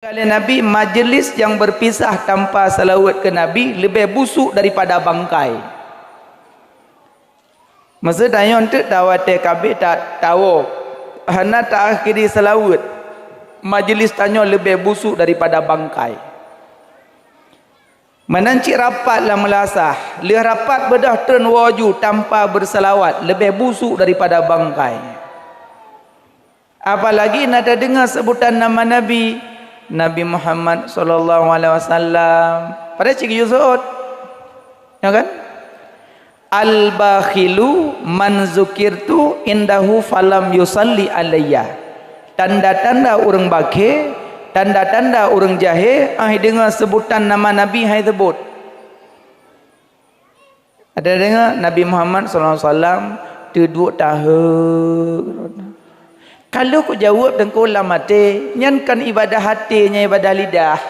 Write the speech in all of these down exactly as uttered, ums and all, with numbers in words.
Lé Nabi, majeulis nyang beupisah tanpa seulaweuet keu Nabi leubeh busuk daripada bangkai. Meuseue tanyoe teuk ta watée kabeh ta-, tawoe, hana ta-akhiri seulaweuet, majeulis tanyoe leubeh busuk daripada bangkai. Meunan cit rapat lam meulasah, lheueh rapat beudôh treun woe ju tanpa beuseulaweuet, leubeh busuk daripada bangkai. Apalagi na tadeungoe seubutan nama Nabi, Nabi Muhammad sallallahu alaihi wasallam. Padahai cit geuyue seuôt. Ya kan? "Al-bakhilu man zukirtu indahu falam yusalli alayya." Tanda-tanda ureuëng bakhé, tanda-tanda ureuëng jahé, ai deungoe seubutan nama Nabi hai seubut. Ada deungoe Nabi Muhammad sallallahu alaihi wasallam teuduek tahe. Kalau kujaweueb teungku lam até, nyan kon ibadah até, nyan ibadah lidah.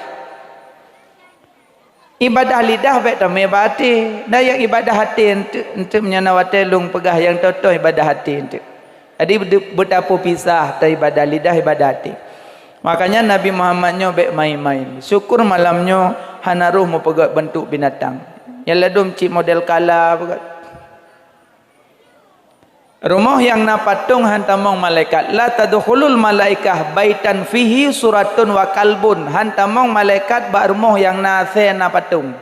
Ibadah lidah bék tamé bak até. Dan nyang ibadah até enteuk, enteuk meunyoe na watée lôn peugah nyang toh-toh ibadah até enteuk. Jadi, beu-, beutapeupisah antara ibadah lidah, ibadah até. Makanya Nabi Muhammad nyoe bék main-main. Syukur malam nyoe hana roh meupeugét beuntuk binatang. Nyang ladum cit model kala peugét. Rumoh nyang na patong han tamong malaikat. La tadkhulul malaikah baitan fihi suratun wa kalbun. Han tamong malaikat bak rumoh nyang na asée na patong.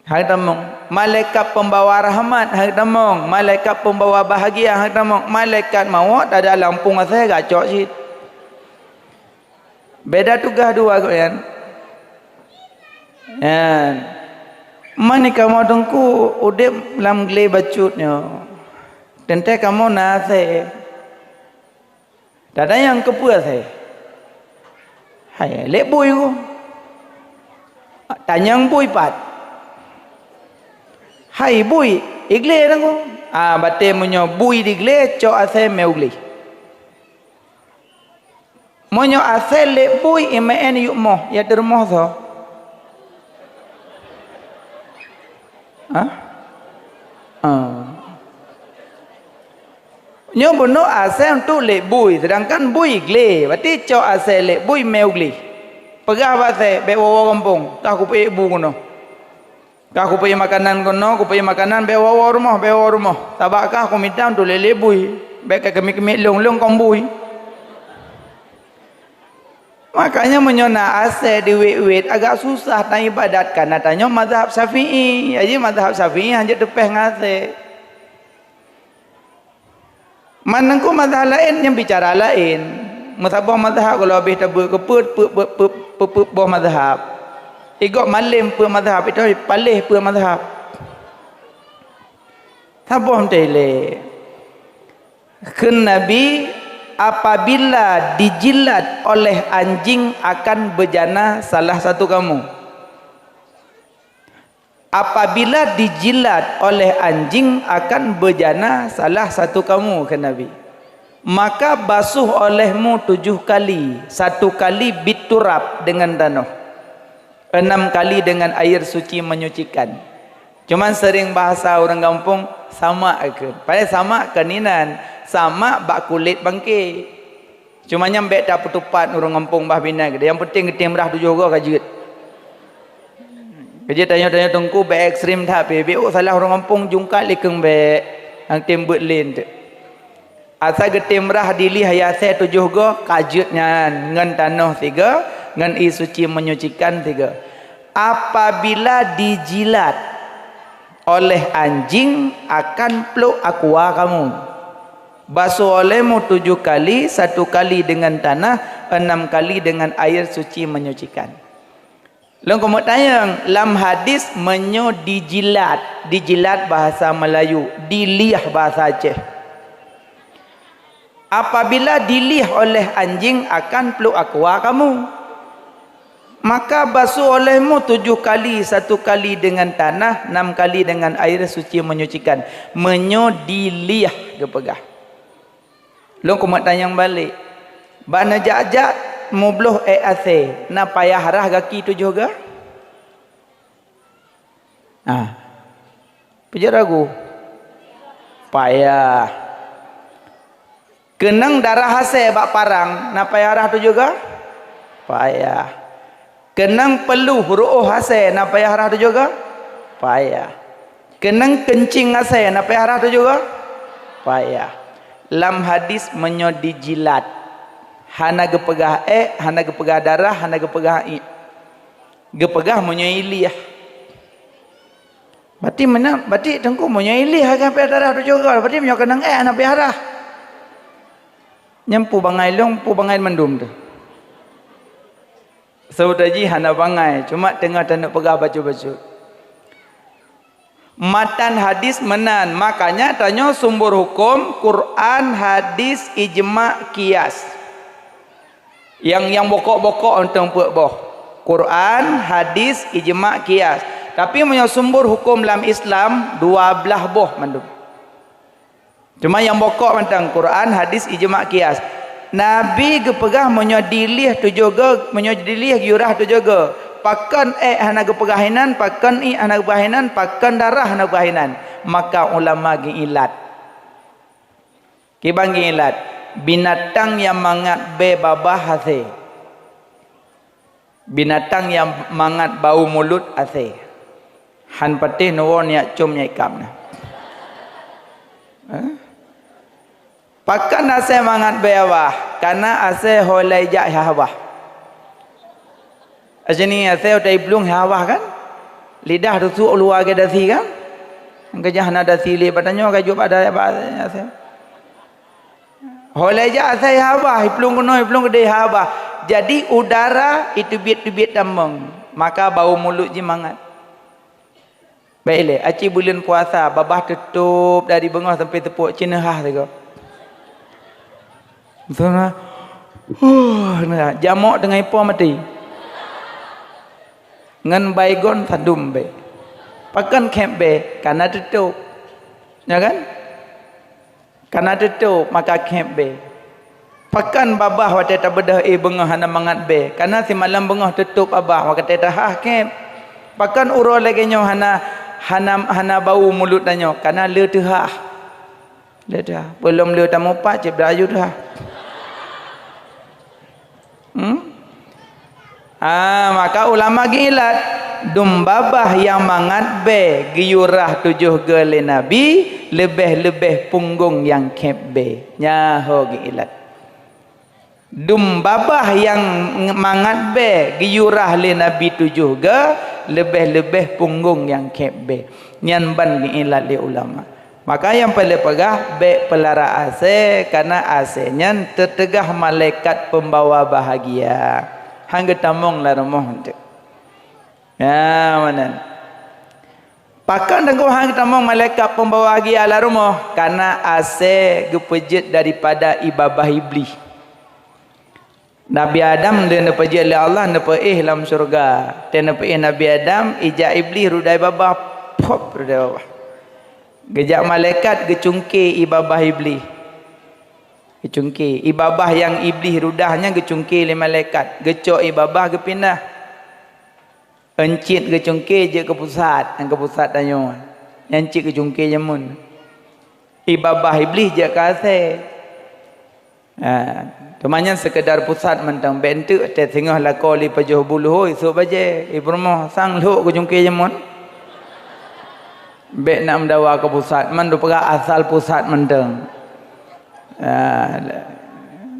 Hai tamong, malaikat peumbawa rahmat, hai tamong, malaikat peumbawa bahagia, hai tamong, malaikat mawöt ada lam pueng asée gacok cit. Beda tugaih dua gobnyan. Nyan. Mani kamoe teungku udeb lam glé bacut nyoe. Teuntée kamoe na asée. Tatanyong keupeue asée? Hai, lé bui ku. Tanyong bui pat? Hai bui, iglé ku. Ah, batée meunyoe bui diglé, cok asée mé u glé. Meunyoe asée lé bui, imeu'en yue moh, ya teurumoh soe? Hah? Ah. Nyoe bunoe asée untuk lé bui, seudangkan bui glé. Berarti cok asée lé bui mé u glé. Peugah bak asée, bék woe-woe gampông, kah kupeuék bu keunoe. Kah kupeuék makanan keunoe, kupeuék makanan, bék woe-woe rumoh, bék woe rumoh. Sabab kah kumita untuk lé-lé bui. Bék ka keumik-keumik lôn, lôn kon bui. Makanya meunyoe na asée diwét-wét, agak susah taibadat, karena tanyoe mazhab Syafi'i. Jadi mazhab Syafi'i hana jeuet teupéh ngon asée. Man teungku mazhab laén nyan bicara laén. Meusaboh mazhab kalau habéh tabeuet keu peuet, peuet, peuet, peuet, peuet, peuet boh mazhab. Igob malém peuet mazhab, itu paléh peuet mazhab. Saboh meuteulée. Kheun Nabi, "Apabila dijilat oleh anjing akan bejana salah satu kamu." "Apabila dijilat oleh anjing akan bejana salah satu kamu," kheun Nabi, "maka basuh olehmu tujuh kali, satu kali biturab dengan tanoh, enam kali dengan air suci menyucikan." Cuman sering bahasa ureuëng gampông, samak kheun. Padahai samak keunan, samak bak kulét bangké. Cuma nyan bék tapeutupat ureuëng gampông bah binéh geude. Nyang peunteng geutem rhah tujoh goe ka jeuet. Keujeuet tanyoe-tanyoe teungku bék ekstrem that pih. Bék salah ureuëng gampông jungkat likeng bék. Nyang tem beuet lén teuk. Asai geutem rhah dilih ayah asée tujoh goe ka jeuet nyan ngon tanoh sigoe, ngon ie suci menyucikan sigoe. Apabila dijilat oleh anjing akan plôk aqua kamu. Basuh olehmu tujuh kali, satu kali dengan tanah, enam kali dengan air suci menyucikan. Lôn keumeuk tanyong, lam hadis meunyoe dijilat, dijilat bahasa Melayu, diliah bahasa Aceh. Apabila diliah oleh anjing akan plôk aqua kamu. Maka basuh olehmu tujuh kali, satu kali dengan tanah, enam kali dengan air suci menyucikan. Meunyoe diliah geupeugah. Lôn keumeuk tanyong balek. Bak neujak-jak mubloh ék asée, na payah rhah gaki tujoh goe? Ah. Peujeuet ragu? Payah. Keunong darah asée bak parang, na payah rhah tujoh goe? Payah. Keunong peuluh ruoh asèe na payah rhah tujoh goe? Payah. Keunong keuncing asèe na payah rhah tujoh goe? Payah. Lam hadis meunyoe dijilat, hana geupeugah èk, hana geupeugah darah, hana geupeugah iek. Geupeugah meunyoe ilieh. Berarti meunan, berarti Teungku meunyoe ilieh ka payah darah tujoh goe, berarti meunyoe keunong èk hana payah rhah. Nyan peue bangai lôn, peue bangai mandum teuh. Seudeh jih hana bangai, cuma teungoh taneuk peugah bacut-bacut. Matan hadis meunan, makanya tanyoe sumber huköm Quran, hadis, ijma, qiyas. Nyang, nyang bokok-bokok mantong peuet boh. Quran, hadis, ijma, qiyas. Tapi meunyoe sumber huköm lam Islam, dua blaih boh mandum. Cuma nyang bokok mantong Quran, hadis, ijma, qiyas. Nabi geupeugah meunyoe diilieh tujoh goe, meunyoe diilieh geuyue rhah tujoh goe, pakon èk hana geupeugah inan, pakon iek hana geupeugah inan, pakon darah hana geupeugah inan, maka ulama geuilat. Kiban geuilat, binatang nyang mangat bèe babah asèe. Binatang nyang mangat bau mulut asèe. Han patéh neuwoe neujak com neujak ikab na. Hah? Pakon asèe mangat bèe babah? Kareuna asèe ho ilèe jak hah babah. Asèe nyoe asèe ho ta iplueng hah babah kan? Lidah teusuek luwa lagèe dasi kan? Nyang keujah hana dasi lé, bak tanyoe ka jok bak dayah bak asèe. Ho ilèe jak asèe hah babah, iplueng keunoe, iplueng keudéh hah babah. Jadi udara iteubiet-teubiet tamong, maka bau mulut jih mangat. Bèk ilèe, aci buleuen puasa, babah teutôp dari beungoh sampoe seupôt, ci neuhah sigoe. Misalnya, huh, neuhah, jamok teungoh ipo maté. Ngon Baygon sadum bèe. Pakon khép bèe? Kareuna teutôp. Ya kan? Kareuna teutôp, maka khép bèe. Pakon babah watèe tabeudôh éh beungoh hana mangat bèe? Kareuna simalam beungoh teutôp babah, watèe tahah khép. Pakon uroe lagèe nyoe hana, hana, hana bau mulut tanyoe? Kareuna le teuhah. Le teuhah. Peulom le tamupat, cit beurayuet teuhah. Hmm? Ah, maka ulama geuilat, dum babah nyang mangat bèe geuyue rhah tujoh goe lé Nabi, leubeh-leubeh punggong nyang khép bèe. Nyan ho geuilat. Dum babah nyang mangat bèe geuyue rhah lé Nabi tujoh goe, leubeh-leubeh punggong nyang khép bèe. Nyan ban geuilat lé ulama. Maka nyang paleng peugah, bèk peulara asèe, kareuna asèe nyan teuteugah malaikat peumbawa bahagia. Han geutamong lam rumoh eunteuk. Ya, meunan. Pakon teungku han geutamong malaikat peumbawa bahagia lam rumoh? Kareuna asèe geupeujeuet daripada ié babah Iblih. Nabi Adam lé neupeujeuet lé Allah neupeuéh lam syeuruga. Watèe neupeuéh Nabi Adam, ijak Iblih ruda ié babah, pop, ruda ié babah. Geujak malaikat geucungké ié babah Iblih. Geucungké. Ié babah nyang Iblih rudah nyan geucungké lé malaikat. Geucok ié babah geupinah. Ön cit geucungké jeuet keu pusat, nyang keu pusat tanyoe. Nyan cit geucungké jameun. Ié babah Iblih jeuet keu asèe. Ha, teuma nyan seukeudar pusat mantong, bèk eunteuk teuh singoh lakoe lé pajoh bu leuhô, isôk bajèe, ié peurumoh sang lhok geucungké jameun. Bèk na meudawa keu pusat, man dupeugah asal pusat mantong. Ah,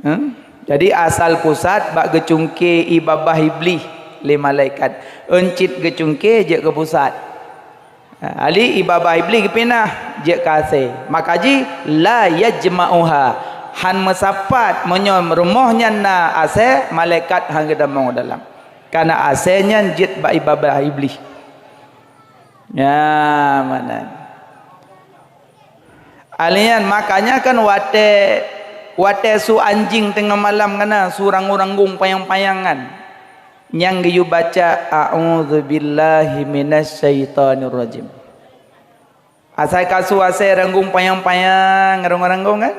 hmm? Jadi asal pusat bak geucungké ié babah Iblih lé malaikat. Ön cit geucungké jeuet keu pusat. Ah, ali ié babah Iblih geupinah jeuet keu asèe. Maka jih la yajma'uha. Han meusapat meunyoe rumoh nyan na asèe, malaikat han geutamong dalam. Kareuna asèe nyan jeuet bak ié babah Iblih. Nyan meunan. Alian, makanya kan watèe, watèe su anjing teungoh malam kana, su ranggong-ranggong panyang-panyang kan. Nyang geuyue baca, "A'udzubillahi minasyaitonirrajim." Asai ka su asèe ranggong panyang-panyang, ranggong-ranggong kan?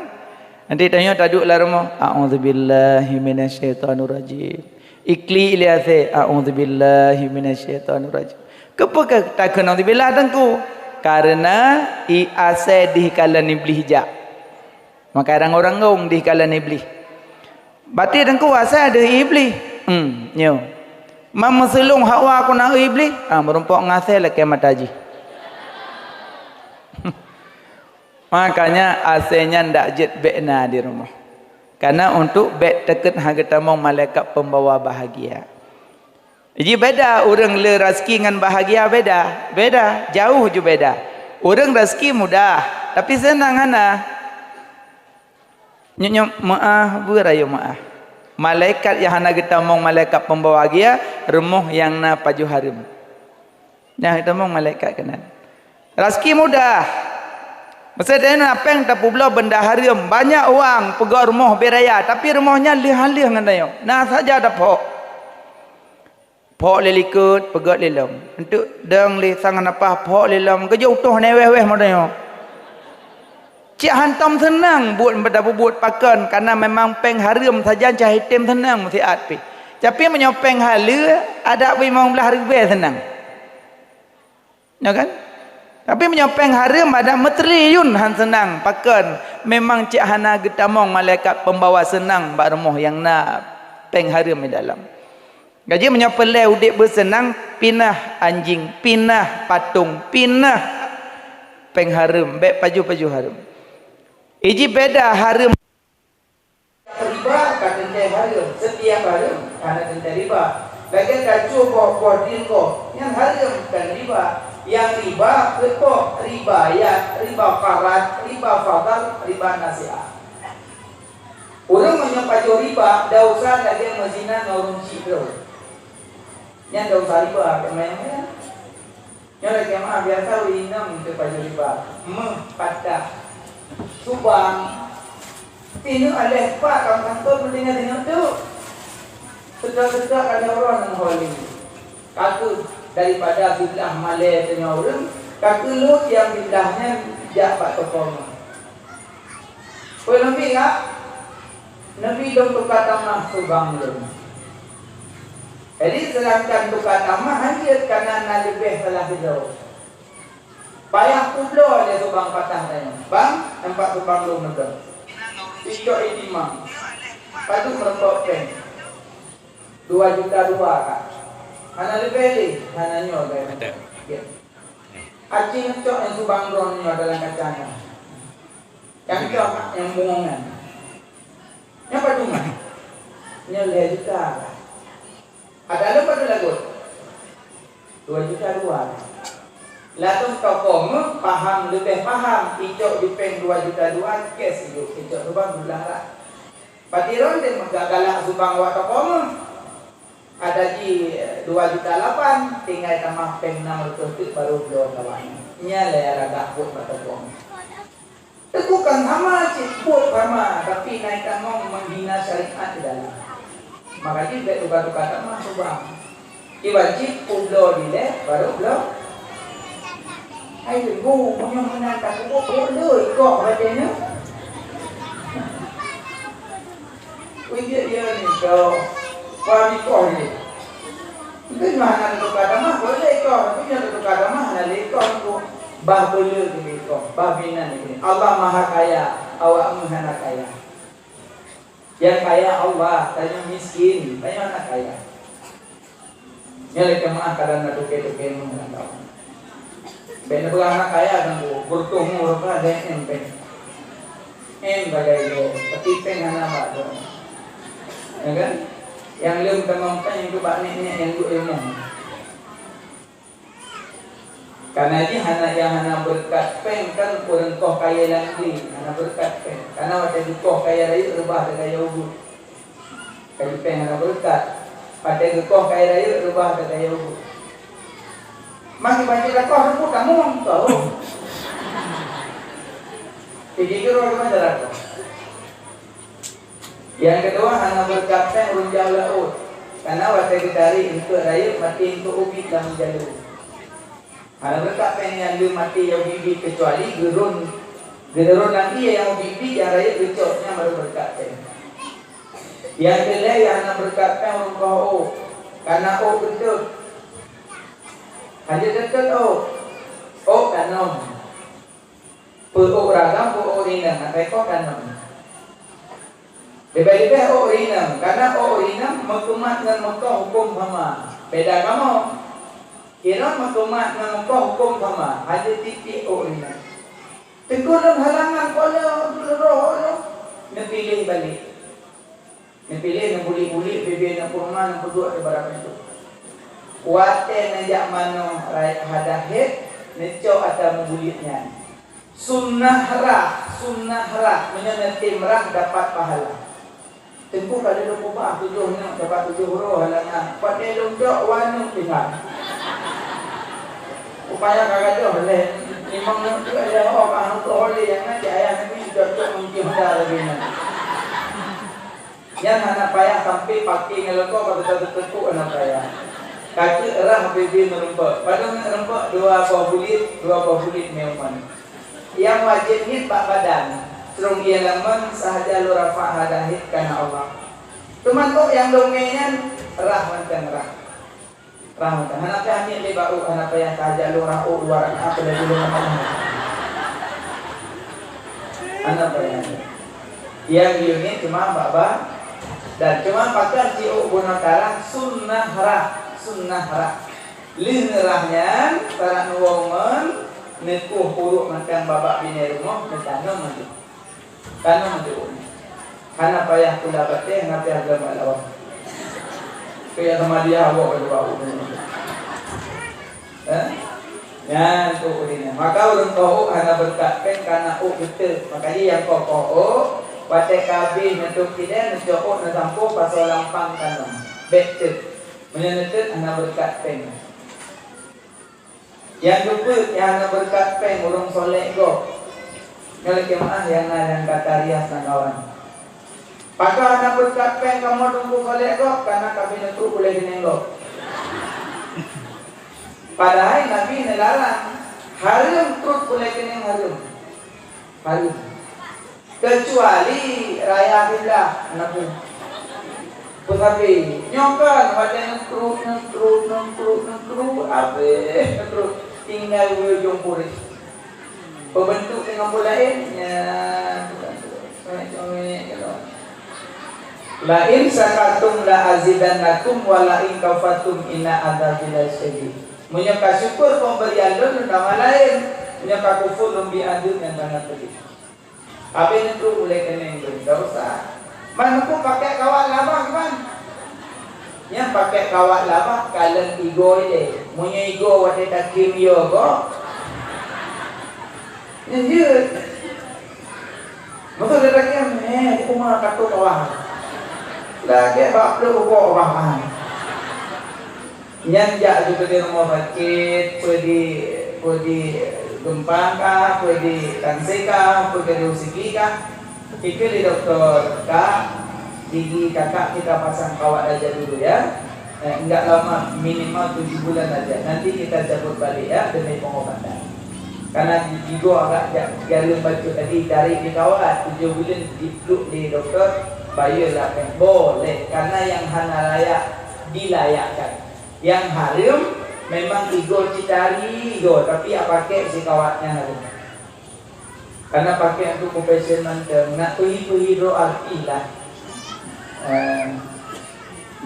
Nanti tanyoe taduek lam rumoh, "A'udzubillahi minasyaitonirrajim." Iklik lé asèe, "A'udzubillahi minasyaitonirrajim." Keupeue ka takheun "A'udzubillah" teungku? Kareuna ié asèe dih kalon Iblih jak. Maka ranggong-ranggong dih kalon Iblih. Baté teungku asèe deuh Iblih. Hmm, nyoe. Mam meuseulông hawa keunan Iblih, ah, meurumpok ngasée lakée mata jih. Makanya asée nyan dak jeuet bék na di rumoh. Karena untuk bék teukeut han geutamong malaikat pembawa bahagia. Ji beda ureuëng le raseuki ngon bahagia beda. Beda, jauh ju beda. Ureuëng raseuki mudah, tapi seunang hana. Nyoe-nyoe meuáh beurayeuk meuáh. Malaikat nyang hana geutamong malaikat pembawa bahagia, rumoh nyang na pajoh hareuem. Nyang geutamong malaikat keunan. Raseuki mudah. Meusé teuh na péng tapubloe benda hareuem, banyak uang peugöt rumoh beu raya, tapi rumoh nyan lheueh-lheueh ngon tanyoe. Na saja taphok. Phok lé likot, peugöt lé lom. Eunteuk dong lé sang napa phok lé lom, geujok utôh nyan wéh-wéh model nyoe. Cit hantom seunang buet meuda bubuet pakon, karena memang péng hareuem sajan cah item seunang meusiat pih. Tapi meunyoe péng haleue, adak beulimong blaih ribée seunang. Ya kan? Tapi meunyoe péng hareuem adak meutriliun han seunang pakon, memang cit hana geutamong malaikat pembawa seunang bak rumoh nyang na péng hareuem di dalam. Jadi meunyoe peureulée udeb beuseunang, pinah anjing, pinah patong, pinah péng hareuem, bék pajoh-pajoh hareuem. Iji beda hareuem. Riba ka teuntée hareuem, setiap hareuem hana teuntée riba. Lagée tacu boh-boh dinggo, nyan hareuem kon riba. Nyang riba keutoh, riba yad, riba farad, riba fadal, riba nasiah. Ureuëng meunyoe pajoh riba, desya lagée meuzina ngon ureuëng chik droe. Nyan desya riba, keu manyang-manyang. Nyoe lagée meuah biasa ureuëng inong teupajoh riba. Meuh, patah, subang. Pineuk aléh pat lam kantô meudeungoe-deungoe tu. Seutôt-seutôt ka lheueh uroe ngon ho lé. Ka keuh daripada siblah malée teungoh ureuëng, ka keuh lheueh nyang siblah nyan jak bak toko meuh. Peue Nabi kak? Nabi lôn tuka tamah subang lôn. Jadi, seudangkan tuka tamah hanjeuet kana na leubeh salah sidroe. Payah peubloe lé subang patah tanyoe. Bang, nampak subang lôn meudoh. Icok itimang. Padub meureumpok péng. Dua juta dua kak. Hana leubeh lé, hana nyoe gaya. Aci ngeucok nyang subang droeneuh nyoe dalam kaca nyoe. Nyang cok nyang bungong nyan. Nyang padum nyan? Nyoe lhée juta. Ada lom padum lagot? Dua juta dua. Ladôm toko meuh paham leubeh paham, icok jupeng dua juta dua, cash iduek, icok subang bulan rah. Pati ron deh meuga galak subang wak toko meuh. Ada ji dua juta lapan, tinggai tamah péng enam ratus teuk baru bloe kawan. Nya lé lagak buet bak toko meuh. Teungku kan sama cit buet sama, tapi naik tamong menghina syariat di dalam. Maka ji bèk tuka-tuka tamah subang. Iwajib peubloe dilèe baru bloe. Hai teungku, meunyoe meunan ka kubuet, buet lé ikoh batèe nyoe. Ui, jeuet, ya ni kau. Wah, ikoh ni. Mungkin mah hana teuka tamah, boleh ikoh. Tapi nyang teuka tamah, hana lé ikoh tu. Bah boleh keu ikoh, bah binan keu. Allah Maha Kaya, awak meuhana kaya. Yang kaya Allah, tanyoe miskin, tanyoe hana kaya. Nyan lé jeumaáh kadang na toke-toke meuh lam kawan. Bèk neupeugah hana kaya teungku, beureutoh meuh reupa lé M pèng. M sagai lé, tapi pèng hana bak droe. Ya kan? Nyang lom tamong pèng keu bak nèk-nèk nyang duek ilmu. Karena jih hana, nyang hana beureukat pèng kan ureueng koh kayèe lam glé, hana beureukat pèng. Karena watèe geukoh kayèe rayeuk reubah keu kayèe ubeut. Kayèe pèng hana beureukat. Watèe geukoh kayèe rayeuk reubah keu kayèe ubeut. Makin banyak dah koh, reubah kamoe kau. Jadi, keurok ke masyarakat. Nyang keudua, hana beureukat pèng ureueng jaweub laôt. Karena watèe geutarek eunteuk rayeuk, maté eunteuk ubit lam jalô. Hana beureukat pèng nyang lheueh maté nyang ubit-ubit, keucuali geurôn, geurôn lam ié nyang ubit-ubit nyang rayeuk geucok, nyan baru beureukat pèng. Nyang keulhèe nyang hana beureukat pèng ureueng koh ôk, kana ôk beutôt. Hana beutôt ôk, ôk kanom. Peu ôk ragam, peu ôk ringan, asai koh kanom. Leubeh-leubeh ôk rineueng, karna ôk rineueng meukumat ngon meukoh huköm sama. Beda kamoe. Iron meukumat ngon meukoh huköm sama, hana tiep-tiep ôk rineueng. Teungku lôn halangan, kok lôn roh lôn, neupiléh balek. Neupiléh, neubulik-bulik, bibie neupeuruman, neupeuduek di barang itu. Watée neujak manoe rai-, hadah hét, neucok atra meubuliek nyan. Sunnah rhah, sunnah rhah, meunyoe neutem rhah dapat pahala. Teungku ka lheueh peubah tujoh nyoe, dapat tujoh uroe halangan. Pat lé lôn cok, dua nyoe tinggai. Upaya ka gadôh lé. Limong nyoe tu ada ho ka hangko ho lé, nyang na cit ayah Nabi cok-cok mungkin honda lagée nyan. Nyan hana payah sampai paké ngon leuko, bak teuka teutekuk hana payah. Ka keuh rhah bibie meurumpok. Padub meurumpok, dua boh buliet, dua boh buliet meuman. Nyang wajéb niet bak badan, trong ie lamon sahaja lôn rafa hadah hét kana Allah. Teuma ôk nyang lôn ngée nyan rhah mantong rhah. Rhah mantong. Hana payah niet lé bak ôk, hana payah sahaja lôn rhah ôk dua rakaat pada jilong Allah. Hana payah. Nyang geuyue niet cuma bak ba-, dan cuma pakon cit ôk bunoe ka rhah, sunnah rhah, sunnah rhah. Lheueh neurhah nyan, sarat neuwoe ngon neukueh uruek mantong babah binéh rumoh, neutanom laju. Tanom laju. Hana payah pula batée, hana payah geulam bak lawang. Keu nyang sama dia awak bak lawang. Eh? Nyan tu udinnya. Maka ureuëng koh ôk hana beureukat péng kana ôk geuteuk. Maka jih nyang koh-koh ôk, watée ka abéh neutôb kidée, neucok ôk neusampôh pasoe lampang tanom. Bék teuk. Meunyoe neuteuet hana beureukat péng. Nyang keupeuet nyang hana beureukat péng ureuëng solek gob. Nyoe lakée meuáh nyang na nyang gata rias lam kawan. Pakon hana beureukat péng kamoe teungku solek gob, kana ka abéh neutruek ulée keuneuk gob. Padahai Nabi neularang, hareuem truek ulée keuneuk hareuem. Hareuem. Keucuali raya kiblah, Nabi. Peusabe, nyoe kan watée neutruek, neutruek, neutruek, neutruek, abéh neutruek, tinggai u ujong puréh. Peubeuntuk deungon peue laén, nyan, congék-congék keudroe. "La in syakartum la azidannakum wa la in kafartum inna adzabi lasyadid." Meunyoe ka syukur peumberian lôn, lôn tamah laén. Meunyoe ka kufur, lôn bi adeueb nyang sangat peudeh. Abéh neutruek ulée keuneuk lôn, gak usah. Man, meukuk pakai kawat labah, man. Nyan pakai kawat labah kalon igoe ilée. Meunyoe igoe watée takirim yo gob, nyan jeuet. Masa dia takirim, eh, di rumah takut Allah. Lagée bak pluek ubak Allah. Nyan jak juga di rumah sakit, peue di, peue di geumpang kah, peue di kanse kah, peue di U C G kah. Ikheun lé dokto, "Kak, gigi kakak kita pasang kawat aja dulu ya. Eh, enggak lama, minimal tujuh bulan aja. Nanti kita cabut balik ya demi pengobatan." Karena gigi gua agak ja-, jarum bacut tadi tarik di kawat, tujuh bulan dipeluk di dokto, bayar lah kan. Boleh, karena yang hana layak dilayakkan. Nyang hareuem memang igoe cit tari igoe, tapi jak pakai sikawatnya hareuem. Karena pakai untuk profesional mantong, nak peuhi-peuhi droe artis lah. Eh,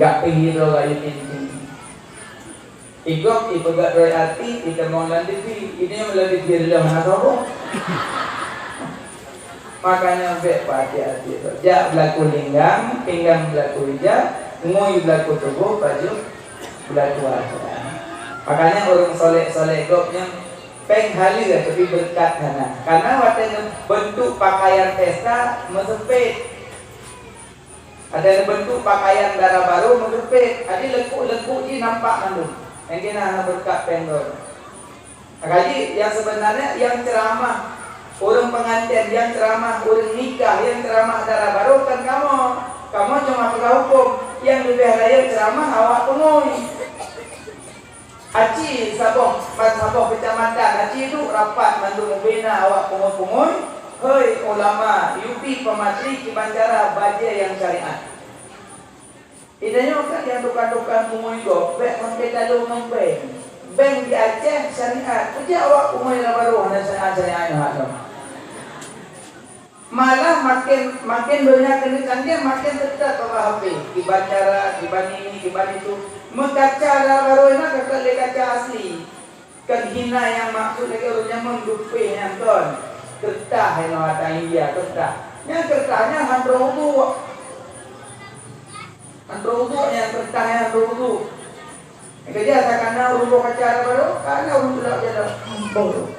gak peuhi droe rayeuk inti. Igoe ipeugah droe artis, itamong lam T V, ini yang lam T V adalah hana sombong. Makanya bék peuhati-hati. Jak beulaku linggang, pinggang beulaku ija, ngui beulaku tuboh, pajoh beulaku hareuem. Makanya ureuëng solek-solek gob nyan péng haleue tapi beureukat hana. Karena watée neubeuntuk pakaian pesta meuseupet. Ada neubeuntuk pakaian dara barô meuseupet, jadi leukuk-leukuk jih nampak mandum. Nyang keunan hana beureukat péng droe. Maka jih, nyang seubeunarnya nyang ceuramah ureuëng peunganten, nyang ceuramah ureuëng nikah, nyang ceuramah dara barô kan kamoe. Kamoe cuma peugah huköm, nyang leubeh rayeuk ceuramah awak peungui. Aci saboh, ban saboh keucamatan, aci duek rapat mandum ubena awak peungui-peungui, "Hei ulama, yupi peumatri kiban cara bajée nyang syariat." Di tanyoe kan nyang tukang-tukang peungui gob, bék sampoe talo ngon bank. Bank di Aceh syariat, peue jeuet awak peungui lam barô hana syariat-syariat nyoe hak nyoe. Malah makin, makin donya keuneuk canggih, makin teutat bak H P. Kiban cara, kiban ini, kiban itu. Meukaca dara barô nyan ka lé kaca asli. Kan hina nyang maksud lagèe ureueng nyan meudupeh nyan kon. Keureutah inoe ata India, keureutah. Nyan keureutah nyan han troh uduk. Han troh uduk nyan keureutah nyan han troh uduk. Keujeuet asa kana ureueng boh kaca dara barô, kana ureueng tulak jalan. Ampôn.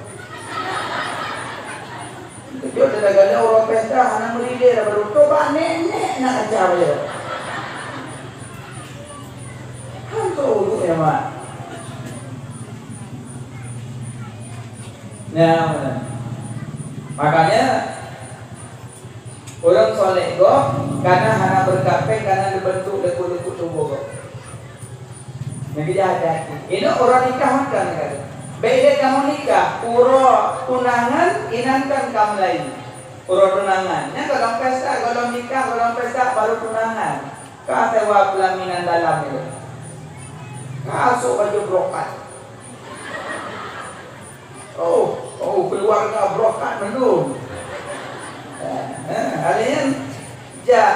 Keujeuet teugala ureueng pesta hana meulilée dara barô. Toh bak nek-nek na kaca barô. Han troh uduk nyan, Mak. Nyan, makanya, ureueng soleh gob kana hana beureukat péng, kana geubeuntuk leuput-leuput tuboh gob. Nyang keu hati-hati. Inoe uroe nikah mantong ka. Bèk lé kamoe nikah, uroe tunangan inan kan ka meulayeue. Uroe tunangan. Nyan gohlom pesta, gohlom nikah, gohlom pesta, baru tunangan. Ka sewa pelaminan dalam nyoe. Ka sôk baju brokat. Oh, oh, keuluwarga brokat mandum. Eh, eh, alèh nyan jak,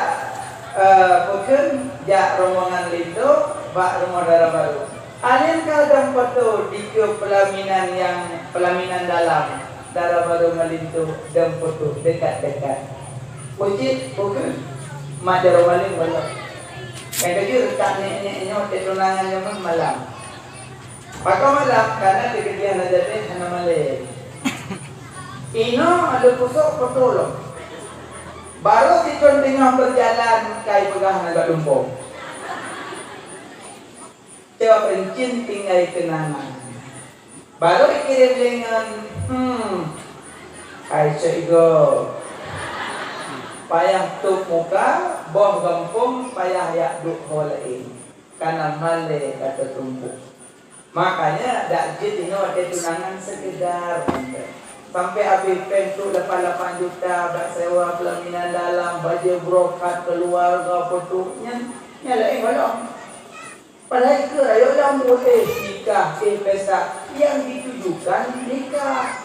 eh, peue kheun, jak rombongan linto bak rumoh dara barô. Alèh nyan ka dong foto dikeue pelaminan nyang, pelaminan dalam, dara barô ngon linto dong foto dekat-dekat. Peue cit, peue kheun, mat jaroe malém gohlom. Nyang keujeuet that nek-nek nyoe teuh tunangan nyoe malam. Pakon malam, kana teukeujah na jadéh hana malèe. Inoe lôn pusok foto lom. Barô sithôn teungoh beujalan, kai peugah na gak lumpông. Cok euncien tinggai keunangan. Barô ikirém lé ngon, hmm, ai cok igoe. Payah tôb muka, boh gampông payah jak duek ho laén. Kana malèe ka teutumpôk. Makanya dak jeuet inoe watèe tunangan seukeudar mantong. Sampai habéh péng tu lapan lapan juta bak sewa pelaminan dalam, bajèe brokat, keuluwarga, peue tu, nyan, nyan laén gohlom. Padahai keu rayeuk lam buet, eh, nikah, eh, pesta, yang ditujukan nikah.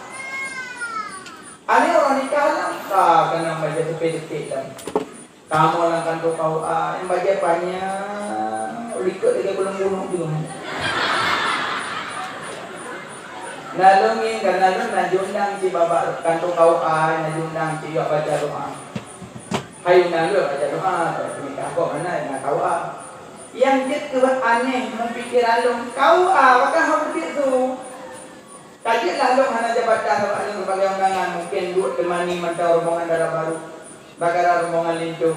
Aneuk ureueng nikah lam, ka keuneuk bajèe teupék-teupék lam. Kamoe lam kantô K U A, nyang bajèe panyang, likot lagèe peuleueng gunong jeuem. Na lôn ngieng, ka na lôn na jiundang cit bak kantô K U A, na jiundang cit jak baca doa. Hai undang lôn baca doa, tapi nikah kok hana, na K U A. Nyang jeuet keu aneh, meupiké lalong, K U A, pakon hana beutôi su. Ka jeuet lah lôn hana jabatan, sabab lôn sebagai undangan, mungken duek teumani mantong rombongan dara barô, bagara rombongan linto,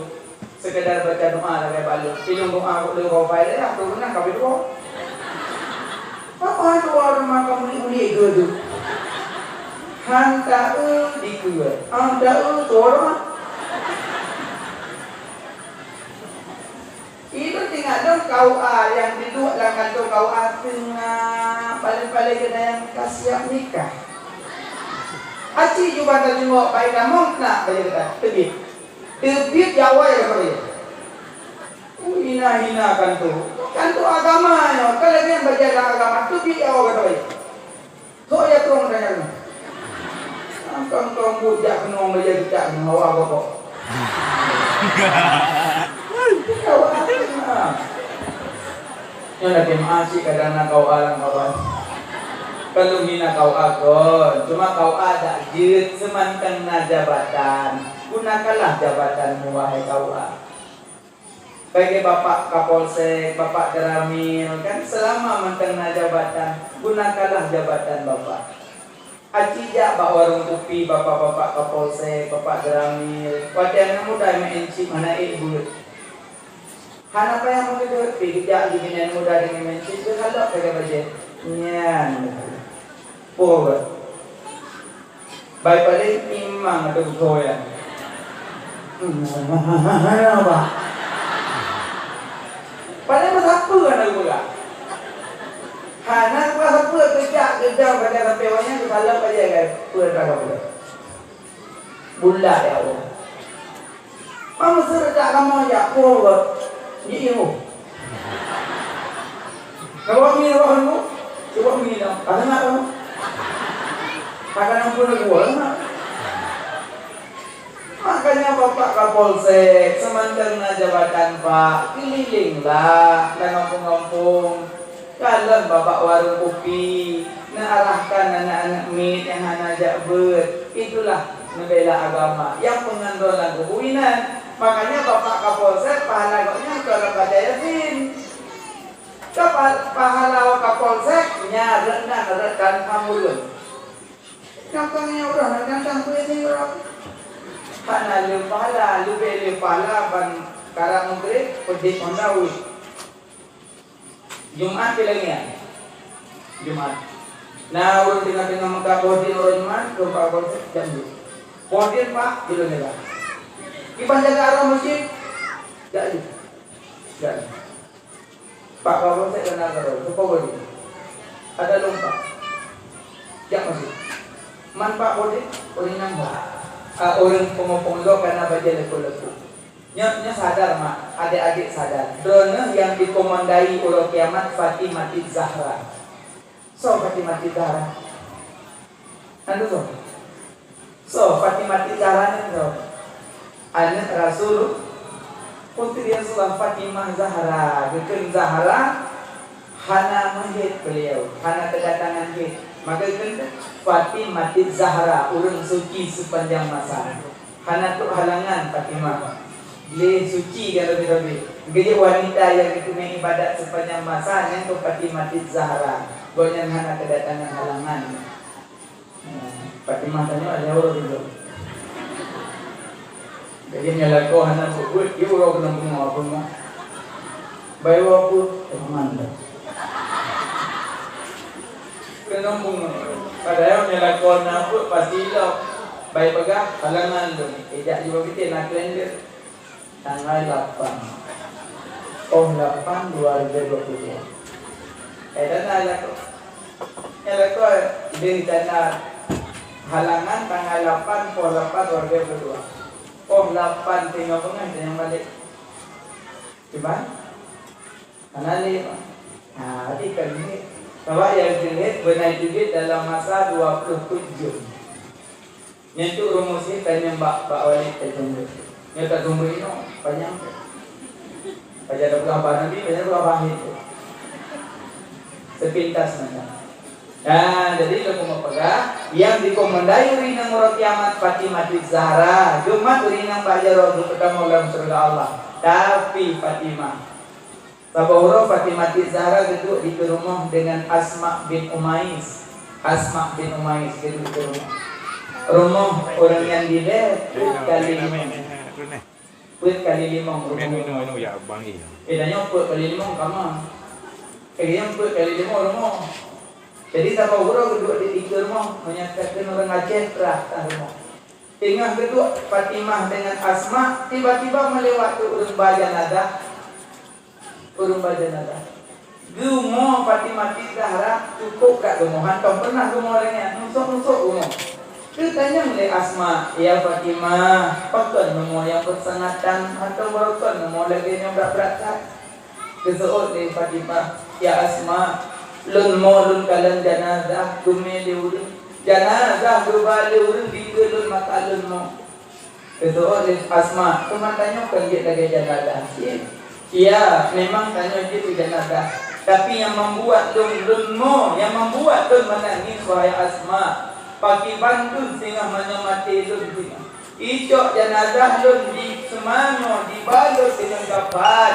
sekedar baca doa lagèe bak lôn. Ilôn doa kok lôn rôh bai lé, aku beuna ka beudua. Apa doa rumah kamu ni unik ke tu? Han taeu dikeue, han taeu suara. Ilôn teuingat lôn K U A nyang diduek lam kantô K U A teungoh paléng-paléng geutanyoe ka siap nikah. Aci juba tajungok bai tamong keunak bajèe gata teubiet. Teubiet jak awai gata bajèe. Uh, hina-hina kantô. Kantô agama nyoe, ka lagèe bajèe lam agama teubiet jak awai gata bajèe. Sok ya trong tanya keunoe. Kang-kang buet jak keunoe meujadi tak keunoe hawa gobok. Hawa keunoe. Nyoe lagèe meu'ah cit kadang na K U A lam kawan. Perlu mina K U A kon. Cuma K U A dak jeuet seumantong na jabatan. Gunakanlah jabatanmu, wahai K U A. Bagi Bapak Kapolsek, Bapak Geramil, kan selama mantong na jabatan, gunakanlah jabatan Bapak. Aci jak bak warong kupi Bapak-bapak Kapolsek, Bapak Geramil, watèe aneuk muda meu'en chip hana ék beuet. Hana payah meugeudeuet pih geujak lé binéh muda deungon meu'en chip, geuhalok sagai bajèe. Nyan. Poh beuet. Bai paléng imang atau beutôi nyan. Hana, Pak. Padahai meusapeue hana geupeugah. Hana geupeugah sapeue, geujak geudong bajèe sampé awaknyan geusaleueb bajèe, peue rasa peue. Bulat ya Allah. Bang meuseuredak kamoe jak po gèt. Ji ié. Kamoe ngieng roh nyoe. Cuba ngieng dah. Ka deungoe kamoe. Ka deungoe pun gua deungoe. Ha, Kapolsek, seumantong na jabatan, Pak, keulilinglah lam gampông-gampông. Kalon bak-bak warong kupi, neuarahkan aneuk-aneuk miet nyang hana jak beuet. Itulah neubela agama nyang peungon droe lam kubu inan. Makanya Bapak Kapolsek pahala gobnyan kon baca Yasin. Ka pa-, pahala Kapolsek nyan rot nan rot kantong ureueng. Kantong nyang rot nan kantong ureueng. Hana lé pahala, leubeh lé pahala ban karab Maghrib, peudeh ngon daweuet. Jumat pih lagèe nyan. Jumat. Na ureueng teungoh-teungoh meukat boh dien uroe Jumat, keu Pak Kapolsek, jak jeuet. Boh dien, Pak, jeuet lôn jaga. Kiban jaga aroe meuseujid, jak jeuet. Jak jeuet. Pak Kapolsek ka na keudroe, teupeue boh dien. Ada lôn, Pak. Jak meuseujid. Man, Pak, boh dien, ureueng nyang ho. Ah, ureueng peungoh-peungoh ka na bajèe leupeu-leupeu. Nyoe, nyoe sadar, mak, adék-adék sadar. Droeneuh nyang dikomandai uroe kiamat Fatimah Zahra. Soe Fatimah Zahra? Nyan soe? Soe Fatimah Zahra nyan soe? Aneuk Rasul, putri Rasulullah Fatimah Zahra. Geukheun Zahra, hana meuhét beliau, hana keudatangan hét. Maka geukheun Fatimah Zahra, ureueng suci sepanjang masa. Hana trok halangan Fatimah. Lé suci dan lebih-lebih. Geujak wanita nyang geuteumé ibadat sepanjang masa nyan keuh Fatimah Zahra. Gobnyan hana keudatangan halangan. Fatimah tanyoe ada ureueng tu. Jadi nyan lakoe hana buet-buet, yue uroe keuneuk bungoh, bungoh. Bayi uroe pun, teman dah. Keuneuk bungoh. Padahai nyan lakoe na buet pasti ilok. Bayi peugah, halangan tu. Eh, jak jubah bitin, na kalender. Tanggai lapan. Oh, lapan dua ribu dua puluh dua. Eh, dan ada tu. Nyang lakoe direncana halangan tanggai lapan, poh lapan dua ribu dua puluh dua. Poh lapan teungoh beungoh tanyong balek. Cuman, hana lé, Pak. Ha, jadi kan ni. Sabab nyang jeuhet beuna jeuhet dalam masa dua puluh empat jam. Nyan tu rumoh sih tanyong bak, bak Walid tajong tu. Nyoe tajong inoe, panyang tu. Pajan dah peugah bak Nabi, pajan dah peugah bak Walid tu. Sepintas mata. Nah, jadi lôn peugah, nyang dikomandai ureueng inong uroe kiamat Fatimah Zahra, geumat ureueng inong bak jaroe geupeutamong lam syeuruga Allah. Tapi Fatimah Saboh uroe Fatimah Zahra geuduek dikeue rumoh deungon Asma bin Umais. Asma bin Umais geuduek dikeue rumoh. Rumoh ureueng nyan dilèe peuet kali limong. Peuet kali limong rumoh. Eh, tanyoe peuet kali limong kama. Eh, nyang peuet kali limong rumoh. Jadi, saboh uroe geuduek di, dikeue rumoh, meunyoe takheun ureueng Aceh, Prah, tan rumoh. Teungoh geuduek Fatimah deungon Asma, tiba-tiba meulewat tu ureueng ba janazah. Ureueng ba janazah. Geumo Fatimah Zahra, cukôp that geumo, hantom peunah geumo lagèe nyan, musôk-musôk geumo. Geutanyong lé Asma, "Ya Fatimah, pakon neumo nyang peusangat tan, hantom barokon neumo lagèe nyoe brat-brat that?" Geuseuôt lé Fatimah, "Ya Asma, lôn mo lôn kalon janazah geumè lé ureueng. Janazah geuba lé ureueng dikeue lôn mata lôn mo." Geuseuôt lé Asma, "Teuma tanyoe kon jeuet lagèe janazah cit?" "Iya, memang tanyoe jeuet keu janazah. Tapi nyang membuat lôn, lôn mo, nyang membuat lôn menangis, wahai Asma, pakriban lôn singoh meunyoe maté lôn singoh. Icok janazah lôn di seumanoe, dibalot deungon kapan,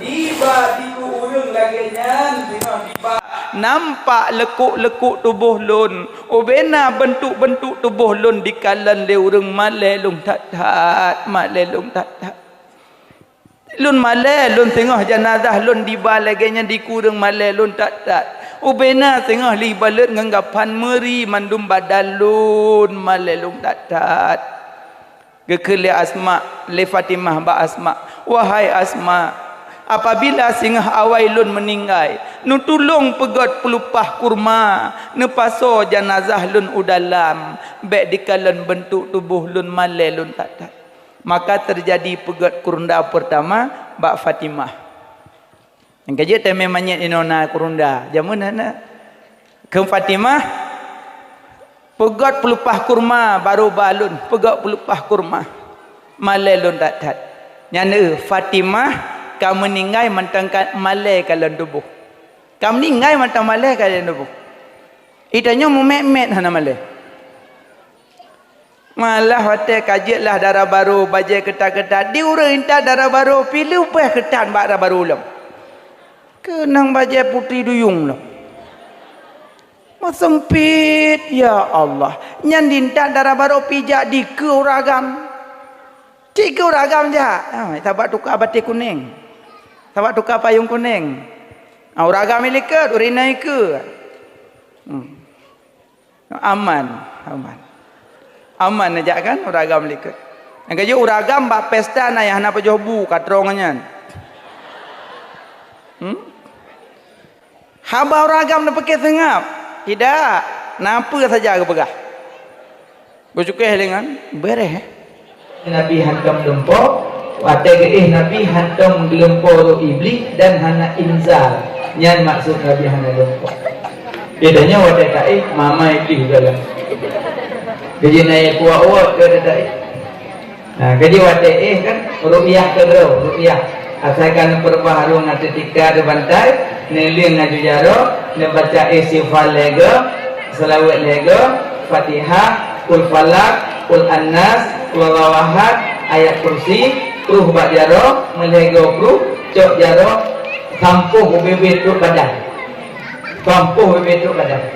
diba dikeue ureueng lagèe nyan singoh diba. Nampak leukuk-leukuk tuboh lôn, ubena beuntuk-beuntuk tuboh lôn dikalon lé ureueng malèe lôn that-that, malèe lôn that-that." Lôn malèe, lôn singoh janazah lôn diba lagèe nyan dikeue ureueng malèe lôn that-that. Ubena singoh lheuh balot ngon kapan meuri mandum badan lôn malèe lôn that-that. Geukheun lé Asma, lé Fatimah bak Asma, "Wahai Asma, apabila singoh awai lôn meuninggai, neutulông peugöt peulupah kurma, neupasoe janazah lôn u dalam, bèk dikalon beuntuk tuboh lôn malèe lôn that-that." Maka teujadi peugöt kurunda peurtama bak Fatimah. Nyang ka jeuet teumé manyét inoe na kurunda, jameun hana. Kheun Fatimah, "Peugöt peulupah kurma, barô ba lôn, peugöt peulupah kurma." Malée lôn that-that. Nyan, eh, Fatimah ka meuninggai mantong ka malée ka lôn tuboh. Ka meuninggai mantong malée ka lôn tuboh. Ita nyoe mumet-met hana malée. Malah watée ka jeuet lah dara barô bajée keutat-keutat, di ureuëng intat dara barô pih leubeh keutat bak dara barô lom. Keunong bajée putri duyueng lom. Meuseumpit, ya Allah. Nyan di intat dara barô pih jak dikeue ureuëng agam. Cit keu ureuëng agam jak. Ha, sabab tuka baté kunéng. Sabab tuka payong kunéng. Ha, ureuëng agam ilikot, ureuëng inong ikeue. Hmm. Aman, aman. Aman neujak kan ureuëng agam likot. Nyang keujeuet ureuëng agam bak pesta na nyang hana pajoh bu ka trong nyan. Hmm? Haba ureuëng agam neupiké seungab. Tidak, na peue saja geupeugah. Geucukéh lingan, beureh, eh? Nabi hantom lumpoe, watée geuéh Nabi hantom geulumpoe roh Iblih dan hana inzal. Nyan maksud Nabi hana lumpoe. Bedanya watée taéh, mama Iblih dalam. Jadi naik kuat-kuat ke taéh. Nah, jadi watée éh kan ruqyah keudroe, ruqyah. Asai ka neupeureubah hareueng ateueh tika di bantai, neuleueng aju jaroe, neubaca istighfar lhée goe, seulaweuet lhée goe, Fatihah, Qul Falaq, Qul Annas, Qul Huwallahu Ahad, Ayat Kursi, pruh bak jaroe, meulhée goe pruh, cok jaroe, sampôh ubé-bé trok badan. Sampôh ubé-bé trok badan.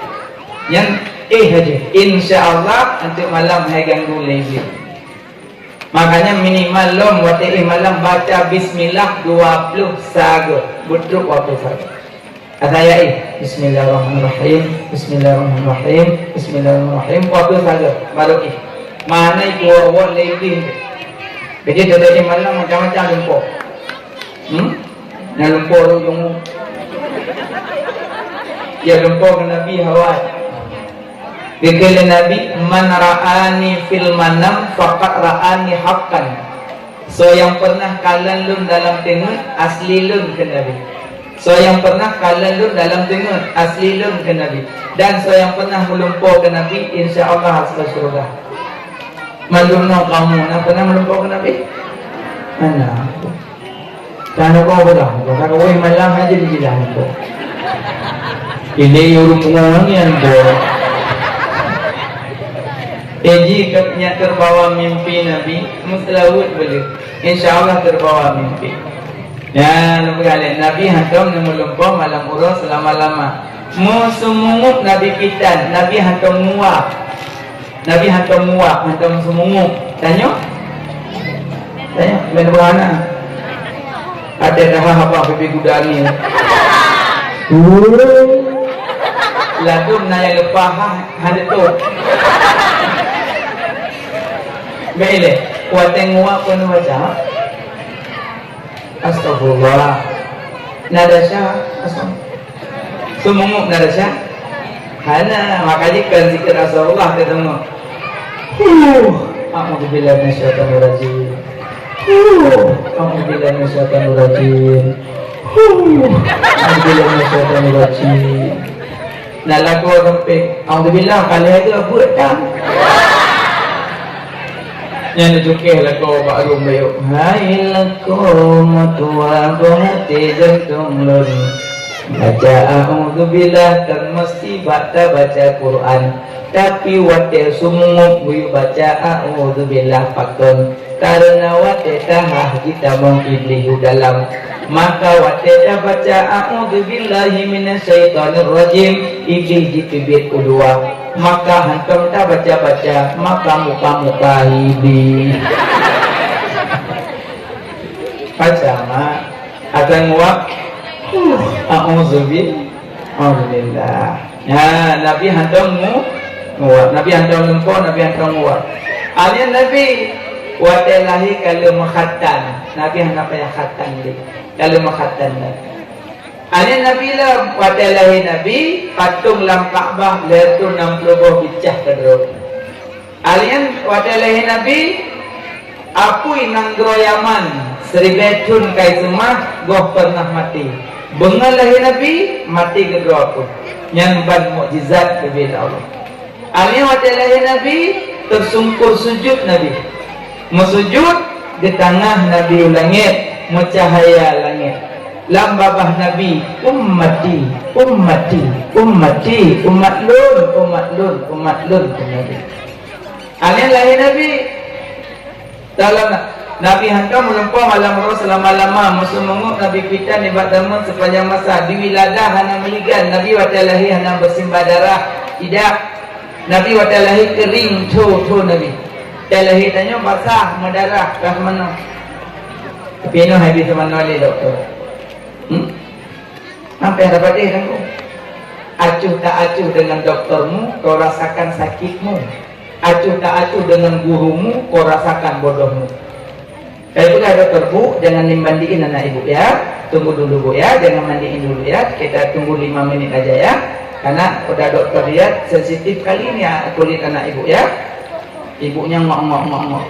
Nyan éh aja. Insya Allah, anteuk malam hai ganggu lé jih. Makanya minimal lom watée éh malam baca bismillah dua puluh sagoe, beutrok dua puluh sagoe. Asai éh, bismillahirrahmanirrahim, bismillahirrahmanirrahim, bismillahirrahmanirrahim, dua puluh sagoe, baru éh. Mana itu awak lagi? Jadi dari éh malam macam-macam lumpoe. Hmm? Nyang lumpoe ureuëng jumeuh. Ya lumpoe ngon Nabi hawai. Geukheun lé Nabi, "Man ra'ani fil manam faqad ra'ani haqqan." Soe nyang pernah kalon lôn dalam teungeut, asli lôn kheun Nabi. Soe nyang pernah kalon lôn dalam teungeut, asli lôn kheun Nabi. Dan soe nyang pernah meulumpoe keu Nabi, insya Allah hase syeuruga. Mandum nyoe kamoe na pernah meulumpoe keu Nabi? Hana. Karena kau pegang, kau kata, "Weh, malam aja dibilang kau." Ini urung pengulangan yang kau. Eji kat nyak terbawa mimpi Nabi, meuseulaweuet boleh. Insya Allah terbawa mimpi. Ya, Nabi Khalid, Nabi hantom meulumpoe malam uroe selama-lama. Meuseumungub Nabi pitan, Nabi hantom nguap. Nabi hantom nguap, hantom seumungub. Tanyoe? Tanyoe, main bola na. Ada dah apa pipi kuda ni. Ladum na nyang leupah ha, hana tu. Baik leh, watée nguap pun baca. Astagfirullah. Nada syah, astagfirullah. Seumungub nada syah? Hana, makanya kan zikir astagfirullah ka seumungub. Huh, a'udzubillahi minasyaitonirrajim. Huh, a'udzubillahi minasyaitonirrajim. Huh, a'udzubillahi minasyaitonirrajim. Nak lakoe sampai, "Alhamdulillah, kalai tu buet kan?" Nyan cukéh lakoe bak rueng bayeuk. Hai lakoe meutuah boh até jantong lôn. Baca a'udzubillah kan meusti bak tabaca Quran. Tapi watée seumungub geuyue baca a'udzubillah pakon. Karena watée tahah jitamong Iblih u dalam, maka watée tabaca, "A'udzubillahi minasyaitonirrajim," Iblih jiteubiet u luwa, maka hantom tabaca-baca, maka muka-muka Iblih. Baca, Mak. Akan nguap. A'udzubillah. Alhamdulillah. Ya, Nabi hantom ngu-, nguap. Nabi hantom lumpoe, Nabi hantom nguap. Akhirnya Nabi watée lahé ka lheueh meukhatan. Nabi hana payah khatan lé. Ka lheueh meukhatan Nabi. Akhirnya Nabi lah watée lahé Nabi, patong lam Ka'bah lhée reutôh nam ploh boh bicah keudroe. Alien watée lahé Nabi, apui nanggroe Yaman, siribée thon kai seumah, goh peureunah maté. Beungoh lahé Nabi, maté keudroe apui. Nyan ban mukjizat geubri lé Allah. Alien watée lahé Nabi, teusungkur sujut Nabi. Meusujut, Geutangah Nabi u langét, meucahya langét. Lam babah Nabi, "Ummati, ummati, ummati, umat lôn, umat lôn, umat lôn," kheun Nabi. Aneuk lahé Nabi. Dalam Nabi hantom meulumpoe malam roh seulama-lama, meuseumeungok Nabi pitan nibak tamong sepanjang masa. Di wiladah hana meuligan, Nabi watée lahé hana beusimbah darah. Tidak. Nabi watée lahé kering, tho-tho Nabi. Watée lahé tanyoe basah, meudarah, ka seumanoe. Tapi nyoe hai bi seumanoe lé dokto. Hmm? Sampai ada padeh kan? Acuh tak acuh dengan doktermu, kau rasakan sakitmu. Acuh tak acuh dengan gurumu, kau rasakan bodohmu. Saya peugah dokter, "Bu, jangan dimandiin anak ibu ya. Tunggu dulu, Bu, ya. Jangan mandiin dulu ya. Kita tunggu lima menit aja ya. Karena udah dokter lihat sensitif kali ini ya kulit anak ibu ya." Ibu nyan ngok, ngok, ngok, ngok.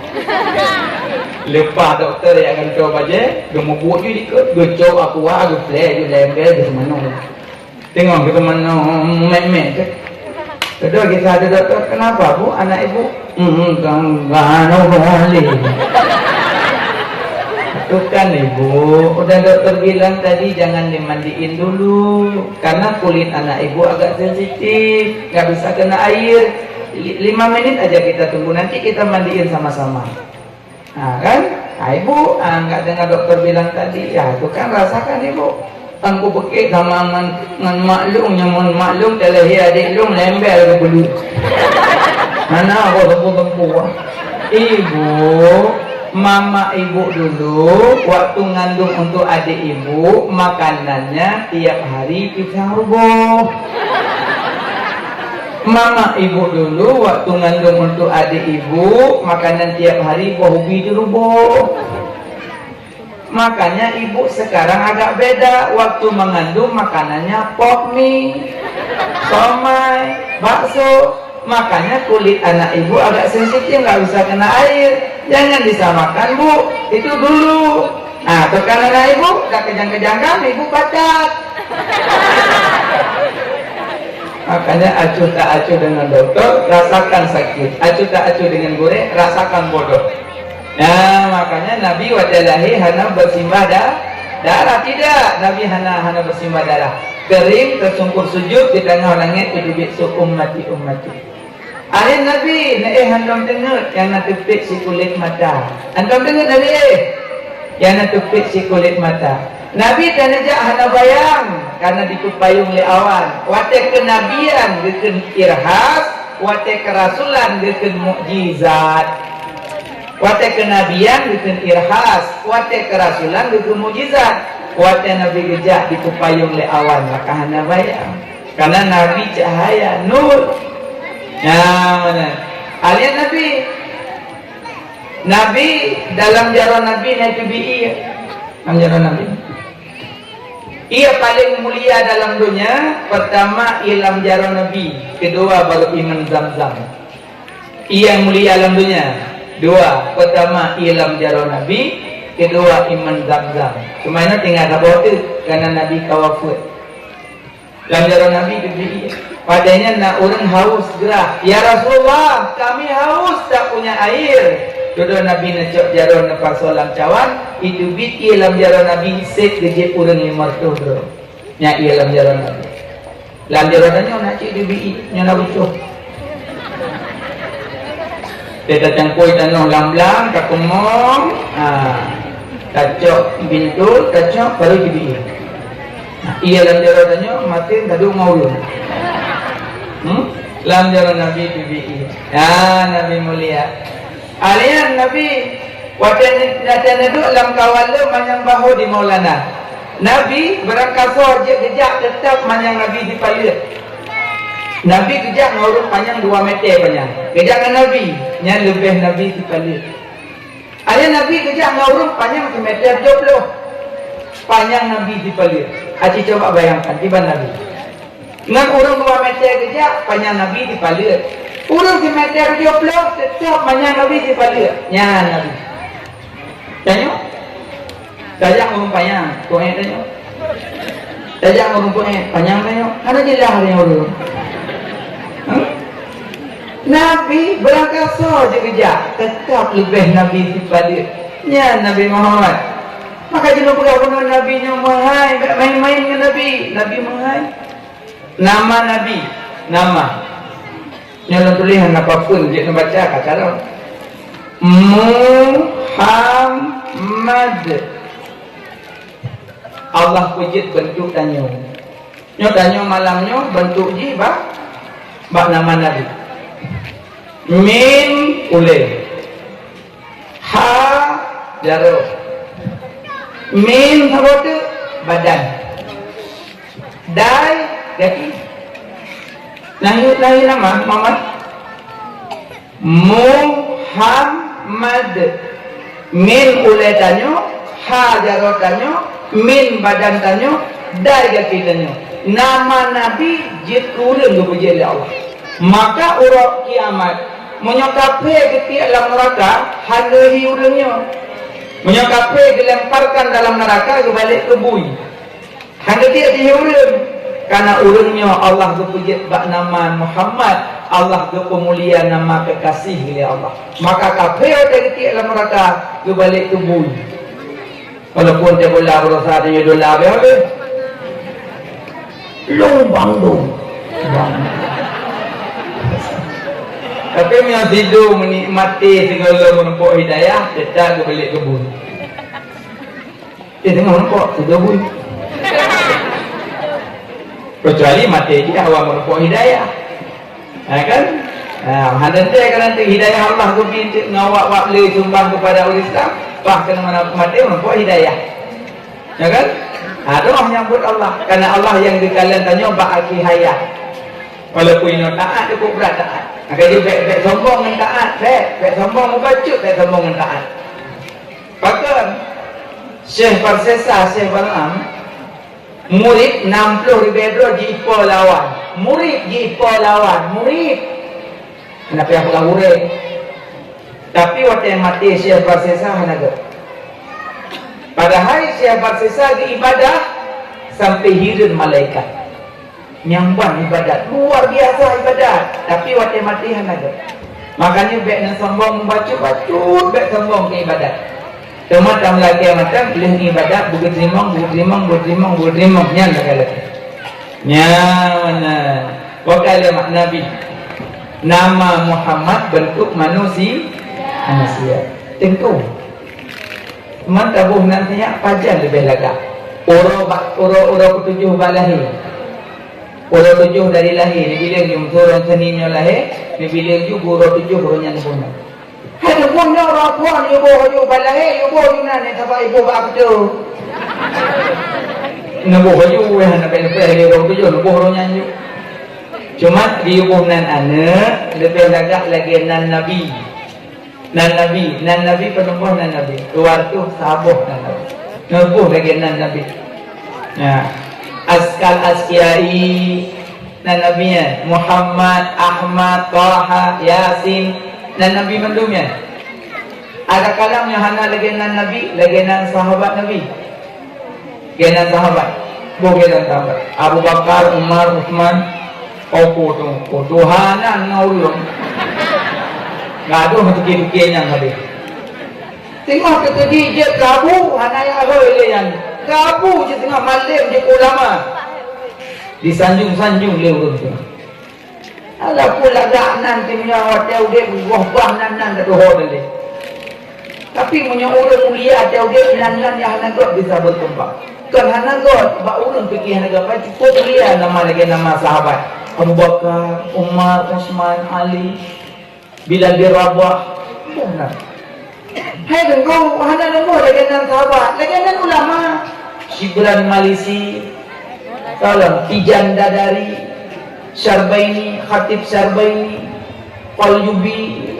Leupah dokter jak gantoe bajée, geumubuet ju dikeue, geucok aqua, geupleh ju lembel, geuseumeunong. Teungoh geuseumeunong, mek-mek. Keudua kisah dokter, "Kenapa, Bu, anak ibu?" "Hmm, kan, kan, boleh." Tuh kan, Ibu, udah dokter bilang tadi jangan dimandiin dulu, karena kulit anak ibu agak sensitif, nggak bisa kena air. Li-, lima menit aja kita tunggu, nanti kita mandiin sama-sama. Ha, kan? Ha, ibu, ha, nggak dengar dokter bilang tadi. Ya, itu kan rasakan ibu. Kan ku pekik sama ngan, ngan mak lôn, nyaman mak lôn, teulehi adik lôn, lembel ke bulu. Mana aku tempu-tempu, ah. Ibu, mama ibu dulu, waktu ngandung untuk adik ibu, makanannya tiap hari pisang ruboh. Mama ibu dulu waktu ngandung untuk adik ibu, makanan tiap hari boh ubi diruboh. Makanya ibu sekarang agak beda, waktu mengandung makanannya pop mie, somai, bakso. Makanya kulit anak ibu agak sensitif, nggak bisa kena air. Jangan disamakan, Bu. Itu dulu. Nah, tekan anak ibu, dah kejang-kejang kan, ibu pacat. Makanya acuh tak acuh dengan doktor, rasakan sakit. Acuh tak acuh dengan gurée, rasakan bodoh. Nah, makanya Nabi watée lahé hana beusimbah da-, darah. Tidak, Nabi hana, hana beusimbah darah. Kering, teusungkur sujud di tangah langét, teubiet su, "Ummati, ummati." Akhé Nabi neuéh hantom teungeut nyang na teupet sikulét mata. Hantom teungeut Nabi éh, nyang na teupet sikulét mata. Nabi ka neujak hana bayang, karena dipeupayong lé awan. Watée keunabian geukheun irhas, watée keurasulan geukheun mukjizat. Watée keunabian geukheun irhas, watée keurasulan geukheun mukjizat. Watée Nabi geujak dipeupayong lé awan, maka hana bayang. Karena Nabi cahaya, nur. Nah, mana? Alian Nabi. Nabi, dalam jaroe Nabi na teubiet ié. Dalam jaroe Nabi. Ié paléng mulia dalam donya, pertama ié lam jaroe Nabi, keudua baru iman Zam-Zam. Ié mulia lam donya, dua, pertama ié lam jaroe Nabi, keudua iman Zam-Zam. Cuma nyoe tinggai saboh teuk, karena Nabi ka wafeuet. Lam jaroe Nabi teubiet ié. Padahai nyan na ureuëng haus geurah, "Ya Rasulullah, kami haus, tak punya air." Dudoe Nabi neucok jaroe neupasoe lam cawan, iteubiet ié lam jaroe Nabi, seb geujép ureuëng limong reutôh droe. Nyan ié lam jaroe Nabi. Lam jaroe tanyoe na cit teubiet ié, nyoe na bucoh. Tacangkôi tanoh lam blang, takeumong, ha, tacok bintul, tacok, baru teubiet ié. Ié lam jaroe tanyoe maté taduek ngon ureuëng. Hmm? Lam jaroe Nabi teubiet ié. Ya, Nabi mulia. Alian Nabi, watée ne-, watée neuduek lam kawan lé manyang bahô di Maulana. Nabi beurangkasoe jeuet geujak, teutap manyang Nabi sipaleuet. Nabi geujak ngon ureuëng panyang dua meter panyang. Geujak ngon Nabi, nyan leubeh Nabi sipaleuet. Akhé Nabi geujak ngon ureuëng panyang simeter tujoh ploh. Panyang Nabi sipaleuet. Aci coba bayangkan, kiban Nabi. Ngon ureuëng dua meter geujak, panyang Nabi sipaleuet. Ureuëng simeter tujoh ploh, teutap panyang Nabi sipaleuet. Nyan Nabi. Tanyoe? Tajak ureuëng panyang, kok tanyoe? Tajak ureuëng panyang, panyang tanyoe? Hana jeulaih tanyoe ureuëng. Hah? Nabi beurangkasoe jeuet geujak, teutap leubeh Nabi sipaleuet. Nyan Nabi Muhammad. Maka jinoe peugah bunoe Nabi nyoe meuhai, bèk main-main ngon Nabi. Nabi meuhai. Nama Nabi, nama. Nyoe lôn tuléh hana papeuen, jeuet neubaca ka carông. Muhammad. Allah peujeuet beuntuk tanyoe. Nyoe tanyoe malam nyoe beuntuk jih bak, bak nama Nabi. Mim ulèe. Ha jaroe. Mim saboh teuk badan. Dai gaki. Nahi, nahi nama, Muhammad. Muhammad. Mim ulèe tanyoe, ha jaroe tanyoe, mim badan tanyoe, dai gaki tanyoe. Nama Nabi jeuet keu ureueng geupeujeuet lé Allah. Maka uroe kiamat, meunyoe kaphé geutiek lam neuraka, hana lé ureueng nyoe. Meunyoe kaphé geulemparkan dalam neuraka, geubalek keu bui. Hana tiek jih ureueng, karena ureueng nyoe Allah geupeujeuet bak nama Muhammad, Allah geupeumulia nama kekasih lé Allah. Maka kaphé watèe geutiek lam neuraka geubalek keu bui. Walaupun teubola beurasa tanyoe dola habéh-habéh. Lubang dong. Tapi meunyoe sidroe meunikmati sigohlom meurumpok hidayah, teutap geubalek keu bui. Eh, teungoh meurumpok, sidroe bui. Kecuali maté jih awak meurumpok hidayah. Ha, kan? Ha, hana teuntèe kan nanti hidayah Allah geubri ngon awak-awak lé sumbang kepada ureueng Islam, bah keunan maté meurumpok hidayah. Ya kan? Ha, doh nyang buet Allah. Karena Allah nyang geukalon tanyoe bak akhé hayat. Walaupun inoe taat cukup brat taat. Maka jih bèk, bèk sombong ngon taat, bèk, bèk sombong mubacut, bèk sombong ngon taat. Pakon? Syekh Barsesa, Syekh Bal'am, murit nam ploh ribèe droe jiipo lawan. Murit jiipo lawan, murit. Hana payah peugah gurèe. Tapi watèe maté Syekh Barsesa hana göt. Padahai Syekh Barsesa geuibadah sampai hireuen malaikat. Nyang ban ibadat, luar biasa ibadat, tapi watèe maté hana göt. Makanya bèk neusombong mubacut-bacut, bèk sombong keu ibadat. Teuma tameulakèe mantong lheueh ibadat, beugeuteurimong, beugeuteurimong, beugeuteurimong, beugeuteurimong, nyan lagèe-lagèe. Nyan, nah, wakala Nabi. Nama Muhammad bentuk manusi-, manusia. Teungku. Man taboh nan nyak pajan leubeh lagak. Uroe ba-, uroe, uroe keutujôh bak lahé. Uroe tujôh dari lahé, neubilang ju, meuseu uroe Seunin nyoe lahé, neubilang ju uroe tujôh uroe nyan neuboh nan. Hai neuboh nyoe uroe Phon, neuboh ju bak lahé, neuboh ju nan, sabab iboh bak keudroe. Neuboh ju, weh, hana payah leupah lé uroe tujôh, neuboh uroe nyan ju. Cuma di boh nan aneuk, leubeh lagak lagèe nan Nabi. Nan Nabi, nan Nabi, peuneuboh nan Nabi. Dua reutôh saboh nan Nabi. Neuboh lagèe nan Nabi. Ya. Askal Askiyai, nan Nabi nyan. Muhammad, Ahmad, Taha, Yasin, nan Nabi mandum nyan. Ada kalam nyang hana lagèe nan Nabi, lagèe nan sahabat Nabi. Geunan sahabat. Boh geunan sahabat. Abu Bakar, Umar, Utsman. Oh, po tu. Po tu. Hana ngon ureueng. Gadoh meutukie-tukie nyan tadi. Teungoh teukeudi jeuet keu Abu, hana nyang hôi lé nyan. Keu Abu jeuet teungoh malém jeuet keu ulama. Disanjung-sanjung lé ureueng tu. Walaupun lagak nan, teuma watèe udép goh bah nan, nan ka tuho tadi. Tapi meunyoe ureueng mulia watèe udép, nan, nan nyang hana göt bisa beukeumbang. Kon hana göt, bak ureueng pike hana göt, cukôp mulia nama lagèe nama sahabat. Abu Bakar, Umar, Utsman, Ali, Bilal bin Rabah. Boh nan. Hai deungoe, hana deungoe lagèe nan sahabat, lagèe nan ulama. Syibran Malisi, tolong, Tijan Dadari, Syarbaini, Khatib Syarbaini, Qalyubi,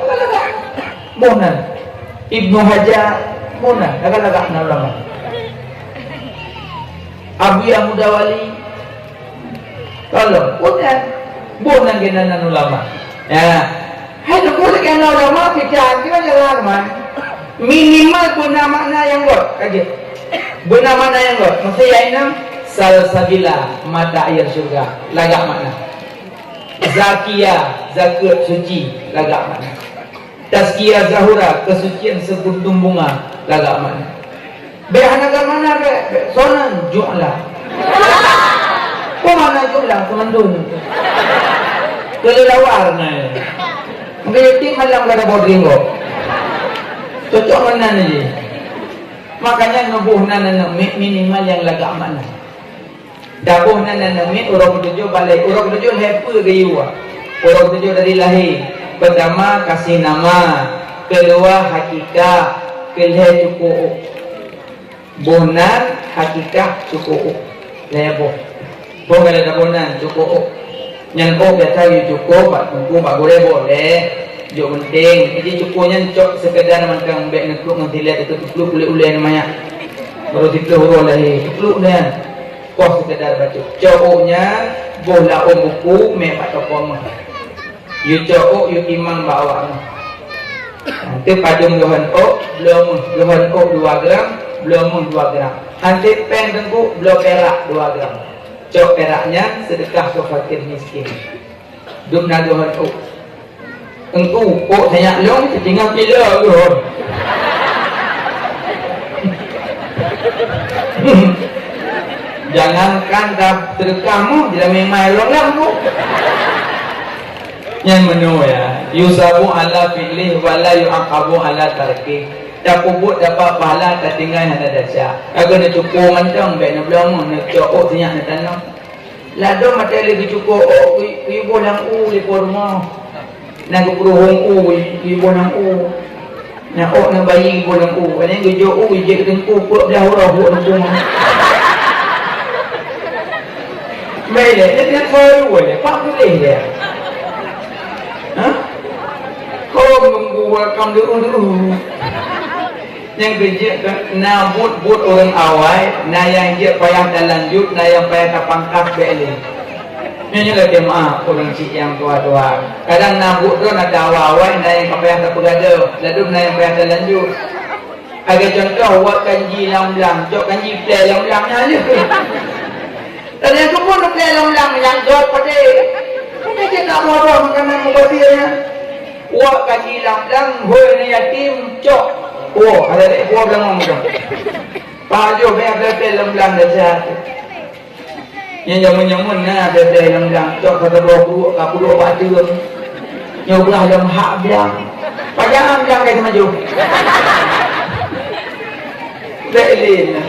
boh nan. Ibnu Hajar, boh nan, lagak-lagak nan ulama. Abuya Mudawali, tolong, boh nan. Boh nan geunan nan ulama. Ya. Hai, leumoh lagèe na ulama, pih hana jalan, man. Minimal beuna makna nyang göt, ka jeuet. Beuna makna nyang göt. Maksud nyang inong, salsabila, mata air syurga. Lagak makna. Zakia, zakeuet suci. Lagak makna. Tazkiyah zahura, keusucian seuguntung bunga. Lagak makna. Bèk hana gak makna bèk, bèk. Sonan, ju'la. Peue makna ju'la? Seumandum. Keulilawar na. Mungkin yatim malam kada bodri kok. Cocok makna ni. Makanya neuboh nan aneuk miet minimal nyang lagak makna. Daboh nan aneuk miet uroe keutujôh balek, uroe keutujôh lhèe peue geuyue. Uroe keutujôh dari lahé. Peutama kasih nama, keudua hakikah, keulhèe cuko ôk. Boh nan, hakikah, cuko ôk. Lhèe boh. Boh kada daboh nan, cuko ôk. Nyan ôk biasa geuyue cuko bak teungku, bak gurèe boleh. Jok geunteng. Jadi cuko nyan cok seukedar mantong bèk neukluk ngon silèt, teukluk ulèe-ulèe manyak. Baru siplôh uroe lahé, teukluk nyan. Poh seukedar bacut. Cok ôk nyan, boh laôn buku, mè bak toko meuh. Yue cok ôk, yue timang bak awak meuh. Teupadum geuhon ôk, bloe meuh. Geuhon ôk dua gram, bloe meuh dua gram. Hanté péng teungku, bloe pirak dua gram. Cok pirak nyan seudeukah keu fakir miskin. Dum na geuhon ôk. Teungku, ôk tanyak lôn, teutinggai pila lôn. Jangankan ta-, seudeukah meuh, jilamé mai lôn lam tu. Nyan meunoe ya, yusabu ala fi'lih wa la yu'aqabu ala tarkih. Tapeubuet dapat pahala, tatinggai hana desya. Ka keuneuk cuko mantong, bèk neubloe meuh, neucok ôk sinyak neutanom. Ladôm watèe lheuh geucuko ôk, geu-, geuboh lam u di po rumoh. Na geupuruhông u, geu-, geuboh lam u. Na ôk na bayi geuboh lam u. Watèe geujok u, geujak teungku peuet blah uroe buet teungku. Bailè, nyan, nyan baru lé, pak boleh dia. Hah? Kau menunggu welcome dulu, dulu. Nyang keujeuet kan, na buet-buet ureueng awai, na nyang jeuet payah talanjut, na nyang payah tapangkas bèk lé. Nyoe, nyoe lakèe meu'ah ureueng syiek nyang tuha-tuha. Kadang na buet droe na ta awai-awai, na nyang ka payah tapeugadôh, ladôm na nyang payah talanjut. Lagèe cuntoh, wak kanji lam blang, cok kanji plè lam blang nyan lé. Tadi aku pun plè lam blang nyang jaweueb padé. Kan cit tak boh-boh makanan mubazir nyan. Wak kanji lam blang, hôi aneuk yatim, cok. Oh, ada dek buah beulangong tu. Pajoh banyak beulatèe lam blang dah sihat. Nyang jameun-jameun na beulatèe lam blang, cok kata dua puluh, ka puluh bak ateueng. Nyoe beulah lam hak blang. Pajan blang ka maju. Bèk lé na.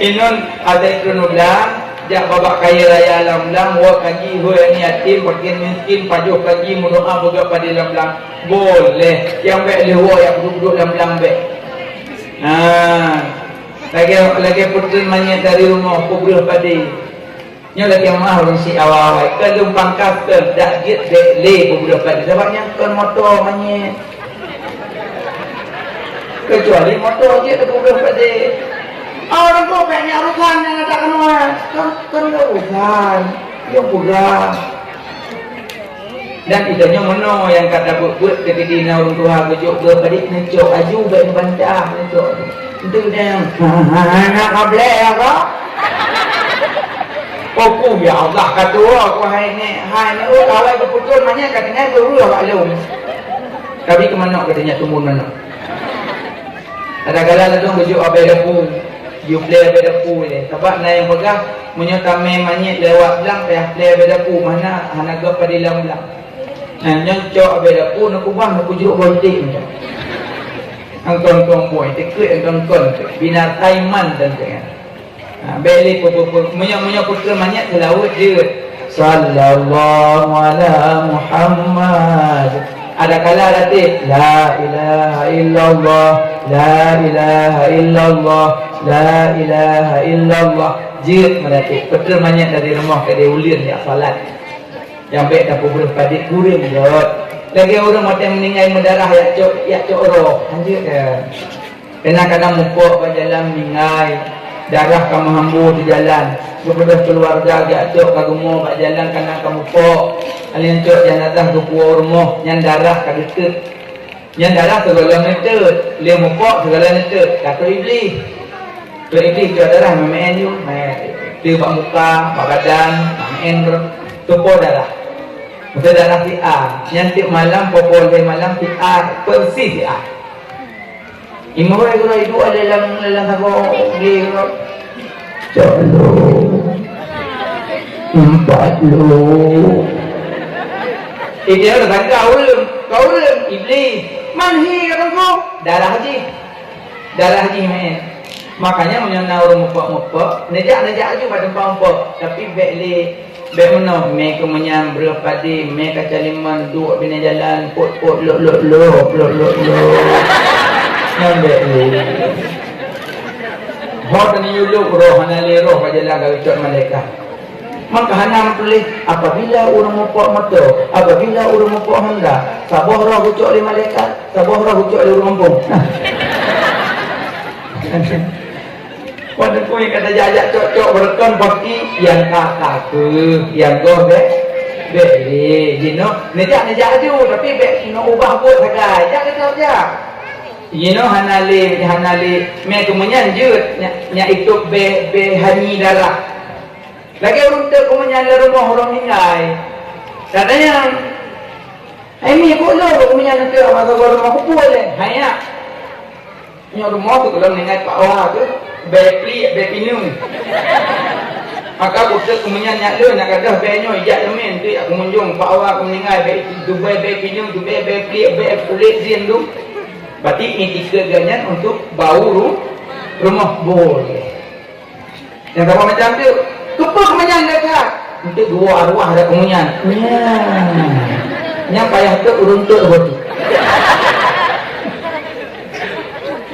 Inong asai keunoe blang, jak babah kayèe raya lam blang, woe kaji hôi aneuk yatim, fakir miskin, pajoh kaji, meudoa peugah padé lam blang. Boleh. Nyang bèk lé woe jak duek-duek lam blang bèk. Nah, lagèe, lagèe peutreun manyèt dari rumoh, peubreuh padé. Nyoe lagèe meu'ah ureueng syiek awai-awai, keu lôn pangkas keu dak jeuet bèk lé peubloe padé, sabab nyan kon moto manyèt. Keucuali moto jeuet peubloe padé. Oh, ureueng tu bèk nyak urusan nyang ada keunoe. Kon, kon urusan. Nyang peugah. Dan geutanyoe meunoe nyang ka tabeuet-beuet keudidi na ureueng tuha geujok beuet padé, neucok aju bèk neubantah, neucok. Enteuk nyang, "Hana ka blèe kah?" Oh, ku, ya Allah, ka tuwoe ku hai nèk, hai nèk, oh, awai geupeutron manyèt ka tinggai geurulah bak lôn. Tapi keu manok ka tinggai tumbon manok. Kadang-kadang ladôm geujok abèe dapu, jeuet plè abèe dapu ilèe. Sabab na nyang peugah, meunyoe tamè manyèt lewat blang, payah plè abèe dapu, mana hana göt padé lam blang. Nah, nyan cok abèe dapu, neukubah, neukujruk boh iték macam. Angkon-angkon boh iték, angkon-angkon, binatang iman dan dengan. Ha, bèk lé peu-, peu-, peu-, meunyoe, meunyoe peukreun manyèt seulaweuet jeuet. Sallallahu ala Muhammad. Ada kala ratéb, la ilaha illallah, la ilaha illallah, la ilaha illallah. Jeuet meuratéb. Peukreun manyèt dari rumoh ka di uleuen jak salat. Nyang bèk tapeubeureung padé kureueng jeuet. Lagèe ureueng watèe meuninggai meudarah jak cok, jak cok roh. Hanjeuet, ya. Keunan kadang mupok bak jalan meuninggai, darah ka meuhambo di jalan. Geubeudôh keuluwarga geujak cok ka geumo bak jalan keunan ka mupok. Alèh nyan cok jeunazah geupuwoe u rumoh, nyan darah ka geuteut. Nyan darah sigohlom neuteut, lheuh mupok sigohlom neuteut, ka trok Iblih. Trok Iblih cok darah meu'en-meu'en ju, meu'en. Teuk bak muka, bak badan, meu'en terus. Tupo darah. Meuteut darah si A, nyan tiep malam, poh-poh lhèe malam si A, persis si A. Imeubai keudroe iduek lé lam, lé lam sagoe glé keudroe. Cok lôn. Empat lôn. Idéh tersangka ureueng, ka ureueng, Iblih. Man hi ka teungku? Darah jih. Darah jih meu'én. Makanya meunyoe na ureueng mupok-mupok, neujak-neujak aju bak teumpat mupok. Tapi bèk lé Bèk meunoe, mé keumeunyan breueh padé, mé kaca limon, duek binéh jalan, pot-pot, lok-lok, lok, lok, lok, lok. Nyan bèk lé. Ho teuniyueb lok roh, hana lé roh ka jalan ka geucok malaikat. Maka hana meutuléh, apabila ureueng mupok moto, apabila ureueng mupok honda, saboh roh geucok lé malaikat, saboh roh geucok lé ureueng gampông. Nah. Pada kui kata jajak cok-cok beureukan paki yang kaka keu yang goh bèk bèk lé jinoe neujak neujak aju tapi bèk inoe ubah buet sagai jak keu jak jinoe hana lé hana lé mé keumeunyan jeuet nyak itu bèk bèk hanyi darah lagèe ureueng teuk keumeunyan lam rumoh ureueng ninggai katanya hai mi kok lo keumeunyan teuk masa gua rumah kumpul lé hai nyak Nyoe rumoh teuh gohlom ningai Pak Wa teuh, bèe pliek, bèe pineung. Maka bukeuti keumeunyan nyak lôn nyang gadôh bèe nyoe ijak jamin teuh jak keumunjông Pak Wa keumeuninggai bèe tubèe bèe pineung, tubèe bèe pliek, bèe kulét zin tu. Berarti itikeuet geuh nyan untuk bau ru-, rumoh boleh. Nyang saboh macam tu, keupeue keumeunyan that? Untuk dua arwah ada keumeunyan. Nya. Nyang payah tu ureueng tu betul.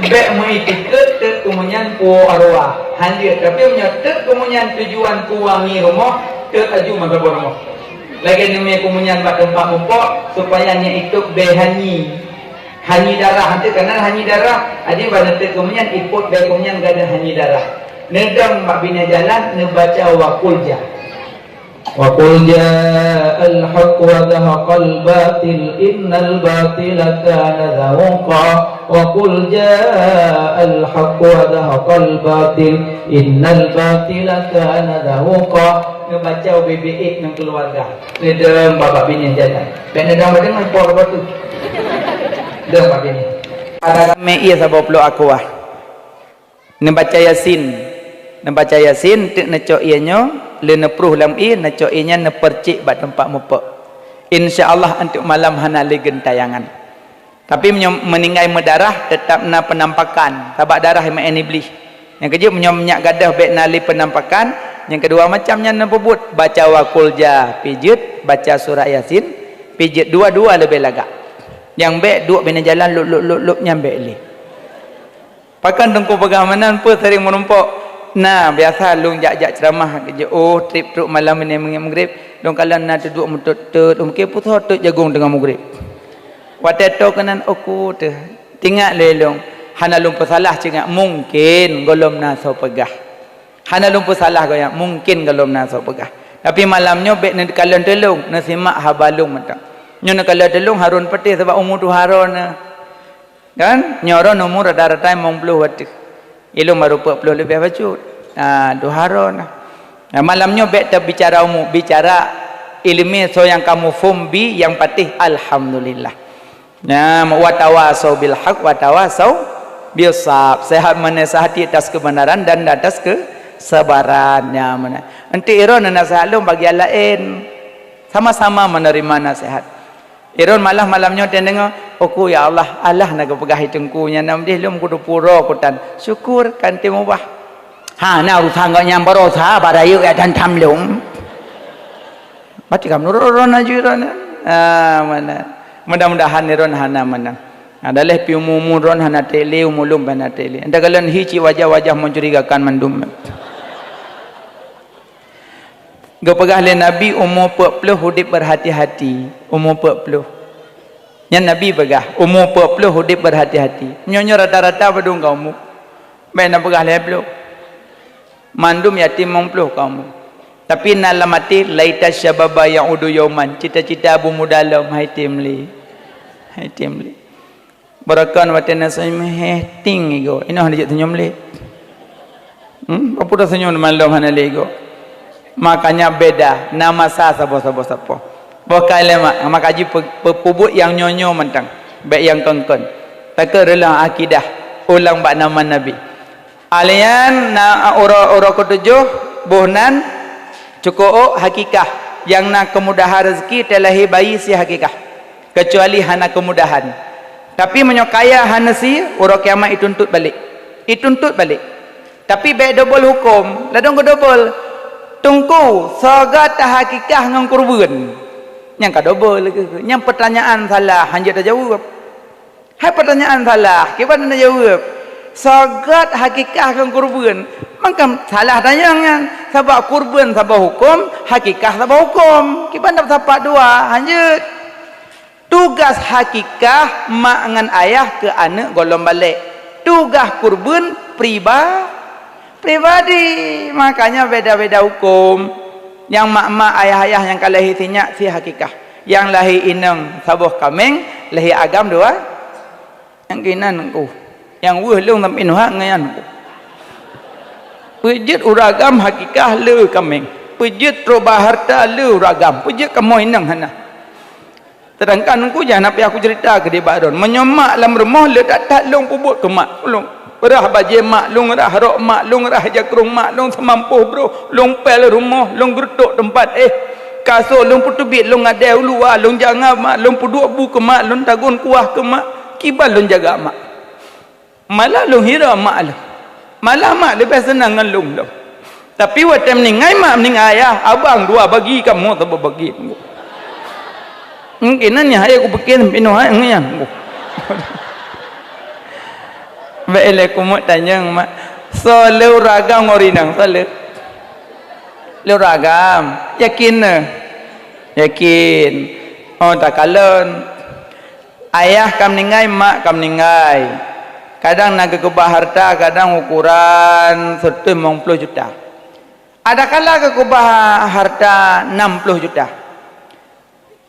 Bèk meuitikeuet teuk keumeunyan puwoe arwah. Hanjeuet, tapi meunyoe teuk keumeunyan tujuan puwangi rumoh, teuk aju masa bunoe. Lagèe neumè keumeunyan bak teumpat mupok, supaya nyan itôb bèe hanyi. Hanyi darah, hana keunan hanyi darah. Aji bak neuteuek keumeunyan, ipot bèe keumeunyan gadôh hanyi darah. Neudong bak binéh jalan, neubaca wa qul ja. Wa qul ja'al haqq wa zahaqal batil, innal batila kana zahuqa. Wa qul ja'al haqq wa zahaqal batil, innal batila kana zahuqa. Neubaca ubé-bé ék ngon keuluwarga. Neudong bak, bak binéh jalan. Bèk neudong bak deungon po bak tu. Dong bak binéh. Ada ramè ié saboh ploh aquah. Neubaca Yasin. Neubaca Yasin, teuk neucok ié nyoe, lé neupruh lam ié, neucok ié nyan neupeurcék bak teumpat mupok. Insya Allah, untuk malam hana lé geuntayangan. Tapi meunyoe meuninggai meudarah, teutap na peunampakan, sabab darah meu'én Iblih. Nyang keujeuet, meunyoe nyak gadôh bèk na lé peunampakan, nyang keudua macam nyan neupeubuet, baca wa qul ja, pijeuet, baca surat Yasin, pijeuet dua-dua leubeh lagak. Nyang bèk duek binéh jalan lop-lop-lop-lop nyan bèk lé. Pakon teungku peugah meunan peue sering meurumpok? Na, biasa lôn jak-jak ceuramah, jiôh trép trok malam binéh meungieng meugreb, lôn kalon na teuduek meutot-tot, mungken putôh tot jagong teungoh meugreb. Watèe toe keunan uku teuh, teuingat lé lôn, hana lôn peusalah ceungat, mungken gohlom na soe peugah. Hana lôn peusalah goyang, mungken gohlom na soe peugah. Tapi malam nyoe bèk neukalon teulông, neusimak haba lôn mantong. Nyoe neukalon teulông harôn peutéh sabab umu tuha droeneuh. Kan? Nyoe droeneuh umu rata-rata limong ploh watèe. Ilôn baru peuet ploh leubeh bacut. Ha, tuha droeneuh. Nah, malam nyoe bèk teubicara umu, bicara ileumèe soe nyang kamoe phôn bi nyang patéh alhamdulillah. Nyan, wa tawasau bil haq, wa tawasau bis sab. Sehat menasihati atas kebenaran dan atas kesabaran. Nyan, meunan. Enti iron nasihat lôn bagian laén. Sama-sama menerima nasihat. Iron malam-malam nyoe teudeungoe, "Uku ya Allah, alah na geupeugah i teungku nyan nam deh lôn kudu pura kutan." Syukur kan teumeubah. Ha, na urusan gobnyan barosa, barayek ya dan tamlung. Berarti ka meunurot droeneuh aju droeneuh. Ah, meunan. Mudah-mudahan droeneuh hana meunan. Nah, daleh pi umu-umu droeneuh hana trép lé, umu lôn pih hana trép lé. Enta kalon hi cit wajah-wajah mencurigakan mandum. Geupeugah lé Nabi, umu peuet ploh udép berhati-hati. Umu peuet ploh. Nyan Nabi peugah, umu peuet ploh udép berhati-hati. Nyoe-nyoe rata-rata padum ka umu. Bèk na peugah lhèe ploh. Mandum yatim limong ploh ka umu. Tapi na lam até, "Laita syababa ya'udu yauman." Cita-cita beumuda lom hai tem lé. Hai tem lé. Beureukan watèe na senyum héh ting igoe. Inoe hana jeuet senyum lé. Hmm, peue teusenyum mandum hana lé igoe. Makanya beda, na masa saboh-saboh sapoh. Boh kai lé mak, maka jih pe-, pe-, peubuet nyang nyoe-nyoe mantong, bèk nyang kon-kon. Takheun reuloh akidah. Ulang bak nama Nabi. Alian na uroe-uroe ketujoh boh nan cukôp hakikah, nyang na keumudahan rezeki teulahé bayi sie hakikah, keucuali hana keumudahan. Tapi meunyoe kaya hana sie, uroe kiamat ituntut balek. Ituntut balek. Tapi bék dobol huköm, ladôm geudobol. Teungku, soe gét tahakikah ngon kurbeuen? Nyang ka dobol lagée, nyang peutanyaan salah, hanjeuet tajaweueb. Hai peutanyaan salah, kiban na jaweueb? Soe gét hakikah ngon kurbeuen? Mangkam salah tanyong nyan, sabab kurbeuen saboh huköm, hakikah saboh huköm. Kiban na sapat dua, hanjeuet. Tugaih hakikah mak ngon ayah keu aneuëk gohlom balek. Tugaih kurbeuen priba-, pribadi. Makanya beda-beda huköm. Nyang mak-mak, ayah-ayah nyang ka lahé sinyak sie hakikah. Nyang lahé inong saboh kaméng, lahé agam dua. Nyang keunan ku. Nyang weueh lôn sampoe nyoe nyan ku. Peujeuet ureuëng agam hakikah le kaméng. Peujeuet trok ba hareuta le ureuëng agam. Peujeuet kamoe inong hana. Seudangkan ku nyan hana payah kuceurita keu dibak droen. Meunyoe mak lam rumoh le that-that lôn peubuet keu mak lôn. Rhah bajée mak lôn, rhah rok mak lôn, rhah jakrong mak lôn, seumampôh broh lôn pel rumoh, lôn geureutôk teumpat éh. Kasô lôn peuteubiet, lôn gadée u luwa, lôn jangab mak, lôn peuduek bu keu mak, lôn tagun kuah keu mak, kiban lôn jaga mak. Malah lôn hirau mak lôn. Malah mak leubeh seunang ngon lôn lom. Tapi watée meuninggai mak, meuninggai ayah, abang dua bagi, kamoe saboh bagi. Mungkin nyan hai kupikir sampoe nyoe hai nyan. Bék lé kumeuet tanyong mak. Soe le ureuëng agam ngon ureuëng inong, soe le? Le ureuëng agam. Yakin na? Yakin. Oh, takalon. Ayah ka meuninggai, mak ka meuninggai. Kadang na geukeubah hareuta, kadang ukoran seureutôh limong ploh juta. Adakala geukeubah hareuta nam ploh juta.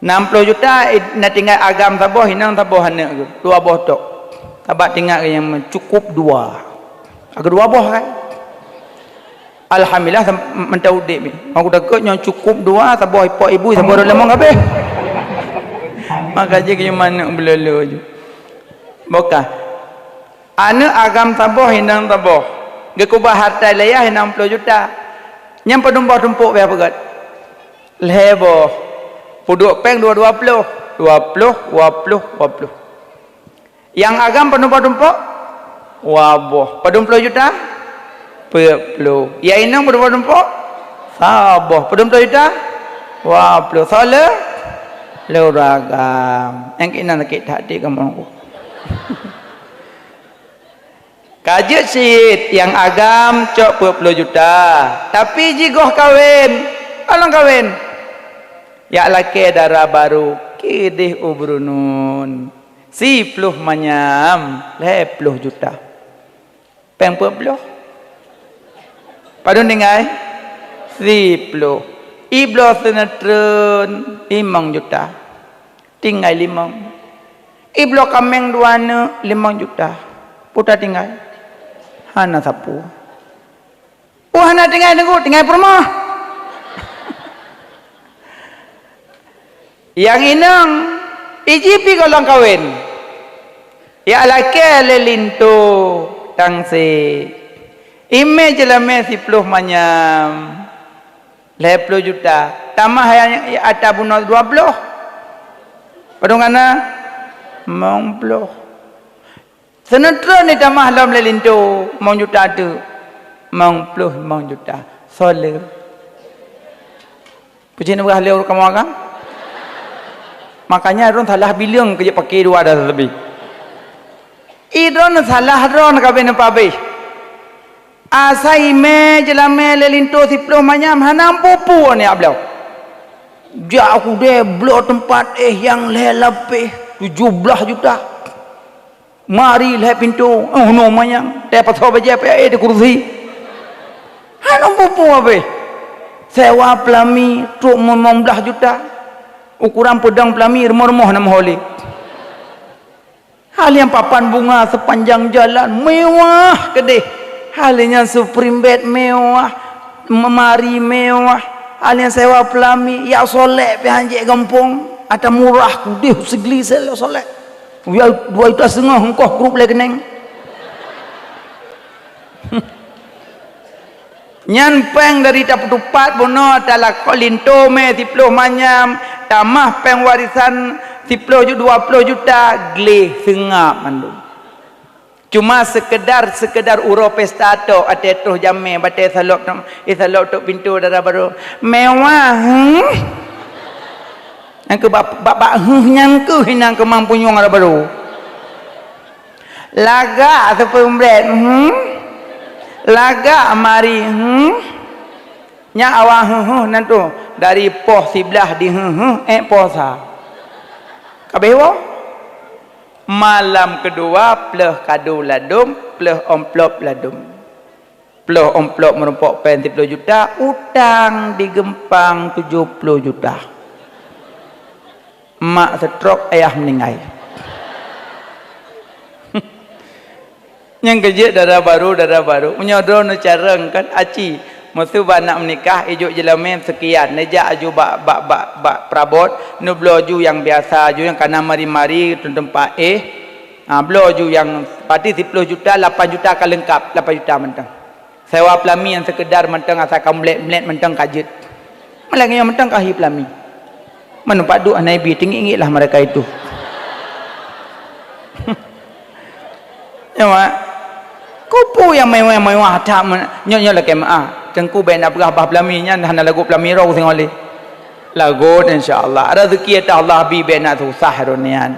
Nam ploh juta, na tinggai agam saboh, inong saboh aneuëk geuh, dua boh tok. Sabab tinggai nyang cukôp dua. Agak dua boh kan? Alhamdulillah, sam-, mantong udeb ni. Aku takot nyang cukôp dua, saboh ipok ibu, saboh ureuëng lemong habéh. Maka jih keu manok beulolo ju. Bukah. Aneuëk agam saboh, inong saboh. Geukeubah hareuta lé ayah inong ploh juta. Nyang padum boh tumpôk pih peugét? Lhée boh. Peuduek péng dua, dua ploh. Dua ploh, dua ploh, dua ploh. Nyang agam padum boh tumpôk? Dua boh. Padum ploh juta? Peuet ploh. Nyang inong padum boh tumpôk? Saboh. Padum ploh juta? Dua ploh. Soe le? Le ureuëng agam. Nyang keunan sakét that di kamoe. Ka jeuet cit nyang agam cok peuet ploh juta, tapi jigoh kawen. Along kawen. Jak lakée dara barô, keudeh u Brunun. Siploh manyam, lhée ploh juta. Péng peuet ploh? Padum tinggai? Siploh. Ibloe seuneutreun, limong juta. Tinggai limong. Ibloe kaméng dua aneuëk, limong juta. Peue tatinggai? Hana sapeue. Oh, hana tinggai teungku, tinggai peurumoh. Nyang inong, iji pih gohlom kawen. Jak lakée lé linto tangse. Imé jeulamé siploh manyam. Lhée ploh juta. Tamah nyang ata bunoe dua ploh. Padum kana? Limong ploh. Seuneutreun jitamah lom lé linto, limong juta teuk. Limong ploh limong juta. Soe le? Peue jih neupeugah lé ureuëng kamoe agam? Makanya droen salah bileueng keu jeuet paké dua dara leubeh. Ih, droen salah droen ka beuneupabeh. Asai imé jeulamé lé linto siploh manyam hana meupeue-peue nyak bloe. Jak u keudè bloe teumpat éh nyang lhée lapéh tujoh blaih juta. Mari lhée pintoe, oh, noe manyang, teupasoe bajée peuéh di kurusi. Hana meupeue-peue abéh. Sewa peulami trok limong blaih juta. Ukoran peudong peulami rumoh-rumoh na meuhôi lé. Hal nyang papan bunga sepanjang jalan mewah keudeh. Hal nyang Supreme Bed mewah, lemari mewah. Hal nyang sewa peulami, jak solek pih hanjeuet gampông. Ata murah keudeh sigli sel solek. Ya, dua juta setengah ongkoh grup lé keuneng. Nyan péng dari tapeutupat bunoe talakoe linto mé siploh manyam, tamah péng warisan siploh ju-, dua ploh juta, gleh seungab mandum. Cuma sekedar, sekedar uroe pesta tok, até troh jamé, batée salop tok, eh, salop tok pintoe dara barô. Mewah, hmm? Nyang keu bak, bak, bak, huh, nyang keuh inang keumang punyueng dara barô. Lagak seupeumbret, hmm? Lagak mari, hmm? Nyak awak huh, huh, nan tu. Dari poh siblaih di huh, huh, ék poh sa. Kabéh woe. Malam keudua, pleuh kado ladôm, pleuh amplop ladôm. Pleuh amplop meurumpok péng siploh juta, utang di geumpang tujoh ploh juta. Mak stroke, ayah meuninggai. Nyang keujeuet dara barô, dara barô. Meunyoe droeneuh carông kan, aci, meuseu bak nak meunikah, ijok jeulamé seukian, neujak aju bak, bak, bak, bak peurabot, neubloe ju nyang biasa, ju nyang kana mari-mari, teumpat éh. Ha, bloe ju nyang pati siploh juta, lapan juta ka leungkap, lapan juta mantong. Sewa peulami nyang seukeudar mantong asai ka meulet-meulet mantong ka jeuet. Malah nyoe mantong ka hi peulami. Meunumpak duek hana ibi, teungiek-ngiek lah mereka itu. Nyoe, kupu nyang mewah-mewah that men-, nyoe, nyoe lakée meuáh. Teungku bék na peugah bah peulami nyan hana lagot peulami roh singoh lé. Lagot insya Allah. Rezeki ata Allah bi bék na susah droe nyan.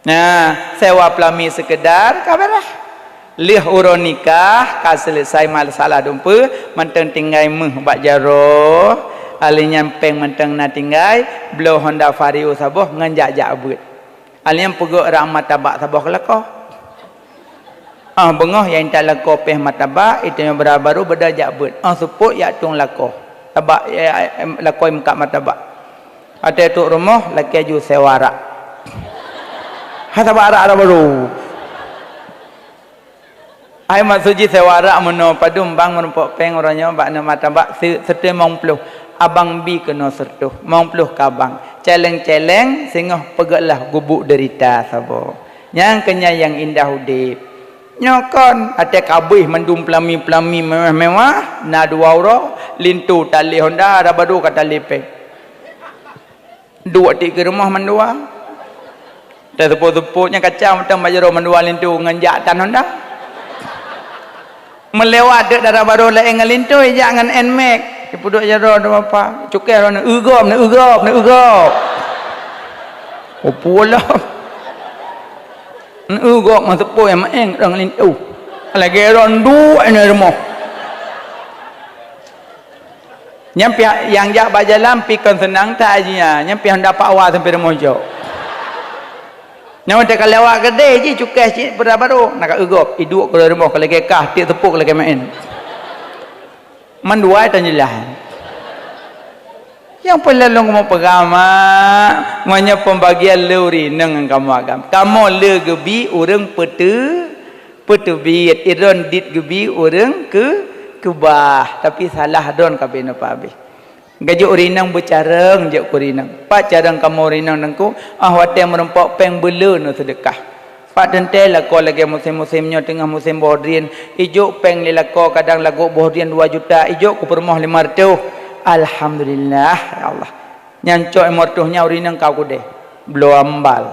Nah, sewa peulami seukeudar ka beureh. Lheueh uroe nikah ka seuleusai masalah dumpeue, mantong tinggai méuh bak jaroe, ahli nyan péng mantong na tinggai, bloe Honda Vario saboh ngon jak-jak beuet. Ahli nyan peugok rang martabak saboh keu lakoe. Ah, beungoh nyang intat lakoe péh martabak, iteunyoe beurah barô beuda jak beuet. Ah, seupôt jak tueng lakoe. Tabak, eh, eh, lakoe meukat martabak. Watée trok rumoh, lakée ju sewa rak. Hana sabak rak barô. Ai maksud jih sewa rak meunoe padum bang meurumpok péng uroe nyoe bak neumat tabak se-, seureutôh limong ploh. Abang bi keunoe seureutôh, limong ploh ka bang. Celeng-celeng singoh peugét lah gubuk deurita saboh. Nyang keu nyan nyang indah udeb. Nyoe kon, watée ka abéh mandum peulami-peulami mewah-mewah, na dua uroe, linto talé Honda, dara barô ka talé péng. Duek tiek keu rumoh mandua. Teuseupôt-seupôt nyang kacang mantong bak jaroe mandua linto ngon jak tan Honda. Meulewat deuk dara barô laén ngon linto ijak ngon Nmax. Ipeuduek jaroe dua apa. Cukéh droeneuh, "Eu gob, neu-eu gob, neu-eu gob." Upu lom. Neu-eu gob ngon seupôt nyang maén ngon linto. Lagée droe duek ngon rumoh. Nyang pih nyang jak bak jalan pih kon seunang that jih nyan, nyang pih Honda Power sampoe rumoh jok. Nyang watée ka lewat keudeh jih cukéh cit peura barô, na ka eu gob, iduek keudeh rumoh ka lagée kah, tiek seupôt ka lagée maén. Mandua tan jeulaih. Nyang peue lôn kamoe peugah, mak, meunyoe pembagian le ureueng inong ngon kamoe agam. Kamoe le geubi ureueng peuteu-, peuteubiet, idon dit geubi ureueng keu-, keubah, tapi salah don ka binoe pabeh. Gajok ureueng inong beucarông jok keu ureueng inong. Pat carông kamoe ureueng inong teungku, ah watée meurumpok péng beuleu neu seudeukah. Pat teuntée lakoe lagée musém-musém nyoe teungoh musém boh drien, ijok péng lé lakoe kadang lagot boh drien dua juta, ijok keu peurumoh lima reutôh. Alhamdulillah, ya Allah. Nyan cok lima reutôh nyan ureueng inong ka keudeh. Bloe ambal.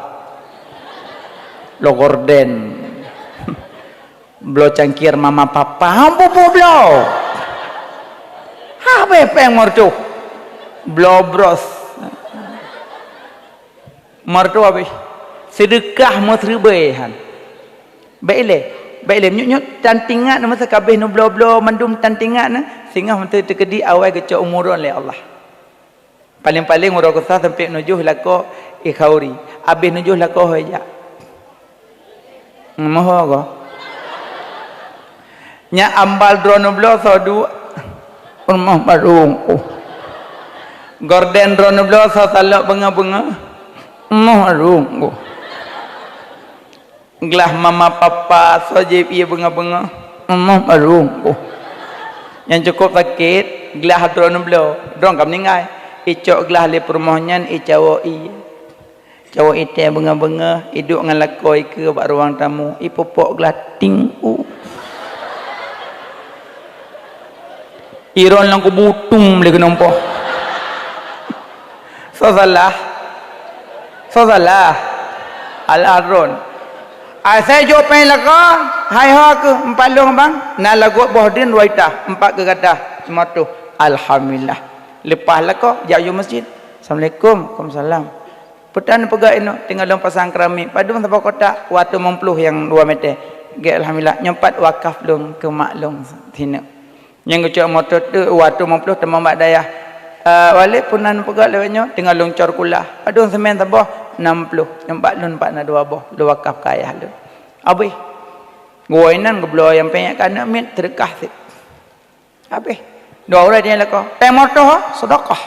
Bloe gorden. Bloe cangkir mama papa. Hang pupu bloe. Habéh péng lima reutôh. Bloe bros. Lima reutôh habéh. Seudeukah meuseureubée han. Bék ilée. Bék ilée. Nyoe, nyoe tan tingat na masa kabéh neu bloe-bloe mandum tan tingat na. Singoh meuteue teukeudi awai geucok umuron lé Allah. Paleng-paleng uroe keusa seumpek nujoh lakoe ikhauri. Abéh nujoh lakoe hôi jak. Moho ko. Nyak ambal droeneuh bloe soe duek. Rumoh barô. Gorden droeneuh bloe soe salok beungoh-beungoh. Rumoh barô. Glah mama papa soe jieb ié beungoh-beungoh. Rumoh barô. Nyang cukôp sakét, glah droeneuh bloe. Droeneuh ka meuninggai. Icok glah lé peurumoh nyan, icawök ié. Cawök ié tée beungoh-beungoh, iduek ngon lakoe ikeue bak ruang tamu, ipupok glah ting u. Iron lam kubu tum lé keunoe poh. Soe salah? Soe salah? Al-Aron. Asai jok péng lakoe, hai ho keuh empat lôn bang, na lagot boh drin dua juta, empat keu gata, lima ratus. Alhamdulillah. Leupah lakoe, jak u masjid. Assalamualaikum. Waalaikumsalam. Peue tan peugah inoe, tinggai lôn pasang keramik. Padum saboh kotak, dua ratus lima puluh nyang dua meter. Gét alhamdulillah, nyoe pat wakaf lôn keu mak lôn sineuk. Nyang geucok moto teuk dua ratus lima puluh teuma bak dayah. Eh, Walid peue nan peugah lewat nyoe, tinggai lôn cor kula. Padum semen saboh, enam puluh. Nyoe bak lôn pat na dua boh, lôn wakaf keu ayah lôn. Abéh. Geuwoe inan geubloe nyang péng nyan keu aneuk miet, seudeukah cit. Abéh. Dua uroe nyan lakoe, péng moto, seudeukah.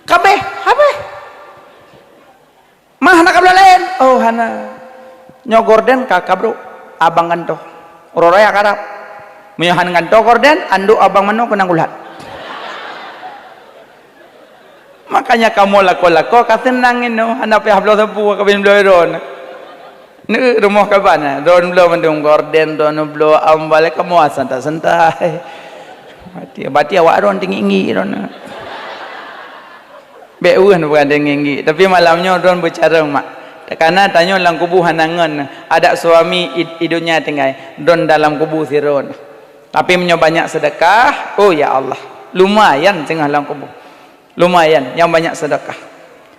Kabéh, habéh. Mah, hana kabloe laén? Oh, hana. Nyoe gorden ka kabrok, abang gantoe. Uroe raya karab. Meunyoe hana gantoe gorden, andok abang manoe keunong gulat. Makanya kamoe lakoe-lakoe ka seunang inoe, hana payah bloe sapeue, ka bin bloe droeneuh. Neu rumoh kaban, droeneuh bloe mandum gorden, droeneuh bloe ambal, kamoe santai-santai. Berarti, berarti awak droeneuh teungiek-ngiek droeneuh. Bék weueh bukan teungiek-ngiek, tapi malam nyoe droeneuh beucarông mak. Karena tanyoe lam kubu hana ngon, adak suami i, i donya tinggai, droeneuh dalam kubu sidroe. Tapi meunyoe banyak seudeukah, oh ya Allah, lumayan singoh lam kubu. Lumayan nyang banyak seudeukah.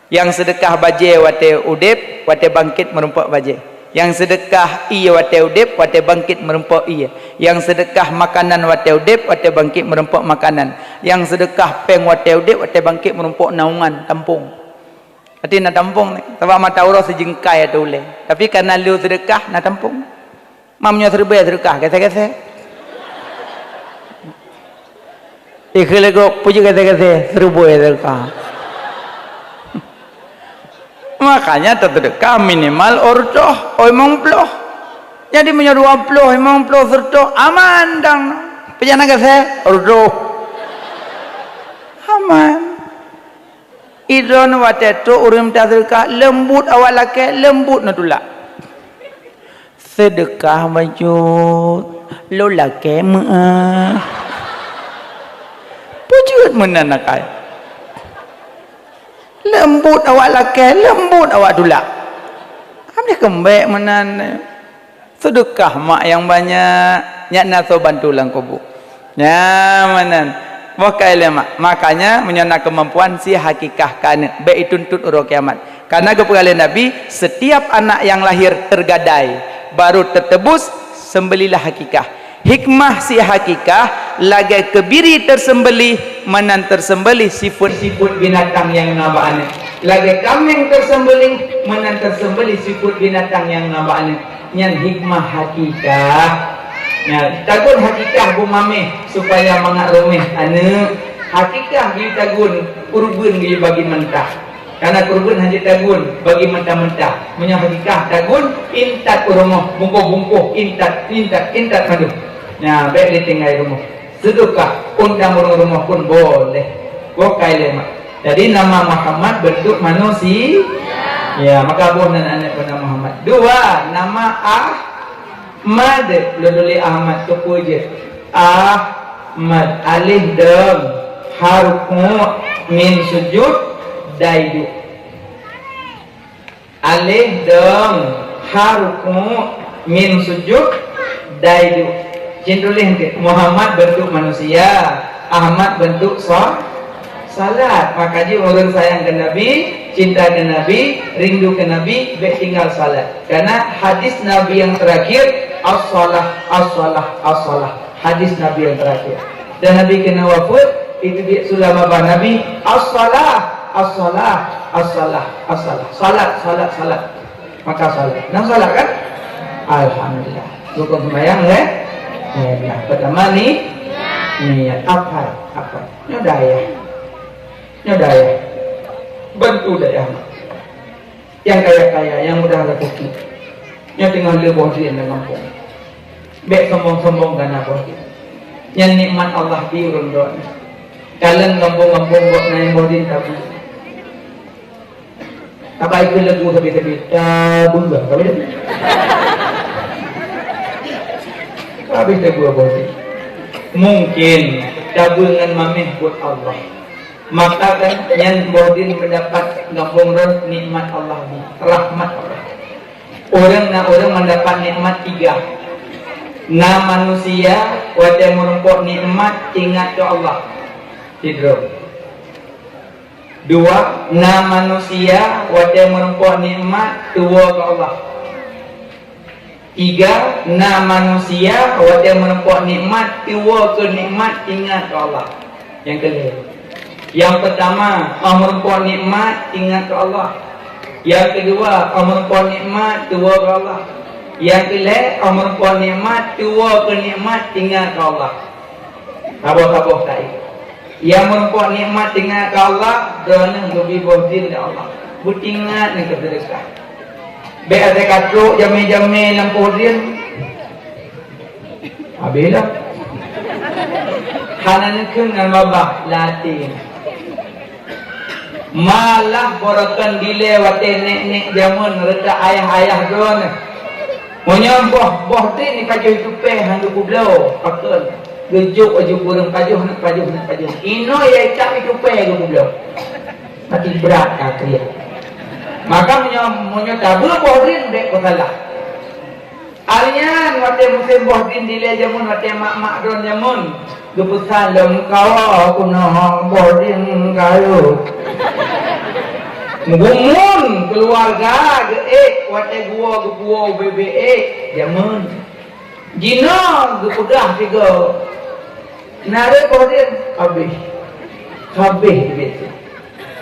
Nyang seudeukah bajée watée udeb, watée bangkét meurumpok bajée. Nyang seudeukah ié watée udeb, watée bangkét meurumpok ié. Nyang seudeukah makanan watée udeb, watée bangkét meurumpok makanan. Nyang seudeukah péng watée udeb, watée bangkét meurumpok naungan, tampong. Até na tampong ni, sabab mata uroe sijeungkai ateueh ulée. Tapi kana lheueh seudeukah na tampong. Mam nyoe siribée seudeukah, gesée-gesée. Ikheun lé gob, peue jeuet gesée-gesée, siribée seudeukah. Makanya taseudeukah minimal siratoh, limong ploh. Jadi meunyoe dua ploh, limong ploh, siratoh, aman dang. Peue jeuet na gesée, siratoh. Aman. Idroeneuh watée trok ureuëng taseudeukah, leumbut awak lakée, leumbut neutulak. Seudeukah bacut, lôn lakée meuáh. Peue jeuet meunan akai? Leumbut awak lakée, leumbut awak tulak. Habéh keumbék meunan. Seudeukah mak nyang banyak, nyan na soe bantu lam kubu. Nyan meunan. Boh kai lé mak. Makanya meunyoe na keumampuan, sie hakikah keu aneuk, bék ituntot uroe kiamat. Karena geupeugah lé Nabi, setiap anak yang lahir tergadai, baru tertebus, sembelilah hakikah. Hikmah sie hakikah, lagée keubiri teuseumbelih, meunan teuseumbelih sifeuet-sifeuet binatang nyang na bak aneuk. Lagée kaméng teuseumbelih, meunan teuseumbelih sifeuet binatang nyang na bak aneuk. Nyan hikmah hakikah. Nyan, tagun hakikah beumaméh supaya mangat roméh aneuk. Hakikah geuyue tagun, kureubeuen geuyue bagi mentah. Karena kureubeuen hana jitagun, bagi mentah-mentah. Meunyoe hakikah tagun, intat u rumoh, bungkôh-bungkôh, intat, intat, intat mandum. Nyan, bék lé tinggai rumoh. Seudeukah, undang ureuëng rumoh pun boleh. Boh kai lé mak. Jadi nama Muhammad bentuk manusia. Ya, maka boh nan aneuk bernama Muhammad. Dua, nama Ahmad. Lôn tuléh Ahmad keupeue jeuet? Ahmad, alif dom, ha ruku', mim sujud, dai duek. Alif dom, ha ruku', mim sujud, dai duek. Cit tuléh eunteuk, Muhammad bentuk manusia, Ahmad bentuk sa-, salat. Maka jih ureuëng sayang keu Nabi, cinta keu Nabi, rindu keu Nabi, bék tinggal salat. Karena hadis Nabi yang terakhir, "As-shalah, as-shalah, as-shalah." Hadis Nabi yang terakhir. Dan Nabi keuneuk wafeuet, iteubiet Sula babah Nabi, "As-shalah, as-shalah, as-shalah, as-shalah." Salat, salat, salat. Maka salat. Nang salat kan? Alhamdulillah. Rukun sembahyang, eh? Eh, nah, pertama ni, niat. Apa? Apa? Nyoe dayah. Nyoe dayah. Bantu dayah. Nyang kaya-kaya, nyang mudah rezeki. Nyoe teungoh le boh drien lam gampông. Bék sombong-sombong kana boh drien. Nyan nikmat Allah bri ureuëng droeneuh. Kalon gampông-gampông gobnyan boh drien tabi. Tabai keu leubu sabe-sabe, tabu lah, tabu. Habis tabu boh drien. Mungkin tabeue ngon mameh buet Allah. Maka kan nyan boh din meudapat gampông rot nikmat Allah nyan, rahmat Allah. Ureuëng na ureuëng meudapat nikmat tiga. Na manusia watée meurumpok nikmat ingat keu Allah. Sidroe. Dua, na manusia watée meurumpok nikmat tuwoe keu Allah. Tiga, na manusia watée meurumpok nikmat tuwoe keu nikmat ingat keu Allah. Nyang keu lhée. Nyang peutama, óh meurumpok nikmat ingat keu Allah. Nyang keudua, óh meurumpok nikmat tuwoe keu Allah. Nyang keu lhée, óh meurumpok nikmat tuwoe keu nikmat ingat keu Allah. Saboh-saboh kali. Nyang meurumpok nikmat ingat keu Allah, droeneuh geubri boh din lé Allah. Beutingat nyan keu seudeukah. Bék asai ka trok jamé-jamé lam poh drien. Habéh lah. Hana neukheun ngon babah, latih. Malah borokan dilée watée nék-nék jameun reutah ayah-ayah droeneuh. Meunyoe boh, boh drien ipajoh tupée han geupubloe, pakon? Geujok aju kureueng pajoh, neupajoh, neupajoh. Inoe ya itak tupée geupubloe. Mati brat ka kriet. Maka meunyoe, meunyoe tabeue boh drien bék peusalah. Alnyan watée musém boh drien dilée jameun, watée mak-mak droen jameun, geupeusan lom kawa keunoe boh drien kayu. Gumun keuluwarga geuék watée guwoe geupuwoe ubé-bé ék jameun. Jinoe geupeugah sigoe, "Na rhot boh drien?" "Habéh." Habéh ubé.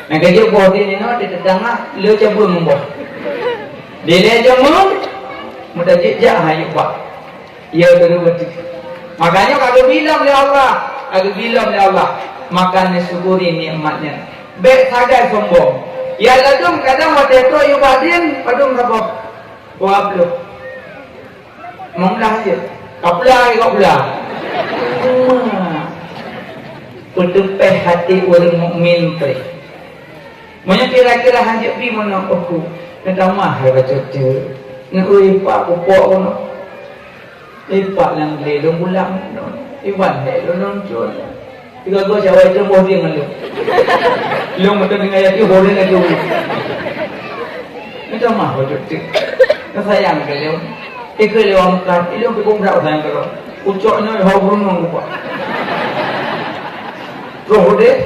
Nyang ka jeuet boh drien inoe di teutangah le cabeueng boh. Dilée jameun meutajeuet jak hayeu bak. Ya, beureuti. Makanya ka geubilom lé Allah, ka geubilom lé Allah. Maka neusyukuri nikmat nyan. Bék sagai sombong. Ya ladum kadang watée trok yue bak drien, padum saboh. Dua ploh. Meulah je. Kapula, kapula. Cuma peuteupeh hati ureuëng mukmin teuh. Meunyoe kira-kira hanjeuet pi meunoe, oh ku, neutamah hai bacut tu. Neu-ui pak pupok keunoe. Ipak nyang glé lôn pulang. Iban lé lôn lôn cun. Tiga go cawa itu boh dia ngalung. Lôn betul dengan yakin boh dia ngalung. Neutamah bacut tu. Neusayang keu lôn. Ikeu lewat muka, ilong peugung brat usang keudroe. Ucok nyoe hau burung ngon kupak. Roh udeh,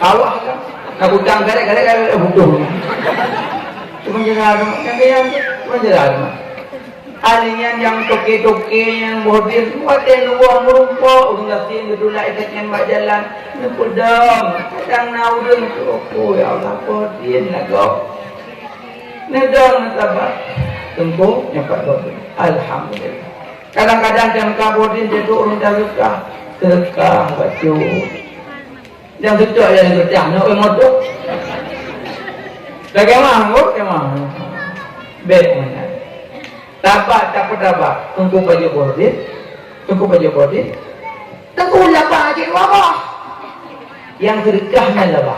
awah kan. Nak utang garek-garek, garek butuh. Cuma jalan, nyang kaya, cuma jalan. Ahli nyan nyang toke-toke nyang boh drien, watée luwah meurumpok, ureuëng gasien geutulak ikat nyan bak jalan, neupeudong. Kadang na ureuëng tu, "Oh, ya Allah, boh drien lagoe." Neudong, neusaba. Teungku, nyoe pat boh drien. Alhamdulillah. Kadang-kadang nyang ka boh drien jeuet ureuëng dah seudeukah. Seudeukah bacut. Nyang seudeukah nyang seudeukah, na ureuëng moto. Dah gamah, oh, gamah. Bék meunan. Taba, tapeutabah. Teungku pajoh boh drien. Teungku pajoh boh drien. Teungku laba jeuet dua boh. Nyang seudeukah nyan laba.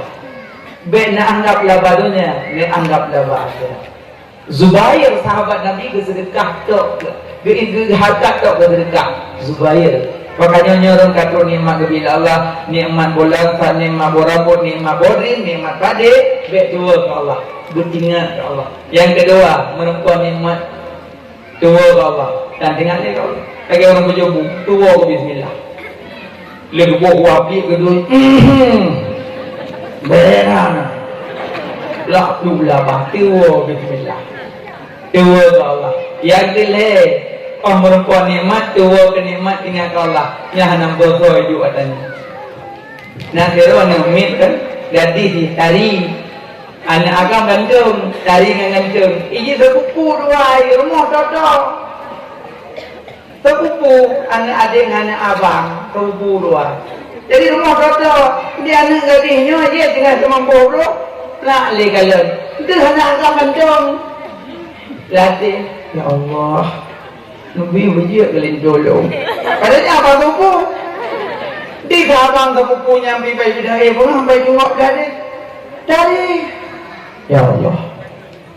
Bék neuanggab laba donya, neuanggab laba akhirat. Zubair, sahabat Nabi, geuseudeukah tok, geu-, geu-, hareukat tok geuseudeukah. Zubair. Makanya nyoe ureuëng ka trok nikmat geubri lé Allah, nikmat boh langsat, nikmat boh rambot, nikmat boh drien, nikmat padé, bék tuwoe keu Allah, beutingat keu Allah. Nyang keudua, meurumpok nikmat tuwoe keu Allah. Dan teuingat lé keu Allah. Lagée ureuëng beujobu, tuwoe keu bismillah. Lé geuboh wabik keudui. Beran. Lak tu lah bah tuwoe bismillah. Tuwoe keu Allah. Nyang keu lhée, óh meurumpok nikmat, tuwoe keu nikmat teuingat keu Allah. Nyan hana beusoe duek ata nyoe. Na sidroe aneuk miet kan, gadih jih tari. Aneuk agam ganteng, tari ngon ganteng. Iji seupupu dua, rumoh toto. Seupupu, aneuk adéng, aneuk abang, seupupu dua. Jadi rumoh toto, di aneuk gadih nyoe jih teungoh seumampoh brôk, nak lé kalon. Deuh aneuk agam ganteng. Latih, ya Allah. Neubi beujeuet keu lintô lôn. Padahai abang seupupu. Di abang seupupu nyang bi bai bidang, eh, beungoh bai tungok gadih. Dari. Ya Allah.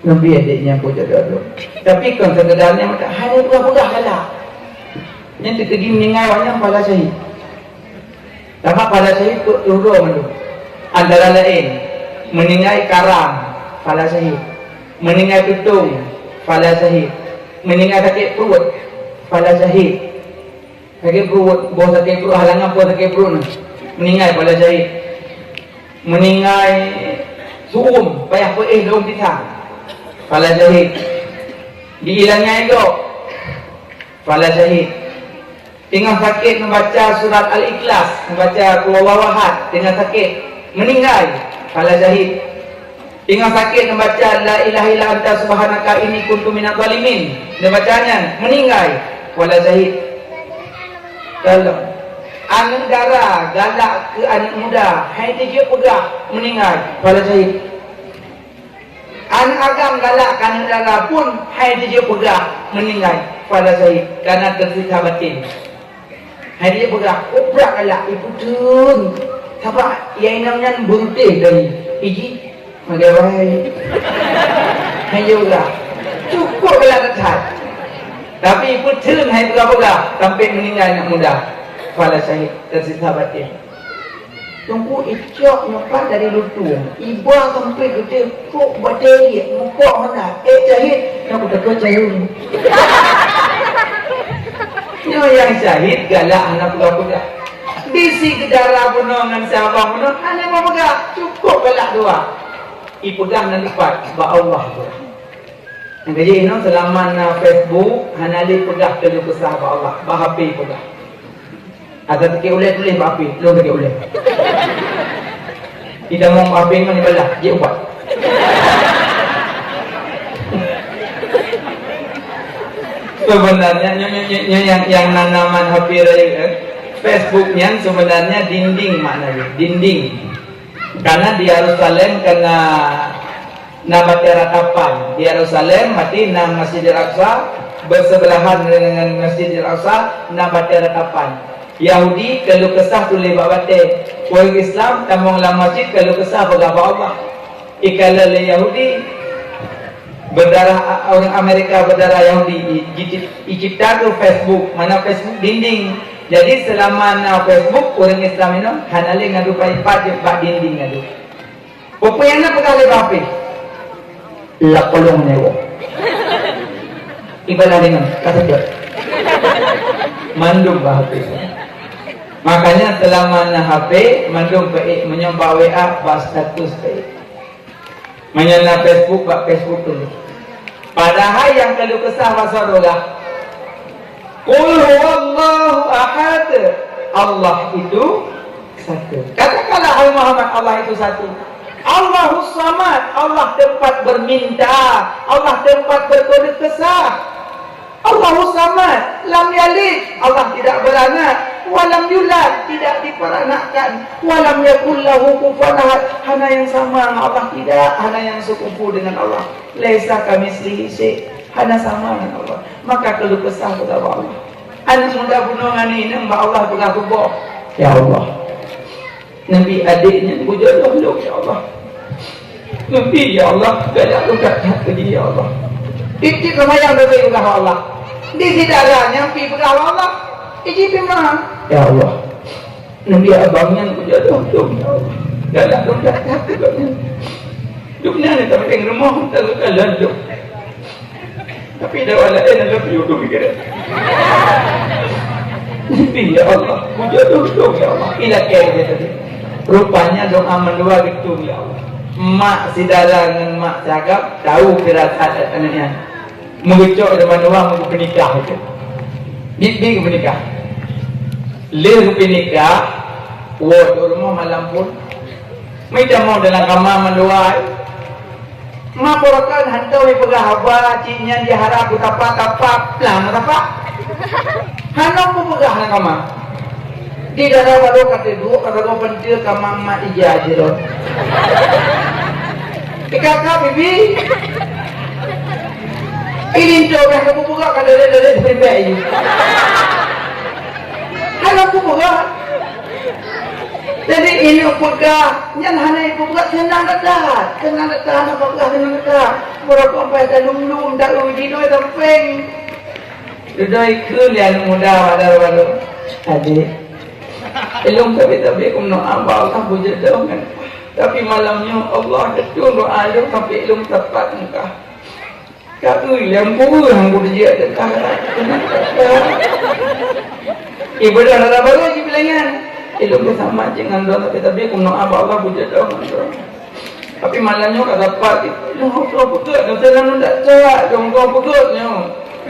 Neubi adék nyang peujeuet lôn. Tapi kon sekedar nyan, hana peugah-peugah galak. Nyan teukeudi meuninggai awak nyan pahala syahid. Sabab pahala syahid peuet uroe mandum. Antara laén, meuninggai karam, pahala syahid. Meuninggai tutong, pahala syahid. Meuninggai sakét pruet, pahala syahid. Sakét pruet, boh sakét pruet, halangan boh sakét pruet nyan. Meuninggai, pahala syahid. Meuninggai su'um, payah peuéh daun pisang, pahala syahid. Diilangai gob, pahala syahid. Teungoh sakét neubaca surat Al-Ikhlas, neubaca Qul Huwallahu Ahad, teungoh sakét, meuninggai, pahala syahid. Teungoh sakét neubaca La ilaha illa anta subhanaka inni kuntu minadh dhalimin, neubaca nyan, meuninggai, pahala syahid. Tolong. Aneuk dara galak keu aneuk muda, hai teujeuet peugah, meuninggai, pahala syahid. Aneuk agam galak keu aneuk dara pun hai teujeuet peugah, meuninggai, pahala syahid, karena teusiksa batin. Hai teujeuet peugah, "Oh, brat galak, ipeutheun." Sabab ya inong nyan beuruteh dari iji, magai wahai. Hai teujeuet peugah, cukup galak that. Tapi ipeutheun hai peugah-peugah, sampai meuninggai aneuk muda, pahala syahid, teusiksa batin. Teungku icok nyoe pat dari lutung, iba sampai geude, kok batée riek, mukok hana, eh, syahid, na kutakot syahid. Nyoe nyang syahid galak hana peugah-peugah. Di si dara bunoe ngon si abang bunoe hana mau peugah, cukup galak dua. Ipeugah nan dipat, bak Allah peugah. Nyang keujih inoe, seulamat na Facebook, hana lé peugah keuluh kesah bak Allah, bak H P peugah. Asai sakét ulèe tuléh bak H P, lôn sakét ulèe. Itamong bak H P ngon ibalah, jeuet ubat. Sebenarnya nyoe, nyoe, nyoe, nyoe nyang, nyang nanaman H P rayeuk, eh. Facebook nyan sebenarnya dinding makna jih, dinding. Karena di Yerusalem kana na batée ratapan. Di Yerusalem, berarti na Masjidil Aqsa, bersebelahan dengan Masjidil Aqsa, na batée ratapan. Yahudi keuluh kesah tuléh bak batée. Ureuëng Islam tamong lam masjid keuluh kesah peugah bak Allah. Ikalon lé Yahudi, berdarah, ureuëng Amerika berdarah Yahudi, i-, i-, icipta keu Facebook, mana Facebook dinding. Jadi, seulama na Facebook, ureuëng Islam inoe hana lé ngadu pat-pat bak dinding ngadu. Peue-peue nyang na peugah lé bak H P? Lapolong nyoe. Ibalah deungon, ka seujok. Mandum bak H P. Makanya, seulama na H P, mandum peuék, meunyoe bak W A, bak status peuék. Meunyoe na Facebook, bak Facebook tuléh. Padahai nyang keuluh kesah bak saboh, "Qul huwallahu ahad." Allah itu satu. Katakanlah, hai Muhammad, Allah itu satu. Allahus samad, Allah tempat berminta, Allah tempat berkeuluh kesah. Allahus samad, lam yalid, Allah tidak beranak, wa lam yulad, tidak diperanakkan, wa lam yakul lahu kufuwan ahad, hana nyang sama ngon Allah, tidak, hana nyang seukupu dengan Allah. Laisa kamitslihi syai', hana sama ngon Allah. Maka keuluh kesah kepada Allah. Aneuk muda bunoe ngon inong bak Allah peugah tuboh, "Ya Allah, neubi adék nyan beujodoh lôn, ya Allah. Neubi, ya Allah, galak lôn that-that keu jih, ya Allah." Tiep-tiep seumayang neubi peugah bak Allah. Di si dara nyan pi peugah bak Allah. Iji pi ma, "Ya Allah, neubi abang nyan beujodoh lôn, ya Allah. Galak lôn that-that keu gobnyan. Gobnyan nyang tapieng rumoh, takalon lôn." Tapi dawa laén adalah peujudong kira. Tapi, ya Allah, beujodoh lôn, ya Allah. Ilakée dia tadi. Rupanya doa mandua geutung, ya Allah. Mak si dara ngon mak si agam tahu firasat aneuk nyan. Meugeucok di mandua meugeupenikah itu. Biet-biet geupeunikah. Lheueh geupeunikah, woe di rumoh malam phon. Meutamong dalam kama mandua. Ma Porokan hantom jipeugah haba, cit nyan jihara keu tapa-tapa, plang tapa. Hana kupeugah na kama. Di dara barô ka teuduek, ka sagoe peunteue kama mak ija jih lom. Ikaka bibi. Ilinto beh kupeugah ka deret-deret berimbek jih. Hana kupeugah. Jadi, inong peugah, nyan hana ipeugah, seunang that-that. Seunang that-that, hana peugah seunang that-that. Beurapa sampai talum-lum, taeu jinoe sampeng. Dudoe ikheun lé aneuk muda, waduh, waduh. Adék, Ilôn sabe-sabe keunoe bak Allah beujodoh ngon. Tapi malam nyoe Allah geutueng doa ilôn sampai ilôn teupat Mekah. Ka eu lé peue nyang beudeujak teuka. Ibadah rara barô jibilangan. Ilôn beusama cit ngon droe, tapi, tapi keunoe bak Allah beujodoh ngon droe. Tapi malam nyoe ka dapat, ilôn hana peugöt, nyoe teunan ndak cak, ilôn hana peugöt nyoe.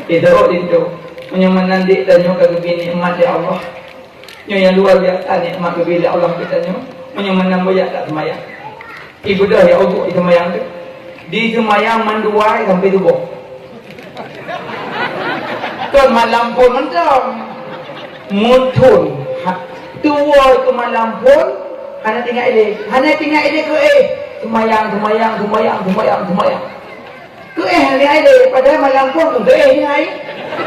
Idok linto. Meunyoe meunan dik tanyoe ka geubri nikmat lé Allah. Nyoe nyang luar biasa nikmat geubri lé Allah keu tanyoe. Meunyoe meunan boh jak that seumayang. Ibadah ya Allah, di seumayang tu. Di seumayang mandua sampai suboh. Kon malam phôn mantong. Muthôn. Ha, tuwoe keu malam phôn, hana tinggai ilée. Hana tinggai ilée keu éh. Seumayang, seumayang, seumayang, seumayang, seumayang. Keu éh nyan hai lé, padahai malam phôn keu éh nyan hai.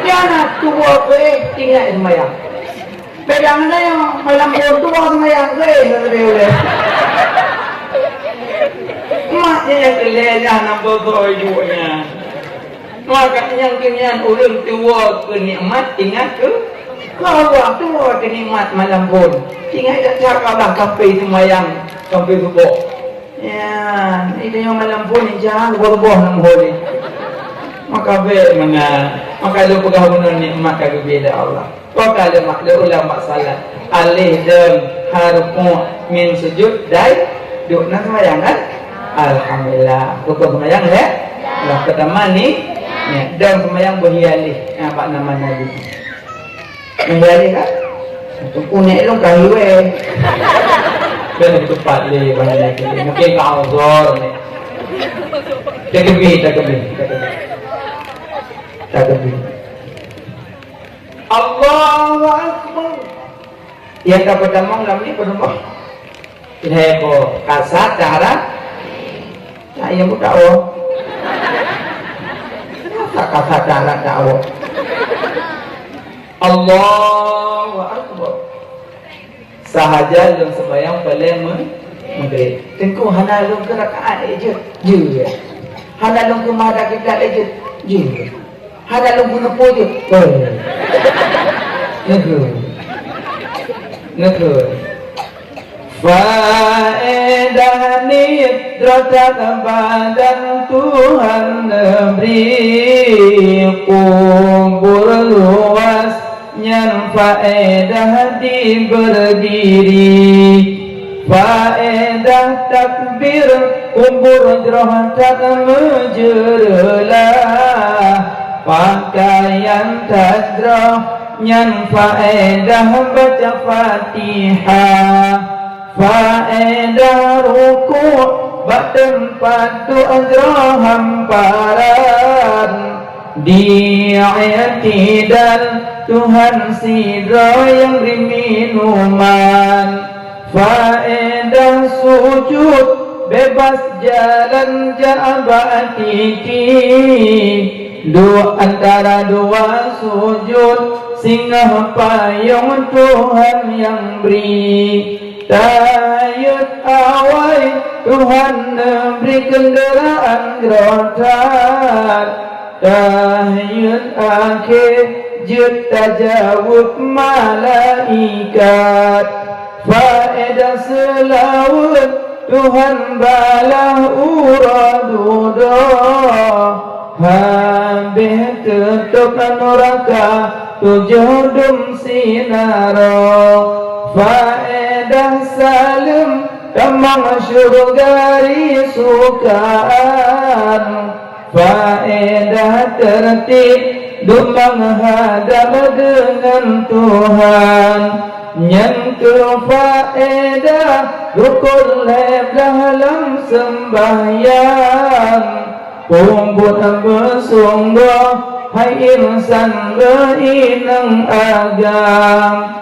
Nyan na tuwoe keu éh, ingat seumayang. Beda ngon nyoe, malam phôn tuwoe seumayang keu éh, kata dia uleh. Mak nyan nyang keu lhèe nyan, nyang boh-boh iduek nyan. Maka nyang keu nyan ureueng tuwoe keu nikmat, ingat keu, keu Allah, tuwoe keu nikmat malam phôn. Ingat that-that Allah sampai seumayang, sampai suboh. Ya, itu nyang malam phôn ni, jangan boh-boh nam boleh. Maka bèk meunan. Maka lôn peugah bunoe nikmat ka geubri lé Allah. Maka lé mak, lé ulama salat. Alif dan harfu min sujud dai duek na seumayang kan? Alhamdulillah. Rukun seumayang lé? Lah pertama ni, ni dan seumayang beuhiali. Ha, bak nama Nabi. Nyang jari kan? Teungku nek lôn ka hiwé. Kan lebih tepat lé bahasa kita. Mungkin ka uzur ni. Takbir, takbir, takbir. Takbir. Allahu Akbar. Yang ka pertama lam ni pertama. Lhèe boh, kasat, darat. Nah, iya buta oh. Masa kasat, darat, dakwah? Allahu Akbar. Sahaja lôn seumayang paleng me-, Maghrib. Teungku hana lôn keu rakaat ék jeuet? Jeuet. Hana lôn keu mada kiblat ék jeuet? Jeuet. Hana lôn keu neupôi jeuet? Pôi. Neukeu. Neukeu. Faedah niet droe that badan Tuhan neubri, kubur luwas nyan faedah di beurdiri. Faedah takbir kubur jroh that meujeureulah, pakaian that jroh nyan faedah baca Fatihah. Faedah rukuk bak teumpat duek jroh hamparan, di i'tidal Tuhan sidroe nyang bri minuman. Faedah sujud bebas jalan jak bak titi, duek antara dua sujud singoh payong Tuhan nyang bri. Tahiet awai Tuhan neubri keundeuraan jroh that. Tahiet akhé jeuet tajaweueb malaikat. Faedah seulaweuet Tuhan balaih uroe dudoe. Habéh teutôb nuraka tujoh dum sinaroe. Faedah saleuem tamong syeuruga risukaan. Faedah teurtib duek meuhadab deungon Tuhan. Nyan keuh faedah rukon lhèe blaih lam seumbahyang. Peubuet beusunggoh hai insan beuinong agam.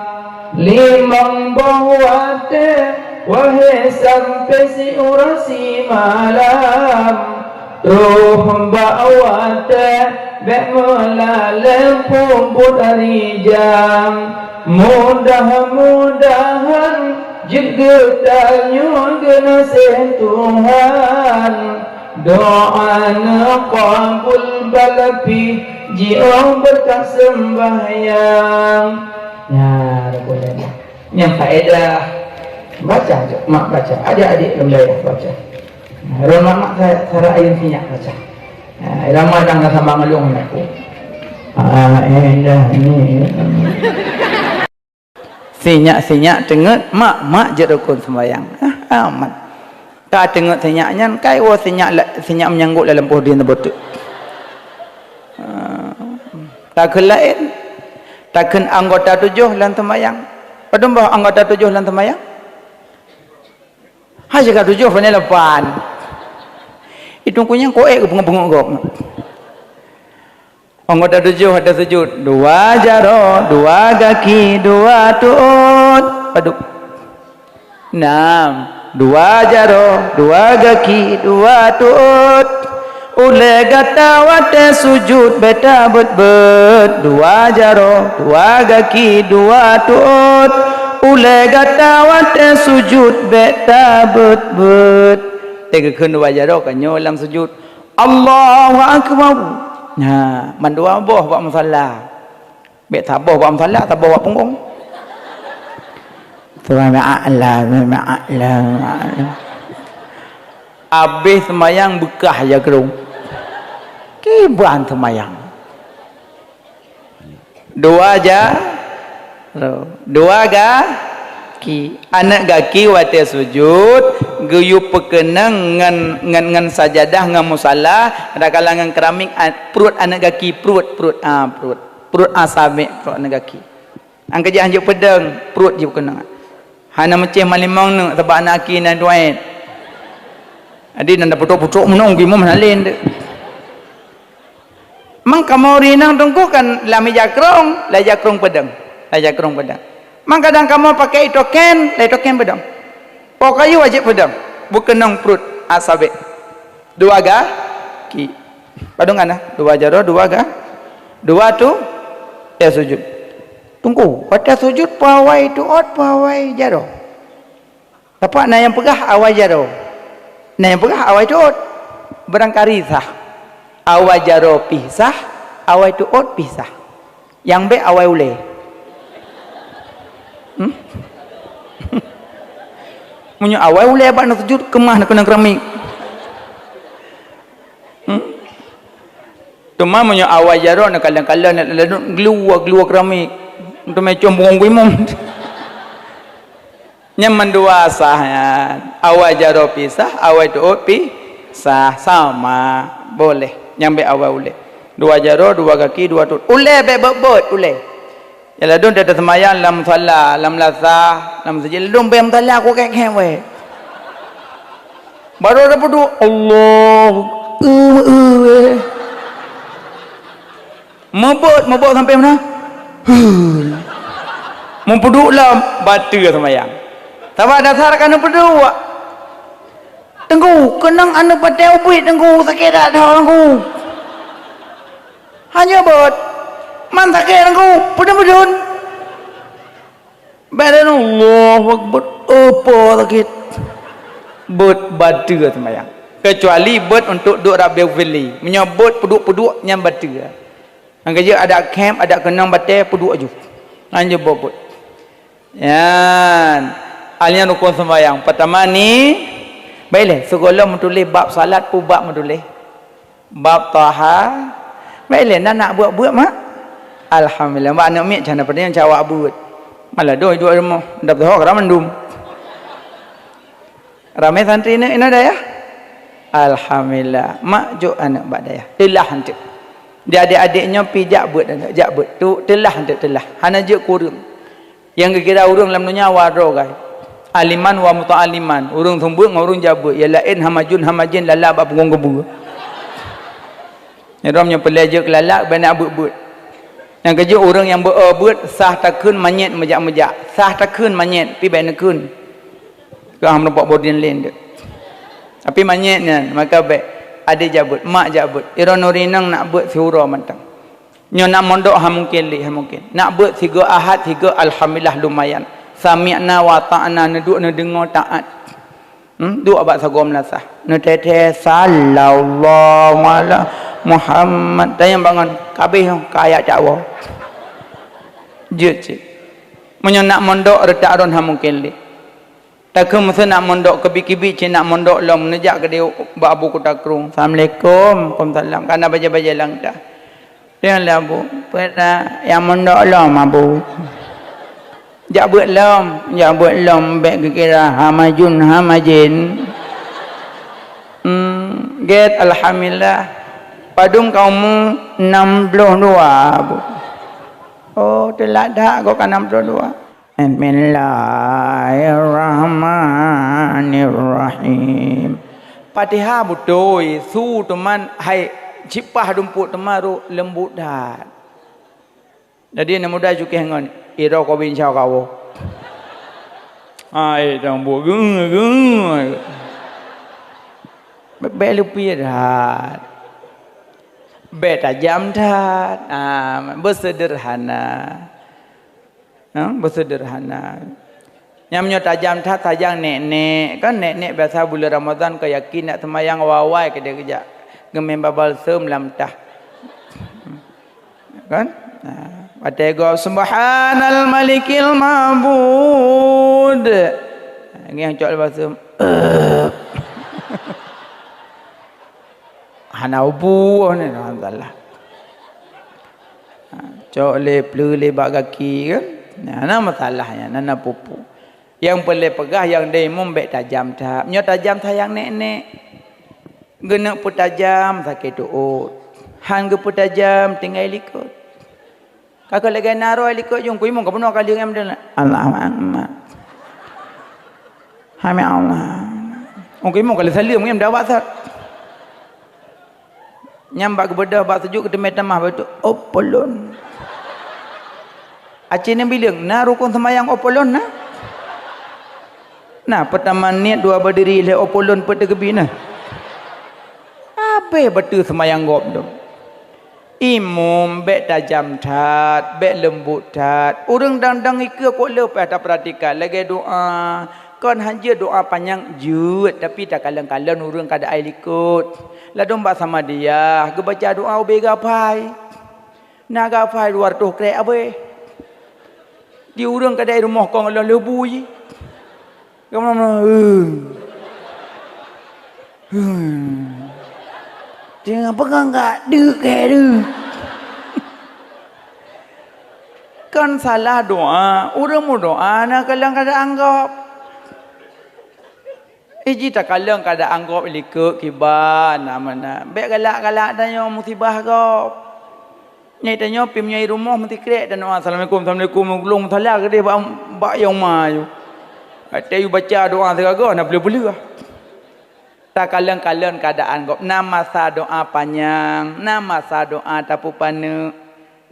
Limong boh watèe wahé sampoe siuroe simalam. Troh bak watèe bèk meulalèe peubuet rijang. Mudah-mudahan jeuet geutanyoe geunaséh Tuhan. Doa neuqabul balapi jiôh beureukat seumbahyang. Nyan, rukon lhèe. Nyang faedah, baca, mak baca. Adik-adik lom dayah baca. Lom mak sa-, sara ayun sinyak baca. Ha, irama dang sama ngalung aku. Ah, endah ni. Sinyak-sinyak teungeut mak, mak jeuet rukon sembahyang. Ah, aman. Ka teungeut sinyak nyan, kai woe sinyak la-, sinyak meunyanggok lam poh dien teubeuteuek. Ah, takheun laén. Takheun anggota tujoh lam sembahyang. Padum boh anggota tujoh lam sembahyang? Hai siga tujoh, pane lapan. Itu kunyang koek peungeuh-peungeuh gob. Anggota tujoh ada sujud. Dua jaroe, dua gaki, dua tuot. Padub. Enam. Dua jaroe, dua gaki, dua tuot. Ulée gata watée sujud bék tabeuet-beuet. Dua jaroe, dua gaki, dua tuot. Ulée gata watée sujud bék tabeuet-beuet. Teugeukheun dua jaroe ka nyoe lam sujud. Allahu Akbar. Nah, mandua boh bak musalla. Bék saboh bak musalla, saboh bak punggong. Subhanallah, subhanallah. Abéh seumayang beukah ya gerung. Kiban seumayang. Dua ja-, dua gaki. Aneuk gaki watée sujud, geuyue peukeunong ngon, ngon, ngon sajadah, ngon musalla, kadang-kadang ngon keramik, a-, pruet aneuk gaki, pruet, pruet, ah, pruet. Pruet asabe, pruet aneuk gaki. Angkeujih hanjeuet peudong, pruet jih peukeunong. Hana meucéh malimong neuk, sabab aneuk gaki na duet. Jadi, nan taputok-putok meunoe, geumoe meuhalen deuh. Mang kamoe rinang teungku kan lam ija krong, lam ija krong peudong. Lam ija krong peudong. Mang kadang kamoe pakai itoken, lam itoken peudong. Po kayu wajéb peudong. Beukeunong pruet, asabe. Dua gaki. Padum kana? Dua jaroe, dua ga-, dua tu, ya sujud. Teungku, watée sujud po awai tuot, po awai jaroe? Teuma na nyang peugah awai jaroe, na nyang peugah awai tuot. Barangkali sah. Awai jaroe pih sah, awai tuot pih sah. Nyang bék awai ulée. Hmm? Meunyoe awai ulée bak na sujud, keumah na keunong keramik. Hmm? Teuma meunyoe awai jaroe na kalon-kalon na ladom gluwa-gluwa keramik. Teuma com bungong guimong. Nyan mandua sah nyan. Awai jaroe pih sah, awai tuot pih sah, sama. Boleh. Nyang bék awai ulée. Dua jaroe, dua gaki, dua tuot. Ulée bék beuet-beuet, ulée. Ya ladom tateuseumayang lam musalla, lam lasah, lam meuseujid, ladom bak musalla ku kek-kek wée. Baru ada peuduek, Allah, eu, eu, wée. Meubeuet, meubeuet sampai mana? Huh. Meupeuduek lam, bateue seumayang. Sabab dasar ka neupeuduek. Teungku, keunong aneuk batée ubit, Teungku, sakét that, Teungku. Hana beuet. Man sakét, Teungku, peudeueng-peudeueng. Badan Allahu Akbar. Apa sakét? Beuet bateue seumayang. Kecuali beuet untuk duek Rabbi Fili. Meunyoe beuet peuduek-peuduek nyan bateue. Nyang keujeuet adak khém, adak keunong batée peuduek ju. Nyan jeuet beuet-beuet. Nyan. Hal nyan rukon seumayang. Peutama ni, baik lé, sigohlom meutuléh bab salat peue bab meutuléh. Bab Taha, baik lé, na nak beuet-beuet, mak? Alhamdulillah. Bak aneuk miet, cana peudeh nyang cawak beuet. Malah doi duek rumoh, dap doh keu mandum. Ramé santri neuk inoe dayah? Alhamdulillah. Mak jok aneuk bak dayah. Teulah anteuk. Di adék-adék nyoe pi jak beuet aneuk, jak beuet. Tu teulah anteuk teulah. Hana jeuet kureueng. Nyang geukira ureuëng lam donya wa droe gai. Aliman wa muta'aliman. Ureuëng seumeubeuet ngon ureuëng jak beuet. Ya laén hamajun hamajén lala bak punggong keubue. Nyoe droe nyoe peulée jeuet keu lala, beu na beuet-beuet. Nyang keujeuet ureuëng nyang beu-, beuet sah takheun manyét meujak-meujak. Sah takheun manyét, pi bék neukheun. Kah meureumpok bodin lén deuek. Tapi manyét nyan, maka bék adé jak beuet, mak jak beuet. Iroe nuri nang nak beuet siuroe mantong. Nyoe nak mondok ha mungken lé, ha mungken. Nak beuet sigoe Ahad, sigoe Alhamdulillah lumayan. Sami'na wa ata'na, neuduek neudeungoe taát. Hmm, duek bak sagoe meulasah. Neuteuthée sallallahu ala Muhammad. Tanyong bangon, kabeh nyoe ka ayat cak woe. Jeuet cit. Meunyoe nak mondok reutak rhon hana mungken lé. Takheun meuseu nak mondok keubiet-keubiet cit nak mondok lom neujak keudéh bak Abu Kuta Krueng. "Assalamualaikum." "Waalaikumsalam." Kana bajée-bajée lam tah. Dia lé Abu, "Peue na nyang mondok lom, Abu?" "Jak beuet lom, jak beuet lom, bék geukira hana jén, hana jén." Hmm, gét, alhamdulillah. "Padum ka umu?" "Enam ploh dua, Abu." "Oh, teulat that, gob ka enam ploh dua." Bismillahirrahmanirrahim. Fatihah beutôi, su teuma hai cipah dumpok teuma ru leumbot that. Jadi aneuk muda cukéh ngon, "Iro ko binsau kawo." Hai dong bu geng geng. Bék leupie that. Bék tajam that. Ah, beuseuderhana. Ha, beuseuderhana. Nyang meunyoe tajam that, tajang nek-nek. Kan nek-nek biasa buleuen Ramadhan ka yakin nak seumayang awai-awai keudeh geujak geumén babah balsem lam tah. Kan? Ha, watée gob, "Subhanal Malikil Ma'bud." Ngieng cok lé balsem. Hana ubu nyan, hana masalah. Ha, cok lé, pleue lé bak gaki kan. Nah, hana masalah nyan, hana peue-peue. Nyang peureulée peugah nyang deuh imum bék tajam that. Meunyoe tajam that nyang nek-nek. Geuneuk peutajam sakét tuot. Han geupeutajam tinggai likot. Ka keuh lagée na roh likot jong ku imum ka bunoe ka lheueh nyan meudeungon, "Allahu Akbar. Hami Allah." Ong ku imum ka lheueh saleuem nyan meudawa that. Nyang bak geubeudôh bak sujut geuteumé tamah bak tu, "Opolon." Aci nyan bileueng, na rukon seumayang opolon na? Na, peutama niet, dua badiri, lhée opolon peuet teugeubina. Abéh bateue seumayang gob dum. Imum bék tajam that, bék leumbot that. Ureuëng dang-dang ikeue kok le payah tapeuratikan lagée doá. Kon han jeuet doá panyang, jeuet, tapi takalon-kalon ureuëng keuadaan likot. Ladôm bak Samadiyah geubaca doá ubé gapai. Na gapai dua reutôh krek abéh. Di ureuëng keuadaan rumoh kong lôn leubu jih. Kamoe, hmm. Hmm. Jangan pegang kat deuk ke tu. Kan salah doa, ureuëng meudoa na kalon keuadaan gob. Eh, jih takalon keuadaan gob likot kiban na meunan. Bék galak-galak tanyoe musibah gob. Nyan tanyoe pih meunyoe i rumoh meusikrek tanyoe, "Assalamualaikum, assalamualaikum, ulôn meusalah keudeh bak, bak yong ma yue." Watée yue baca doa sigoe na peuleueh-peuleueh. Takalon-kalon keuadaan gob, na masa doa panyang, na masa doa tapeupaneuk,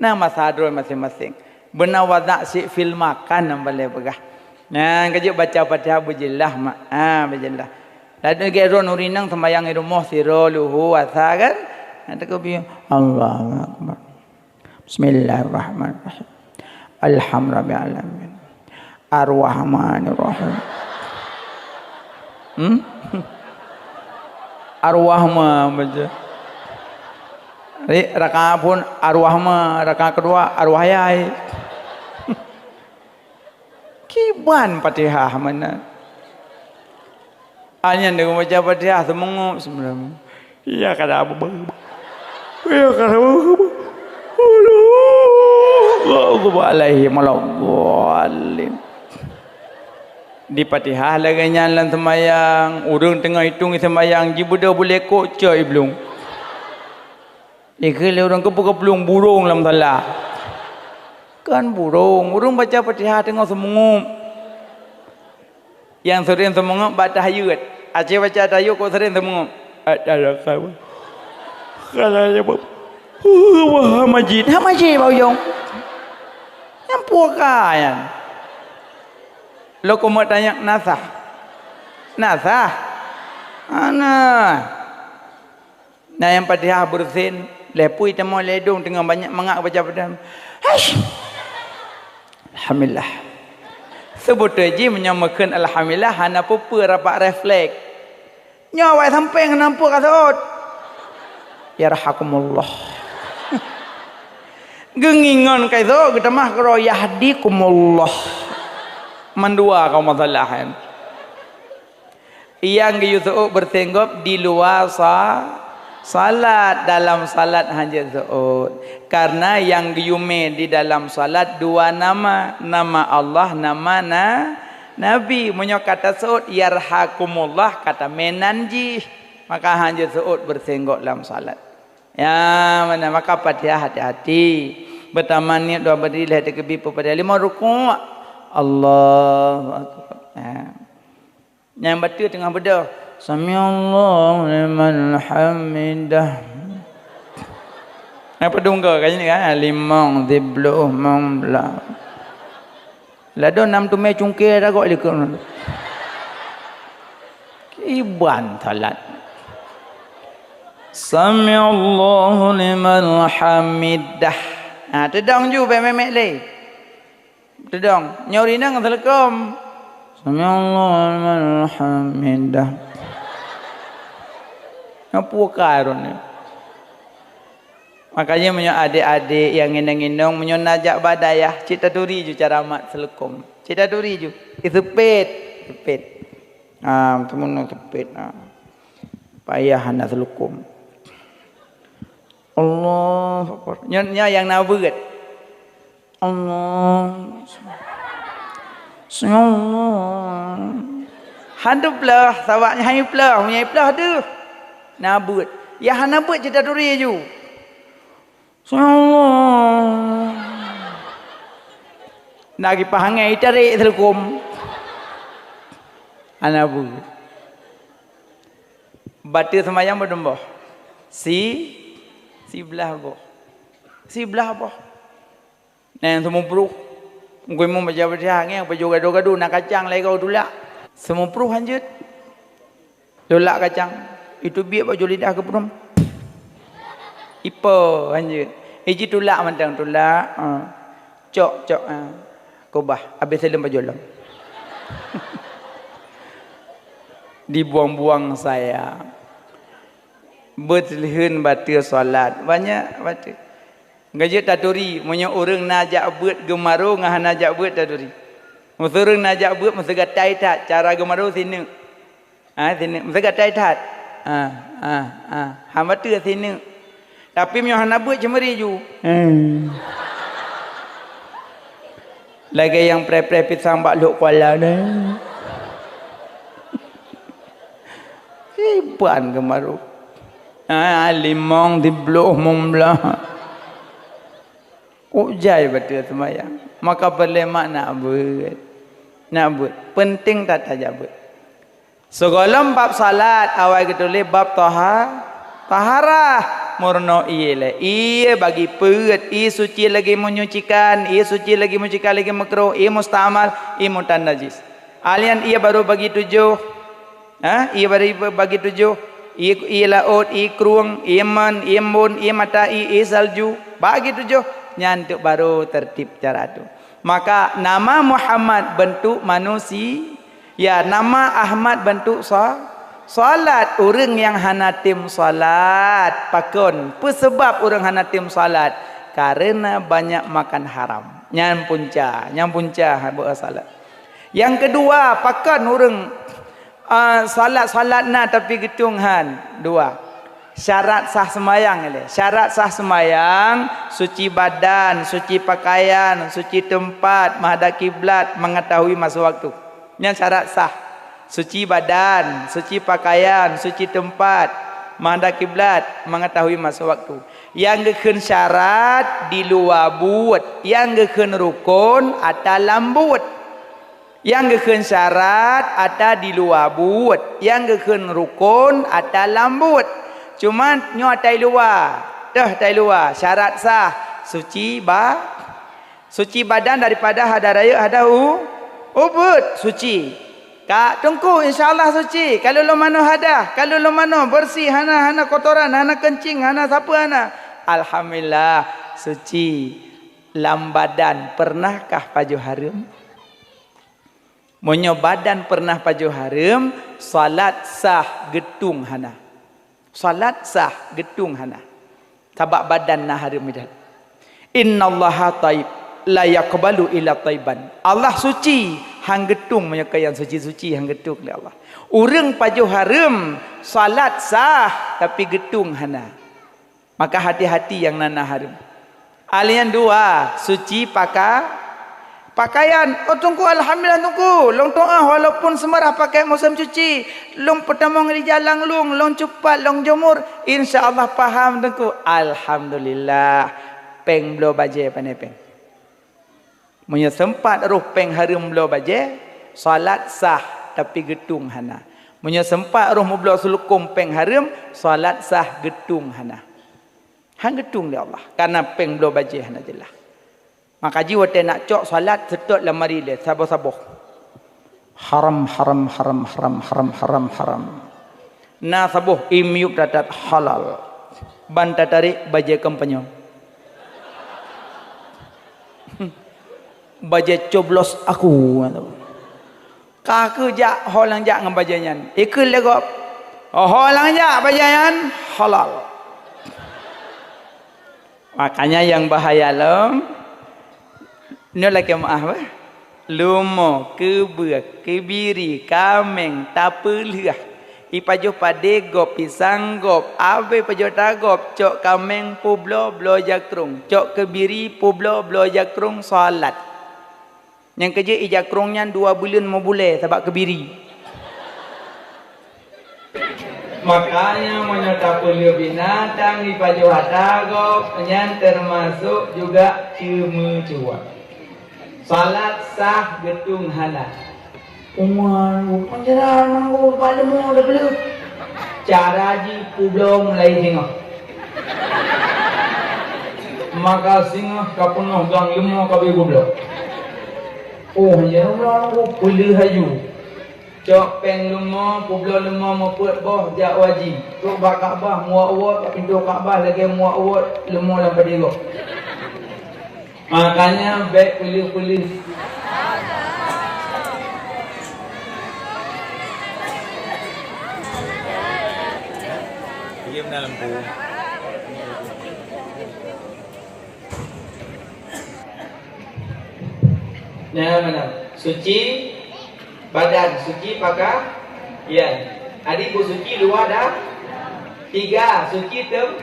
na masa droe maséng-maséng. Beuna wazak syiek film makan nyang paleng peugah. Nyan ka jeuet baca Fatihah beujeulaih mak. Ha, beujeulaih. Lalu gét droe nuri nang seumayang i rumoh sidroe luho asa kan? Nyan takeubieng, "Allahu Akbar. Bismillahirrahmanirrahim. Alhamdulillahirabbil alamin. Arrahmanirrahim." Hmm? Arwah ma baca. Ri, rakaat phon arwah ma, rakaat keudua arwah yai. Kiban Fatihah meunan. Hanya deungon baca Fatihah seumeungup, seumeungup. Ya kada abu. Ya kada abu. Allahu Akbar alaihim waladdallin. Di Fatihah lagée nyan lam seumayang, ureuëng teungoh itong seumayang, jibeudôh bulée kok cok i blueng. Dikheun lé ureuëng keupeue ka plueng burông lam sala. Kan burông, ureuëng baca Fatihah teungoh seumeungup. Nyang seuring seumeungup bak tahiyat. Aci baca tahiyat kok seuring seumeungup. Ada kawan. Kalau dia buat, "Wah, masjid, ha masjid bak ujong." Nyang peue ka nyan? Loko meutanyak nasah. Nasah. Ana. Na nyang Fatihah beureusen, lhée pui tamong lé dong teungoh banyak mangat baca Fatihah. Haish! Alhamdulillah. Seubeutôi jih meunyoe meukheun alhamdulillah hana peue-peue rapat refleks. Nyoe awai sampéng hana peue ka seuôt. Yarhakumullah. Geungingon ka iseuôt, geutamah keudroe, "Yahdikumullah." Mandua kamoe salah, kan? Nyang geuyue seuôt beureusenggop di luwa sa-, salat, dalam salat hana jeuet seuôt. Karena nyang geuyue mé di dalam salat dua nama, nama Allah, nama na-, Nabi. Meunyoe ka taseuôt "Yarhakumullah", ka tamé nan jih, maka hana jeuet seuôt beureusenggop lam salat. Ya, mana maka Fatihah hati-hati. Beutama niet, dua berdiri, lhèe teukeubie, peuet Fatihah, limong rukuk. Allahu Akbar. Ya. Nyang bateue teungoh beudôh, "Samiallahu liman hamidah." Apa dungga kat sini kan? Limong, siploh, limong blah. Ladôm nam teumé cungké ragoe likot. Kiban salat. "Samiallahu liman hamidah." Ha, teudong ju, bèk mèk-mèk lé. Teudong. Nyoe rinang seuleukom. "Samiallahu liman hamidah." Nyoe peue ka rot nyoe? Makanya meunyoe adék-adék nyang inong-inong, meunyoe na jak bak dayah, cit taturi ju cara mat seuleukom. Cit taturi ju. Iseupet, seupet. Ah, teumeunoe seupet. Ah. Payah hana seuleukom. Allahu Akbar. Nyoe, nyoe nyang na beuet. Allah. Sungguh. Han teuplôh, sabab nyan han teuplôh, meunyo teuplôh deuh. Na beuet. Ya hana beuet cit taturi ju. Sungguh. Na kipaih angén itarek seuleukom. Hana beuet. Bateue seumayang padum boh? Si, siblah boh. Siblah boh. Nyan seumeupruh. Mungken meubaca Fatihah ngieng pajoh gado-gado na kacang lagèe tulak. Seumeupruh hanjeuet. Tulak kacang. Itu biet bak jôk lidah keupeudum. Ipo hanjeuet. Iji tulak mantong tulak. Ha. Cok, cok. Ha. Kubah. Abéh saleuem pajoh lom. Dibuang-buang saya. Beuteulheueh bateue salat. Banyak bateue. Ka jeuet taturi, meunyoe ureuëng na jak beuet geumaro ngon hana jak beuet taturi. Meuseu ureuëng na jak beuet meuseugatai that, cara geumaro sineuk. Ha, sineuk meuseugatai that. Ha, ha, ha. Hana bateue sineuk. Tapi meunyoe hana beuet ceumeuri ju. Hmm. Lagèe nyang preh-preh pisang bak lhok kuala nyan. Iban geumaro. Ha, limong siploh limong blah. Kok jai bateue seumayang. Maka peureulèe mak na beuet. Na beuet. Penting that tajak beuet. Sigohlom bab salat awai geutuléh bab taha-, taharah. Meurunoe ié lé. Ié bagi peuet, ié suci lagèe menyucikan, ié suci lagèe menyucikan lagèe makruh, ié mustamal, ié mutan najis. Alian ié barô bagi tujoh. Ha? Ié bari bagi tujoh. Ié, ié laôt, ié krueng, ié man, ié embôn, ié mata ié, ié salju. Bagi tujoh. Nyan teuk barô tertib cara tu. Maka nama Muhammad bentuk manusi-, ya, nama Ahmad bentuk sa-, salat. Ureuëng nyang hana tem salat. Pakon? Peue seubab ureuëng hana tem salat? Karena banyak makan haram. Nyan punca, nyan punca buet salat. Nyang keudua, pakon ureuëng, ah, salat-salat na tapi geutueng han? Dua. Syarat sah seumayang ilée. Syarat sah seumayang, suci badan, suci pakaian, suci teumpat, meuhadab kiblat, mengetahui masa waktu. Nyan syarat sah. Suci badan, suci pakaian, suci teumpat, meuhadab kiblat, mengetahui masa waktu. Nyang geukheun syarat di luwa buet, nyang geukheun rukon ata lam buet. Nyang geukheun syarat ata di luwa buet, nyang geukheun rukon ata lam buet. Cuma nyoe ata i luwa, teuh ata i luwa, syarat sah, suci ba-, suci badan daripada hadas rayeuk, hadas u-, ubeut, suci. Ka teungku, insya Allah suci. Ka lôn manoe hadas, ka lôn manoe beureusi, hana, hana kotoran, hana keuncing, hana sapeue hana. Alhamdulillah, suci. Lam badan pernahkah pajoh hareuem? Meunyoe badan pernah pajoh hareuem, salat sah geutueng hana. Salat sah geutueng hana. Sabab badan na hareuem i dalam. "Innallaha thayyib, la yaqbalu illa thayyiban." Allah suci, han geutueng meunyoe ka nyang suci-suci, han geutueng lé Allah. Ureuëng pajoh hareuem, salat sah, tapi geutueng hana. Maka hati-hati nyang na-na hareuem. Alian dua, suci paka-, pakaian. Oh, Teungku, alhamdulillah, Teungku. Lôn tu'oh, walaupun seumeurah pakai musém cuci, lôn peutamong ija lam lueng, lôn cupat, lôn jemur. Insya Allah paham, Teungku. Alhamdulillah. Péng bloe bajée pane péng. Meunyoe seumpat roh péng hareuem bloe bajée, salat sah, tapi geutueng hana. Meunyoe seumpat roh meubloe seulukôm péng hareuem, salat sah, geutueng hana. Han geutueng lé Allah, kareuna péng bloe bajée hana jeulaih. Maka jih watée nak cok salat, seutôt lam ari lé, saboh-saboh. Haram, haram, haram, haram, haram, haram, haram. Na saboh i miyueb that-that, halal. Ban tatarék bajée kampanye. Bajée coblos aku. Ka keuh jak ho nyang jak ngon bajée nyan. Ikheun lé gob, ho nyang jak bajée nyan halal. Makanya nyang bahaya lom, nyoe lakée meuáh bah. Lumoe, keubeue, keubiri, kaméng, tapeuleueh. Ipajoh padé gob, pisang gob, abée pajoh tagob, cok kaméng peubloe-bloe jakrong, cok keubiri peubloe-bloe jakrong, salat. Nyang keujeuet ija krong nyan dua buleuen meubulée sabab keubiri. Makanya meunyoe tapeuleueh binatang ipajoh ata gob, nyan teumasok juga ceumeucue. Salat sah geutung hana. Uma, panjara nanggu bak leumô da gleuet. Cara jih peubloe mulai singoh. Maka singoh ka peunoh gang leumô ka bri peubloe. Oh, ya Allah, peuleueh laju. Cok péng leumô, peubloe leumô meupeuet boh jak waji. Trok bak Ka'bah, muak uwot bak pintoe Ka'bah lagée muak uwot leumô lam padé gob. Makanya bék peuleueh-peuleueh. Nah, mana? Suci badan, suci pakaian. Jadi beusuci luwa dan tiga, suci tem-,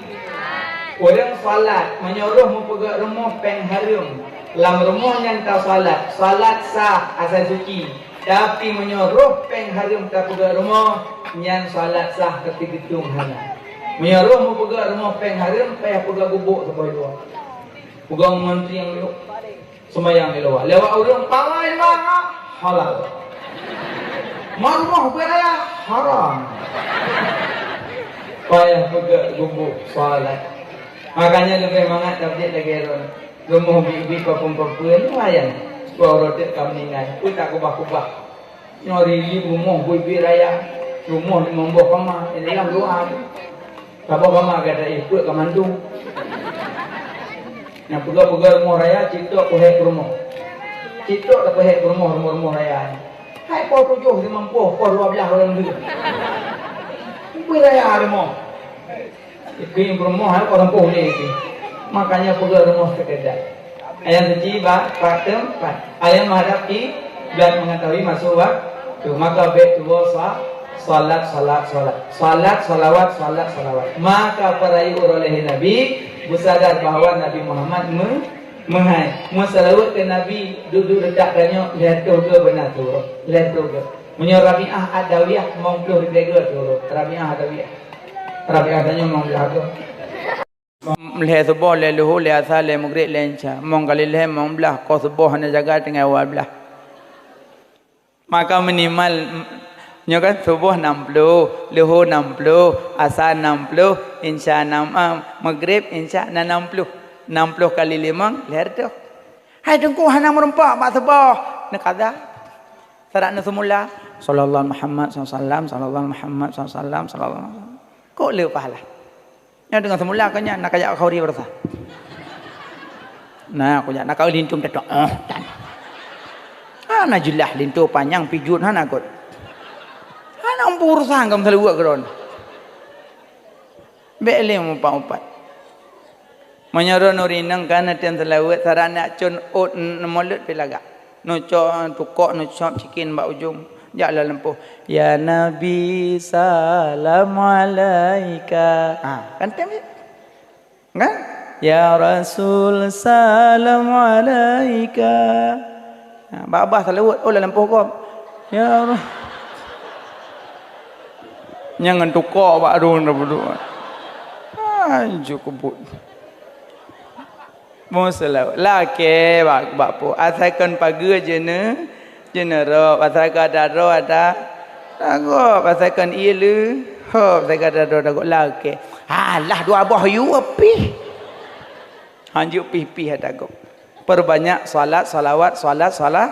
ureuëng salat meunyoe roh meupeugét rumoh péng hareuem. Lam rumoh nyan tasalat, salat sah asai suci. Tapi meunyoe roh péng hareuem tapeugét rumoh, nyan salat sah tapi geutung hana. Meunyoe roh meupeugét rumoh péng hareuem, payah peugét gubuk saboh dua. Peugét ngon triang dulu. Seumayang di luwa. Lewat ureuëng pawai luwa, halal. Marumoh beuraya, haram. Payah peugét gubuk salat. Makanya leubeh mangat tabjek lagée droe. Rumoh bi-bi papun-papun, lumayan. Dua uroe teuk ka meuninggai. Peue tak kubah-kubah. Nyoe rili rumoh bui-bui raya, rumoh limong boh kama, di dalam luwa. Saboh kama gata ipeuet ka mandum. Nyang peugah-peugah rumoh raya, cit tok peuhek rumoh. Cit tok tapeuhek rumoh, rumoh-rumoh raya. Hai poh tujoh limong poh, poh dua blaih ureuëng deuh. Bui raya rumoh. Ikui peurumoh hai orang poh lé itu. Makanya peugah rumoh sekedar. Ayat suci ba, pat teumpat. Ayat menghadap kiblat mengetahui masuk waktu. Maka bék tuwoe sa-, salat, salat, salat. Salat, salawat, salat, salawat. Maka para uroe lé Nabi beusadar bahwa Nabi Muhammad me-, meuhai. Meusalawat keu Nabi dudu dekat tanyoe lhèe toh geu beuna turot. Lhèe toh geu. Meunyoe Rabi'ah Adawiyah mong ploh ribèe geu turot. Rabi'ah Adawiyah. Rabi'ah tanyoe mong blah geu. Lhèe suboh, lhèe luhu, lhèe asa, lhèe mugrib, lhèe insya. Mong kali lhèe, mong blah, koh suboh hana jaga tinggai awai blah. Maka minimal, m-, nyoe kan suboh nam ploh, luhu nam ploh, asa nam ploh, insya nam, ah, mugrib, insya na nam ploh. Nam ploh kali limong, lhèe reutôh. Hai Teungku hana meureumpok bak suboh. Neukada. Sarat neuseumula. Sallallahu Muhammad sallallahu alaihi wasallam, sallallahu Muhammad sallallahu alaihi wasallam, sallallahu. Kok le pahala? Nyan deungon seumula keu nyan, na kajak khauri beurasa. Na, kujak na kau lintung tetok. Oh, tan. Ah, na jeulaih linto panyang pijut hana kot. Hana mampu urusan kaum saluwat keudroe. Bék lé mupat-mupat. Meunyoe droeneuh rineng ka neutem seulaweuet, sarat neuk cun ôt n-, mulod pih lagak. Neucok tukok, neucok cikin bak ujong. Jak lam lampôh. Ya Nabi, salam alaika. Ha, kan tem je. Kan? Ya Rasul, salam alaika. Ha, babah seulaweuet, oh, lam lampôh gob. Ya Ra-, nyang ngon tukok bak droeneuh dah beudôh. Anjô keubut. Meuseulaweuet. Lakée bak, bak po. Asai kon pageue jeuneu, jeuneu rot. Asai kon ada rot, ada, ada gob. Asai kon ié lé, hop. Asai kon ada rot, ada gob. Lakée. Alah, dua boh yue pih. Hanjeuet pih-pih ada gob. Perbanyak salat, salawat, salat, salat,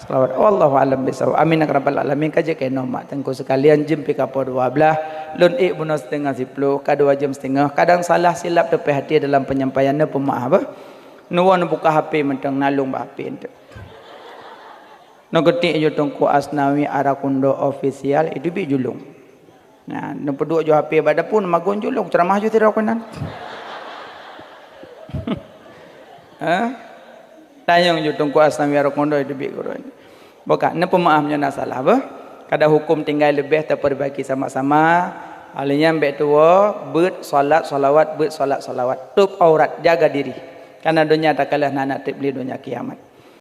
salawat. Wallahu a'lam bishawab. Amin ya rabbal alamin. Ka jeuet keunoe mak teungku sekalian, jeuem pih ka poh dua blaih. Lôn ék bunoe siteungoh siplôh, ka dua jeuem siteungoh. Kadang salah silap teupih hati dalam penyampaian, neupeumaáh beuh. Neuwoe neubuka H P mantong, nalông bak H P eunteuk. Neuketik ju Teungku Asnawi Arakundo Official, itu bit julông. Nah, neupeuduek ju H P bak dapu, neumagun julông, ceuramah ju sidroe keunan. Ha? Tanyong ju Teungku Asnawi Arakundo itu bit gurèe. Bukan, neupeumaáh meunyoe na salah beuh. Kada huköm tinggai leubeh tapeurbaiki sama-sama. Alèh nyan bèk tuwoe, beuet salat salawat, beuet salat salawat. Tôb aurat, jaga diri. Karena donya takalon hana trép lé donya kiamat.